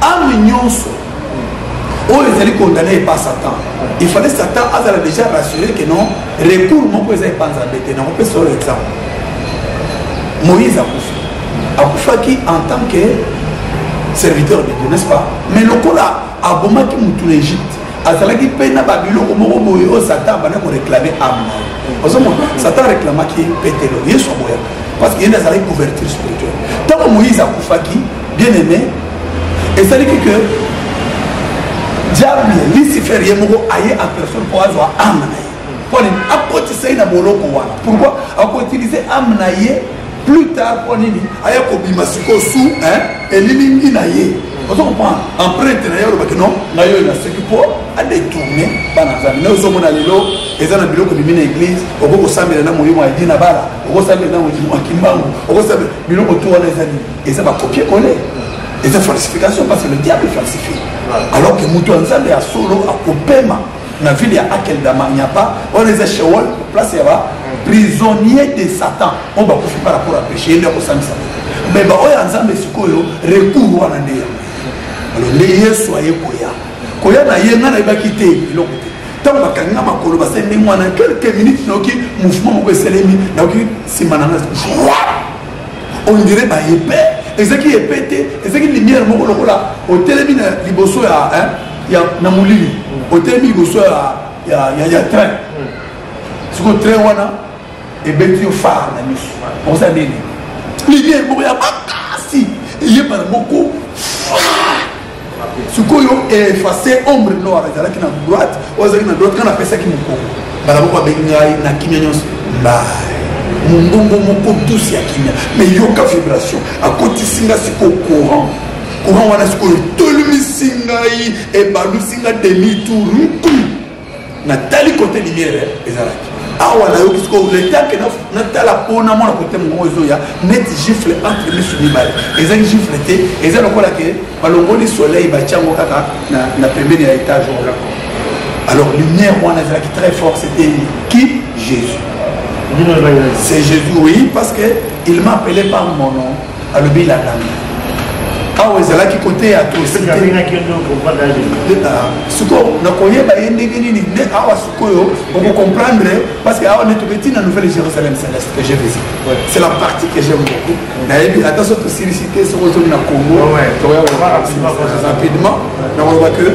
âme nyonso oyo ezali condamné epa Satan, il fallait Satan azala déjà rassuré que non, recours moko eza epa Nzambe te. Nakopesa oyo exemple: Moïse akufi, akufaki en tant que serviteur de Dieu, n'est-ce pas? Mais lokola abomaki mutu na Égypte, azalaki mpe na babiloko moko boye oyo Satan abanda koréclamer âme na ye. Ozomona, Satan réclamaki Petelo, Yesu aboyaka, parce que ye nde azalaki couverture spirituelle. Ntango Moïse akufaki, bien aimé, esaliki que diable Lucifer ye moko aye en personne mpo azwa âme na ye. Mpo nini akotisa ye na boloko wana? Pourquoi akoutiliser âme na ye plus tard? Mpo nini aya kobima sikoyo su elilingi na ye? Ozo comprendre, empreinte na ye, olobaki non, ngai oyo naseki mpo adétourner bana Nzambe. Nde ozomona lelo eza na biloko ebimi na église, okoki kosambela na molimo ya Dina Bala, okosambela na molimo ya Kimbangu, okosambela biloko to wana. Eza nini? Eza bacopier coller, eza falsification, parce que le diable falsifie. Alors que moto ya Nzambe ya solo akopema na ville ya Akeldama nyapa wana, eza Sheol, place ya ba prisonnier de Satan oyo bakufi par rapport à péché. Ye nde akosambisa, mais baoyo ya Nzambe sikoyo, recours wana nde yango. Alors nde Yesu aye koya, koya na ye, ngai nayebaki te eloko te. Ntango bakangi nga makolo, basali ndenge wana, quelques minutes nayoki mouvement moko esalemi, nayoki nsima na nga, on dirait bayepe, ezalaki epe te, ezalaki lumière moko lokola otelemi na liboso ya na molili, otelemi liboso ya train. Sikoyo train wana ebeti yo phare na miso, oza nini, lumière moko ya makasi eyebana moko. Sikoyo efface ombre noire ezalaki na droite, oyo ezalaki na droite. Nga napesaki mokongo, mbala moko abengi ngai na kimia nyonso, mbai mongongo moko douce ya kimia, mais yoka vibration. Akotisi nga sikoyo courant, courant wana sikoyo etelemisi ngai, ebalusi nga demi tour nku. Natali côté lumière ezalaki awa, nayoki sikoyo letake, natala mpo namona côté mongongo ezoya, neti gifle entre miso mibale. Ezali gifle te, eza lokola ke balongoli soleil, batia yango kaka na pembeni ya étage wana. Alors lumière wana ezalaki très fort. C'était qui? Jésus, c'est Jésus, oui, parce que il m'a appelé par mon nom. Alobi landanga awa, ezalaki côté ya atrocité. Sikoyo nakoyeba ye ndenge nini? Nde awa sikoyo okocomprendre, parce que awa nde tobeti na Nouvelle Jérusalem céleste que j'ai visité. C'est la partie que j'aime beaucoup. Nayebi ata so tosilisi te, soki ozomi na Congo rapidement, nakoloba que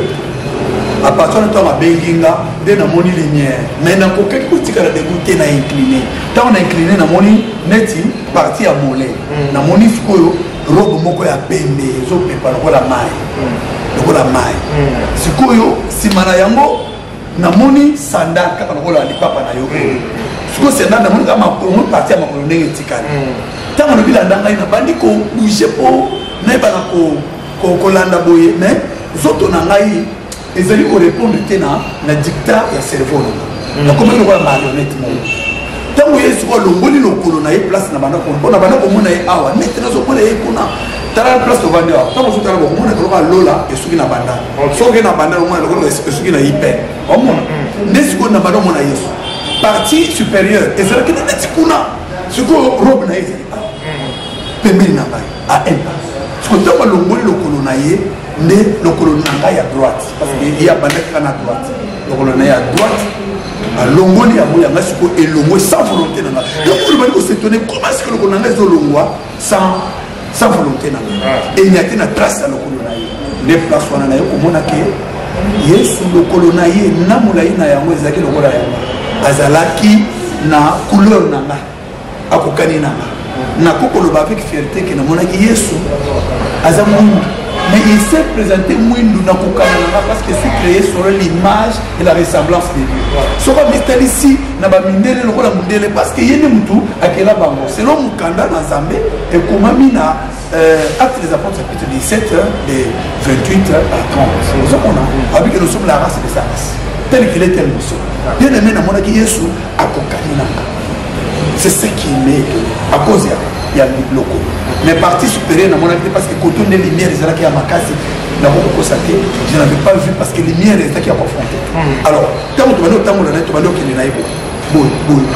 à partir de ntango abengi nga, nde namoni lumière, mais nakokaki kotikala debout te, na incliné. Ntango na incliné, namoni neti partie ya mollet, namoni sikoyo robe moko ya pembe ezopepa lokola mai, lokola mai. Sikoyo nsima na yango namoni sandale kaka lokola lipapa na yo. Sikoyo sandale, namoni kaka makolo, partie ya makolo ndenge etikali. Ntango alobi landa ngai, nabandi kobouger mpo nayebana kolanda boye, mais nzoto na ngai ezali korépondre te na dictat ya cerveau na nga. Nakomaki lokola marionnette moko. Ntango ye sikoyo alongoli lokolo na ye place na banda, mpo na banda komona ye awa, neti nazomona ye kuna. Tala place tovandi awa, ntango ozotala bokomona lokola lola esuki na bandal. Soki okei na bandal, omona lokola esuki na ipel, omona nde sikoyo na banda omona Yesu partie supérieure ezalaki nde neti kuna. Sikoyo robe na ye ezali awa pembeni na ngai a un pas. Sikoyo ntango alongoli lokolo na ye, nde lokolo na ngai ya droite, parce que ye abandaki kaka na droite, lokolo na ye ya droite alongoli yango, ya ngai sikoyo elongwe sans volonté na ngai. Donc oyo bali kos'étonner, comment est-ce que lokolo na ngai ezolongwa sans volonté na ngai? Enyati na trace ya lokolo na ye. Nde place wana na ye komona ke Yesu lokolo na ye na molai na yango ezalaki lokola yango, azalaki na couleur na nga, akokani na nga. Nakoki koloba avec fierté ke namonaki Yesu aza mwindu, mais il s'est présenté mwindu na kokana na nga, parce que je suis créé selon l'image et la ressemblance de Dieu. Soki amitalisi na bamindele lokola mondele, parce que ye nde mutu akela bango selon mokanda na Nzambe ekomami na Actes des Apôtres chapitre 17 de 28 à 30. Ozomona abi que nous sommes la race de sa race, tel qu'il est, tel nous sommes. Bien aimé, namonaki Yesu akokani na nga. C'est ce qui m'est étonné à cause ya lokolo. Mais partie supérieure namonaki te, parce que koto nde lumière ezalaki ya makasi. Nakokokosa te, je n'avais pas vu, parce que lumière ezalaki ya confronté. Alors ntango tobandi kotambola na ye, tobandi kokende na ye boye boye boye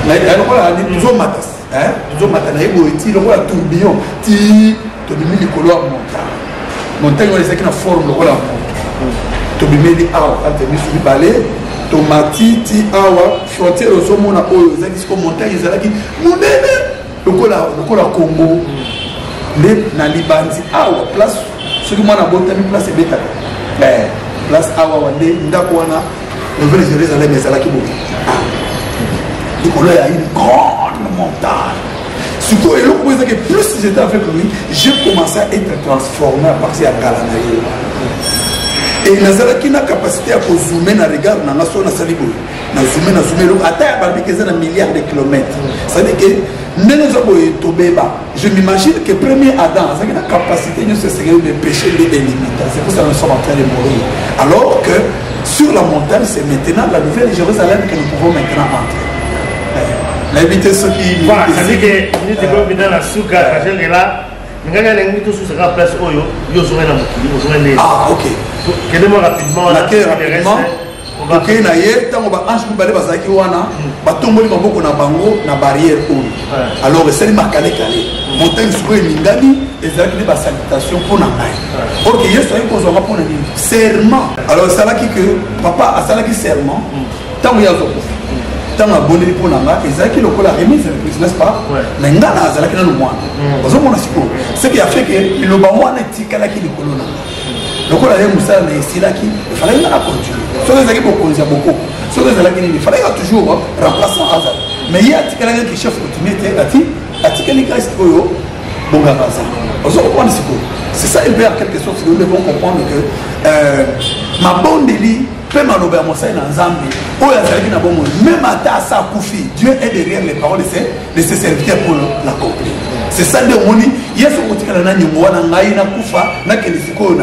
boye, lokola tozomata, tozomata na ye boye ti lokola tourbillon, ti tobimi likolo ya montagne. Montagne wana ezalaki na forme lokola ya moto. Tobimeli awa entre miso mibale, tomati ti awa frontière. Ozomona oyo ezalaki siko montagne, ezalaki monene lokola Congo. Nde na libandi awa, place soki mwana abotami, place ebetaka, place awa wa nde ndako wana Nouvelle Jérusalem ezalaki boye likolo ya une grande montagne. Sikoyo eloko oyo ezaki, plus j'étais avec lui, j'ai commencé à être transformé à partir ya ngala na ye. E nazalaki na capacité ya kozoomer na regard na nga. So nasali boye, na zoome, na zoome eloko ata ya balobiki eza na milliard de kilomètres. C'est-à-dire que ndenge eza boye, tobeba. Je m'imagine que premier Adam azalaki na capacité nyonso esengeli, mais péché nde elimita. C'est pour ça que nous sommes en train de mourir, alors que sur la montagne, c'est maintenant la Nouvelle Jérusalem que nous pouvons maintenant entrer. Nayebi te soki Voilà, c'est-à-dire que minute ekomi mpenza na suka. Kazengela ngai nalingi tosusaka place oyo yo ozongai na mokili, ozongai nde. Ah, ok. Kende mwa rapidement wana. Nake rapidement. Tokei na ye. Ntango baange mibale bazalaki wana, batomboli maboko na bango na barrière oyo, alors esali makalekale, montagne sikoyo eningani. Ezalaki nde basalutation mpo na ngai. Ok, Yesu ayaki kozwanga mpo na nini? Serment. Alors esalaki ke papa asalaki serment ntango ye azokufa, ntango abondeli mpo na nga, ezalaki lokola remise reprise, n'est-ce pas? Mais nga na azalaki nano mwana. Ozomona sikoyo ce qui a fait que liloba wana etikalaki likolo na nga. Lokola ye mosala na esilaki, efalaki nga na continue. Soki ezalaki bokonzi ya bokoko, soki ezalaki nini, efalaki nga toujours remplaçant azala, mais ye atikalaki ki chef coutumier te. Ati atikali kaka sikoyo bonganga aza. Ozo comprendre sikoyo? C'est ça un peu, en quelque sorte, nous devons comprendre que mabondeli mpe maloba ya mosali na Nzambe oyo azalaki na bomoi, même ata asa akufi, Dieu est derrière les paroles de ses serviteurs pour l'accomplir. C'est ça nde omoni Yesu kotikala na niongo wana. Ngai nakufa, nakende sikoyo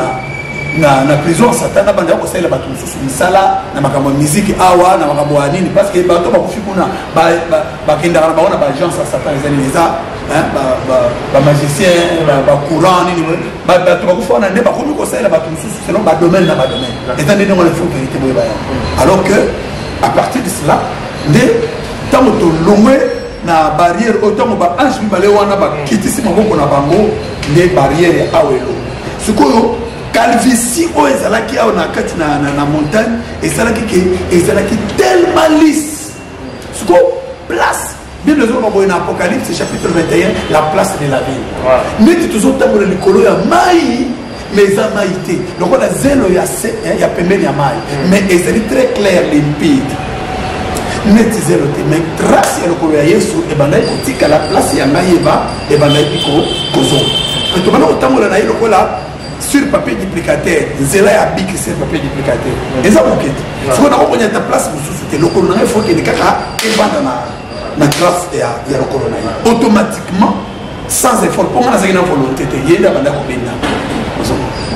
na prison ya Satan, nabanda kosalela bato mosusu misala na makambo ya miziki awa, na makambo ya nini, parce que bato bakufi kuna bakendaka na bango na baagence ya Satan. Eza nini? Eza bamagicien, bacourant, nini. Bato bakufa wana nde bakomi kosalela bato mosusu selon badomaine na badomaine. Eza nde ndenge wana, faut vérité boyeba yango. Alors que à partir de cela nde ntango tolongwe na barrière oyo, ntango baange mibale wana bakitisi maboko na bango, nde barrière ya awa elongo. Sikoyo calvitie oyo ezalaki awa na kati na montagne esalaki ke ezalaki tellement lisse. Sikoyo place Bible ezoloba boye na Apocalypse chapitre 21, la place de la ville, neti tozotambola likolo ya mai, mais eza mai te, lokola zelo ya se ya pembeni ya mai, mais ezali très clair, limpide, neti zelo te. Mais trace ya lokolo ya Yesu ebandaki kotikala, place ya ngai eba ebandaki kozonga. Tobanda kotambola na ye lokola sur papier duplicateur, nzela ya bic sur papier duplicateur, eza moke te. Sikoyo nakokonyata place mosusu te, lokolo na ngai faut kende kaka evanda na trace ya lokolo na ye, automatiquement, sans effort, mpo nga nazalaki na volonté te. Ye nde abanda kobenda.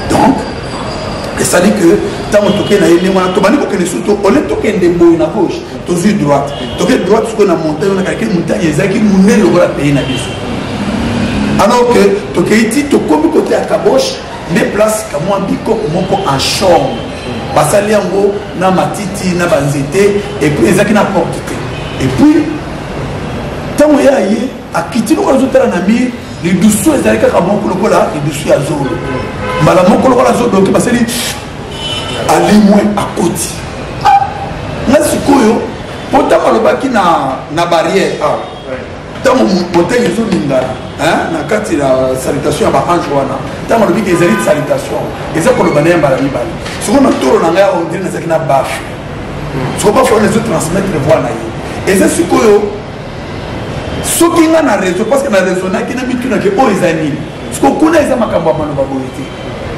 Donc esali que ntango tokei na ye ndenge wana, tobandi kokende surtout ole tokende boye na gauche, tozwi droite, toke droite. Sikoyo na montagne wana, kalaki montagne ezalaki monene lokola pays na biso. Alors que tokei ti tokomi kote ya Kaboche, nde place kamwa bikoko moko en chambre basali yango na matiti na banzete, et puis ezalaki na porte te. Et puis ntango ye aye akiti lokola azotala na mire, lidusu ezali kaka moko lokola lidusu ya zolo, mbala moko lokola azodoki basali alimwe akoti. Nga sikoyo mpo ntango alobaki na barrière awa, ntango montagne ezoningana na kati ya salutation ya baange wana, ntango alobi ke ezali salutation, eza koloba na ye mbala mibale. Sikoyo na tolo na ngai ondire nazalaki na baffle, sikoyo baffle wana ezotransmettre voix na ye. Eza sikoyo soki nga na raison, parce que na raisonnaki na mitunaki oyo eza nini. Sikoyo kuna eza makambo ya maloba boye te,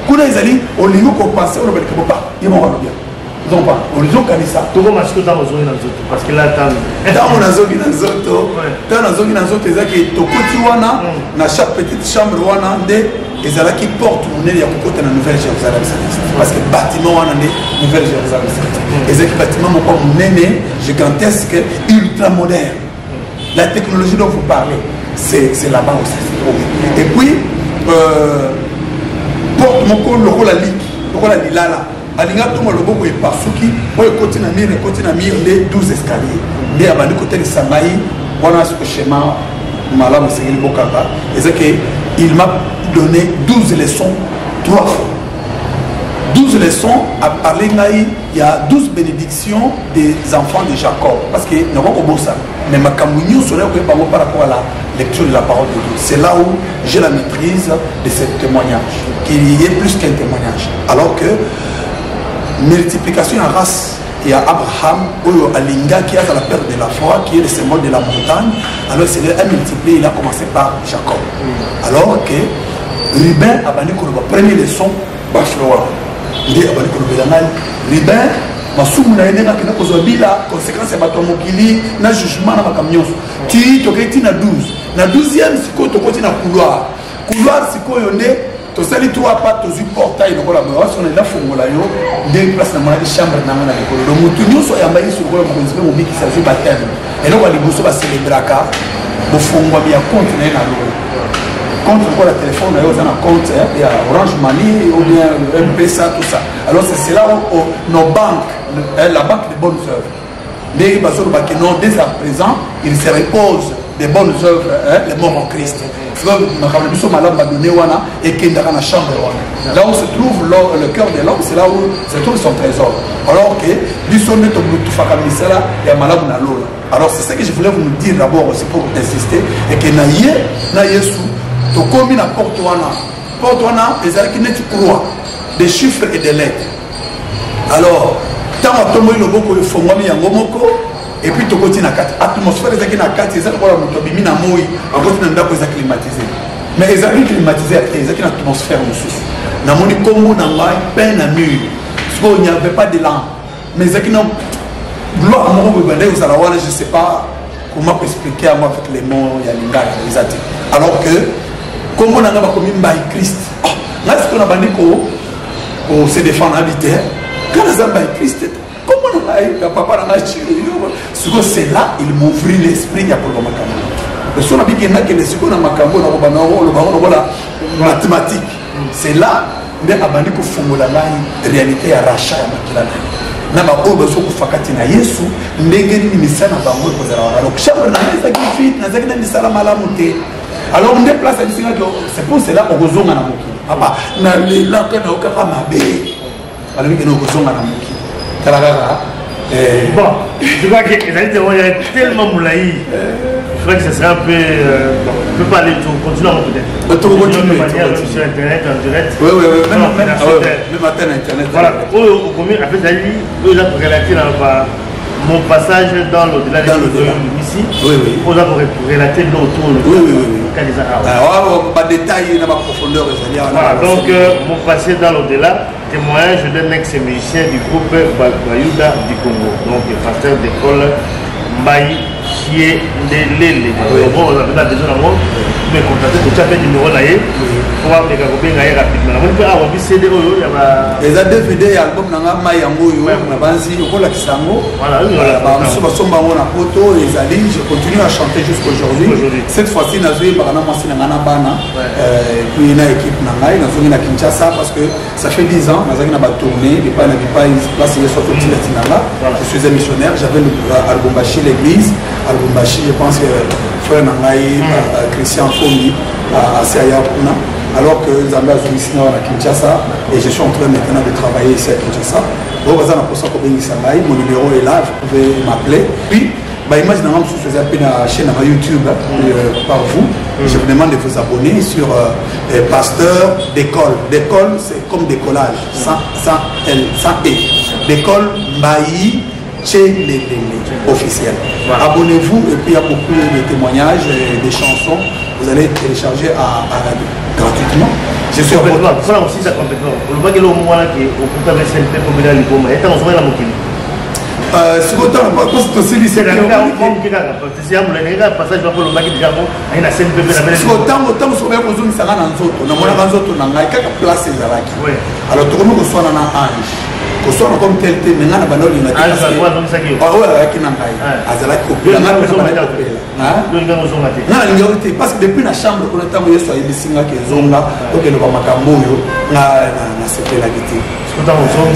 kuna ezali olingi kopense oloba likambo pa ye moko alobi yango. Donc ozokanisa. Tokoma sikoyo ntango ozongi na nzoto, parce que là ntango ntango nazongi na nzoto, ntango nazongi na nzoto, ezaki tokoti wana na chaque petite chambre wana nde ezalaki porte monene ya kokota na Nouvelle Jérusalem Céleste, parce que bâtiment wana nde Nouvelle Jérusalem Céleste ezalaki bâtiment moko monene, gigantesque, ultra moderne. La technologie dont vous parlez, c'est là-bas où ça se trouve. Et puis porte moko lokola liki, lokola lilala, alinga tonga loboko epasuki oyo ekoti na mire, ekoti na mire nde 12 escalier nde abandi kotelisa ngai wana. Siko schéma malamu esengeli bokanga eza ke il m'a donné 12 leçons trois fois. 12 leçons a parlé ngai ya 12 bénédictions des enfants de Jacob, parce que nakoki kobosana, mais makambo nyonso nayo koyeba yango par rapport à la lecture de la parole de Dieu. C'est là où j'ai la maîtrise de ce témoignage, qu'il y ait plus qu'un témoignage. Alors que multiplication en race ya Abraham oyo alingaki azala père de la foi, qui est le symbole de la montagne, alors Seigneur a multiplié, il a commencé par Jacob. Alors que Ruben abandi koloba première leçon, baffle wana nde abandi kolobela ngai Ruben, masumu na ye, ndenge akenda kozwa bila, conséquence ya bato ya mokili na jugement na makambo nyonso, ti tokei ti na 12. Na 12e sikoyo tokoti na couloir. Couloir sikoyo nde tosali trois pas, tozwi portail lokola boye wasona nafongola yo nde place namonaki chambre nanga na likolo. Donc motu nyonso ayamba Yesu lokola mokonzi mpe mobikisi azwi baptême, eloko ya liboso bacélébraka bofongwami ya compte na ye na lola. Compte lokola telefone na yo oza na compte ya Orange Money ou bien M-Pesa, tout ça. Alors c'est cela où nos banques, la banque de bonnes œuvres, ndenge bazolobaki non, dès à présent il se repose des bonnes œuvres, hein, les morts en Christ. Makambo na biso malamu badone wana ekendaka na chambre wana. Là où se trouve le cœur de l'homme, c'est là où se trouve son trésor. Alors que biso nde tobutufaka misala ya malamu na lola. Alors c'est ce que je voulais vous dire d'abord aussi pour insister, et que na ye na Yesu tokomi na porte wana. Porte wana ezalaki neti croix, des chiffres et des lettres. Alors ntango atomboli loboko, efongwami yango moko, et puis tokoti na kati. Atmosphère ezalaki na kati eza lokola moto abimi na moi, akoti na ndako eza climatisé, mais ezalaki climatisé te, ezalaki na atmosphère mosusu. Namoni nkombo na ngai peint na mur. Sikoyo il n'y avait pas de lampe, mais ezalaki na gloire moko boye bandaki kozala wana. Je sais pas comment expliquer yango avec les mots ya lingala, eza te. Alors que nkombo na ngai bakomi Mbai Christ. Oh, ngai sikoyo nabandi ko se défendre, abi te, nga naza Mbai Christ te, kombo na ngai ya papa na ngai Chiro. Sikoyo c'est là il m'ouvrit l'esprit ya koloba makambo. So nabiki nakende sikoyo na makambo nakobanda oloba ngo lokola mathématique. C'est là nde abandi kofungola ngai réalité ya rachat ya makila na ye na baoyo bazokufa kati na Yesu, ndenge nini misala na bango ekozala wana. Donc chambre na ngai ezalaki vide, nazalaki na misala malamu te. Alors nde place abisingaki, c'est pour cela okozonga na mokili. Papa, nalelaka, naokaka mabe, balobi kende okozonga na mokili, tala kaka. Bon, je crois que ezali témoignage tellement molayi. Je crois que ça serait un peu. Bon, on peut pas aller tout, continuer peut-être. On continue. De manière sur Internet, en direct. Oui. Même, ah, ouais, même matin Internet. Voilà. Oh, au en fait, ezali, oyo eza relaté dans mon passage dans l'au-delà. Dans l'au-delà. Ici. Oui. Oyo eza relaté autour. Oui. Ah, ba détail na ba profondeur ezali. Voilà, donc mon passé dans l'au-delà, témoignage d'un ex-musicien du groupe Bayuda du Congo, donc pasteur d'école Mbaï Chiendelele. Bon, on a besoin d'amour. Me contacter totya mpe numero na ye mpo bameka kobenga ye rapidement. Namoni mpe awa bi CD oyo ya ba eza DVD ya album na nga mai yango oyo nabanzi okolakisa yango. Bamosusu basomba yango na poto ezali. Je continue à chanter jusqu'aujourd'hui. Cette fois-ci nazoyembaka na mwasi na ngai na bana puis na équipe na ngai. Nazongi na Kinshasa parce que ça fait 10 ans nazalaki na batournée bipai na bipai, place ye soki otindatinda nga. Je suis un missionnaire, j'avais à Lubumbashi l'église à Lubumbashi. Je pense que frère na ngai Christian Kombi asi aya kuna, alors que Nzambe azongisi nga na Kinshasa et je suis en train maintenant de travailler ici à Kinshasa. Oyo baza na mposa kobengisa ngai, mon numéro est là, vous pouvez m'appeler. Puis baimage na nga mosusu eza mpe na chaîne na YouTube par vous. Je vous demande de vous abonner sur Pasteur D'école. D'école, c'est comme décollage, sans L, sans E, D'école Mbayi Tchelelele officiel. Voilà. Abonnez-vous et puis il y a beaucoup de témoignages et des chansons. Vous allez télécharger gratuitement. Je suis complètement. Voilà aussi ça complètement. Olobaki lo mwana ke okuta SNP komela liboma. Eta ozonga na mokili. Sikoyo ntango mposi tosilisi ntango ntango soki baya kozongisa nga na nzoto, namonaka nzoto na ngai kaka place ezalaki. Alors tokomi koswana na ange, koswana comme tel te, mais ngai na banda olinga te oyo azalaki na ngai azalaki kopela, ngai mpe nabandaki kopela. Ngai nalingaki te parce que depuis na chambre kuna, ntango Yesu ayebisi nga ke ezonga okeloba makambo oyo, nga nasepelaki te.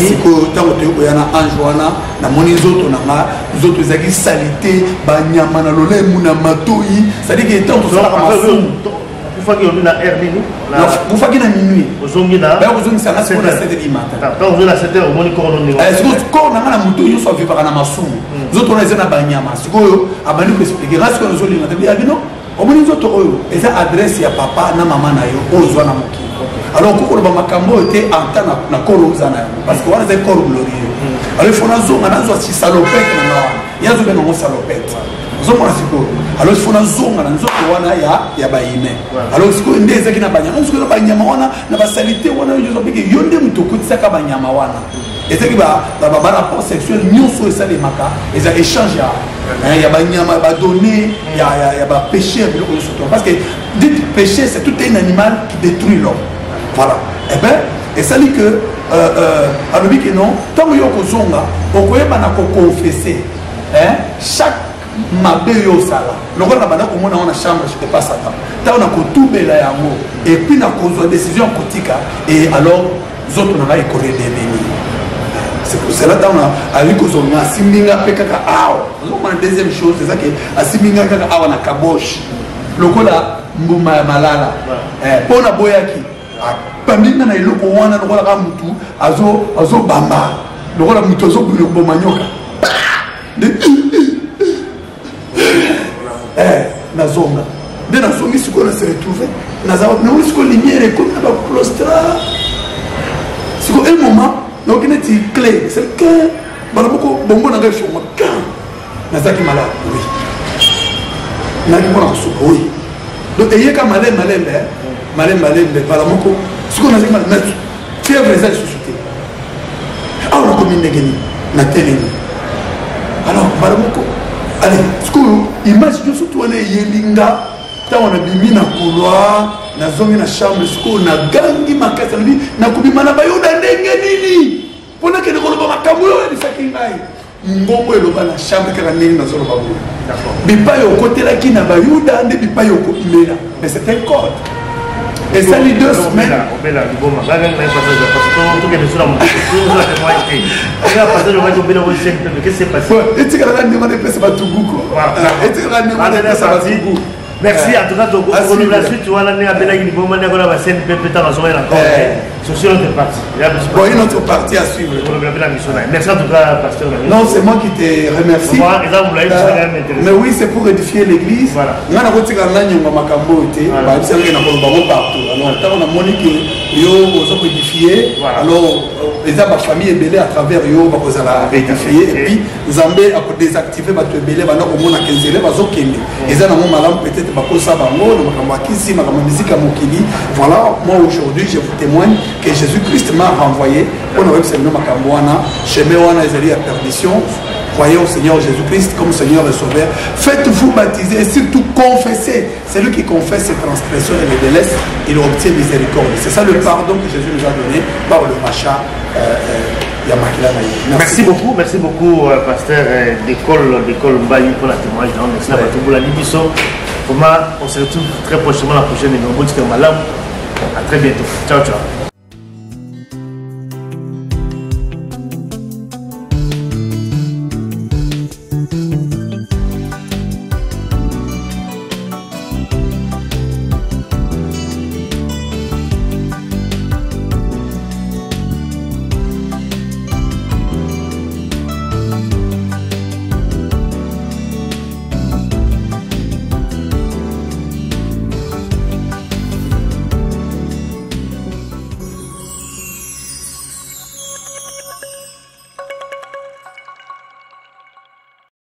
Sikoyo ntango toyei koya na ange wana, namoni nzoto na nga, nzoto ezalaki saleté, banyama na lolemu na matoi, c'est-à-dire que ntango tosalaka masumu. Okufaki olobi na heure nini? Okufaki na minuit. Ozongi na baya kozongisa nga sikoyo na 7 du matin. Ntango ozongi na 7 heures, omoni corps ndenge? Sikoyo corps na nga na moto nyonso avivaka na masumu, nzoto wana eza na banyama. Sikoyo abandi koexpliquer nga, sikoyo nazolinga te ya bino. Omoni nzoto oyo eza adresse ya papa na mama na yo oyo ozwa na mokili. Alors okoki koloba makambo oyo te anta na corps oyo oza na yango, parce que wana ezali corps glorieux. Alors il faut nazonga nazwa si salopette na nga wana, ye azobenga yango salopette, ozomona sikoyo. Alors il faut nazonga na nzoto wana ya bahumain. Alors sikoyo nde ezalaki na banyama, sikoyo na banyama wana na basaleté wana nyonso, apeke yo nde moto okotisaka banyama wana. Ezalaki barapport sexuel nyonso oyo esalemaka, eza échange ya banyama, badonné ya bapéché, ya biloko nyonso to, parce que dit péché, c'est tout un animal qui détruit l'homme. Voilà. Eh ben esali que alobi ke non, ntango yo okozonga, okoyeba na koconfesser chaque mabe oyo osala. Lokola na banda komona yango na chambre epa Satan, ntango na kotubela yango et puis na kozwa décision ya kotika, et alors nzoto na ngai ekoredevenir. C'est pour cela ntango ali kozwa nga, asimbi nga mpe kaka awa. Ozomona, deuxième chose eza ke asimbi nga kaka awa na caboche lokola mbuma ya malala mpo na boyaki, apambi nga na eloko wana lokola kaka mutu azobamba, lokola mutu azobunda koboma nyoka. Nazonga nde nazongi sikoyo, na se retrouve namoni sikoyo lumière ekomi na baclostra. Sikoyo un moment nayoki neti clé esali ke bala moko bongo na ngai efongwa. Nazalaki malade, oui, nayaki mpona kosuka, oui. Donc eyeka malembe malembe malembe malembe, bala moko sikoyo nazalaki malade, fièvre eza lisusu te. Awa nakomi ndenge nini? Natelemi. Alors mbala moko, ale sikoyo image nyonso tu wana eyeli nga. Ntango nabimi na couloir, nazongi na chambre, sikoyo nagangi makasi, nalobi: nakobima na Bayuda ndenge nini mpo nakende koloba makambo oyo oyebisaki ngai? Ngongo eloba na chambre kaka ndenge nazoloba boye: bipai okotelaki na Bayuda nde bipai okobimela. Mais c'est un code. Esali 2 semaines. Obela liboma tokende so na moto. Etikalaka ndenge wana epesa bato guko, etikalaka ndenge wana epesa bato gu. Merci en tout cas. Tokoloba la suite wana, ndenge abelaki liboma, ndenge na bascène mpe mpe ntango azongai na corps. C'est une autre partie. Bon, une autre partie à suivre. Merci en tout cas, pasteur. Non, c'est moi qui te remercie. Mais oui, c'est pour édifier l'église. Voilà. Nga nakotika nga nyonga makambo te, bayebisa ngai nakoloba ngo partout. Alors ntango namoni ke yo oza koédifier, alors eza bafamille ebele à travers yo bakozala édifié, et puis Nzambe akodésactive bato ebele banda komonaka nzela bazokende eza nango malamu, peut-être bakosa bango na makambo ya kisi, makambo ya misika mokili. Voilà, moi aujourd'hui je vous témoigne que Jésus Christ m'a renvoyé mpona koyebisa bino makambo wana. Chemin wana ezali ya perdition. Croyez au Seigneur Jésus-Christ comme Seigneur et Sauveur. Faites-vous baptiser et surtout confessez. Celui qui confesse ses transgressions et les délaisse, il obtient miséricorde. C'est ça le pardon que Jésus nous a donné par le rachat. Euh, euh, merci. merci beaucoup, merci beaucoup, euh, pasteur d'école, d'école Mbaye pour la témoignage. Merci ouais. la Libiso. Vraiment, on se retrouve très prochainement la prochaine émission. À très bientôt. Ciao, ciao.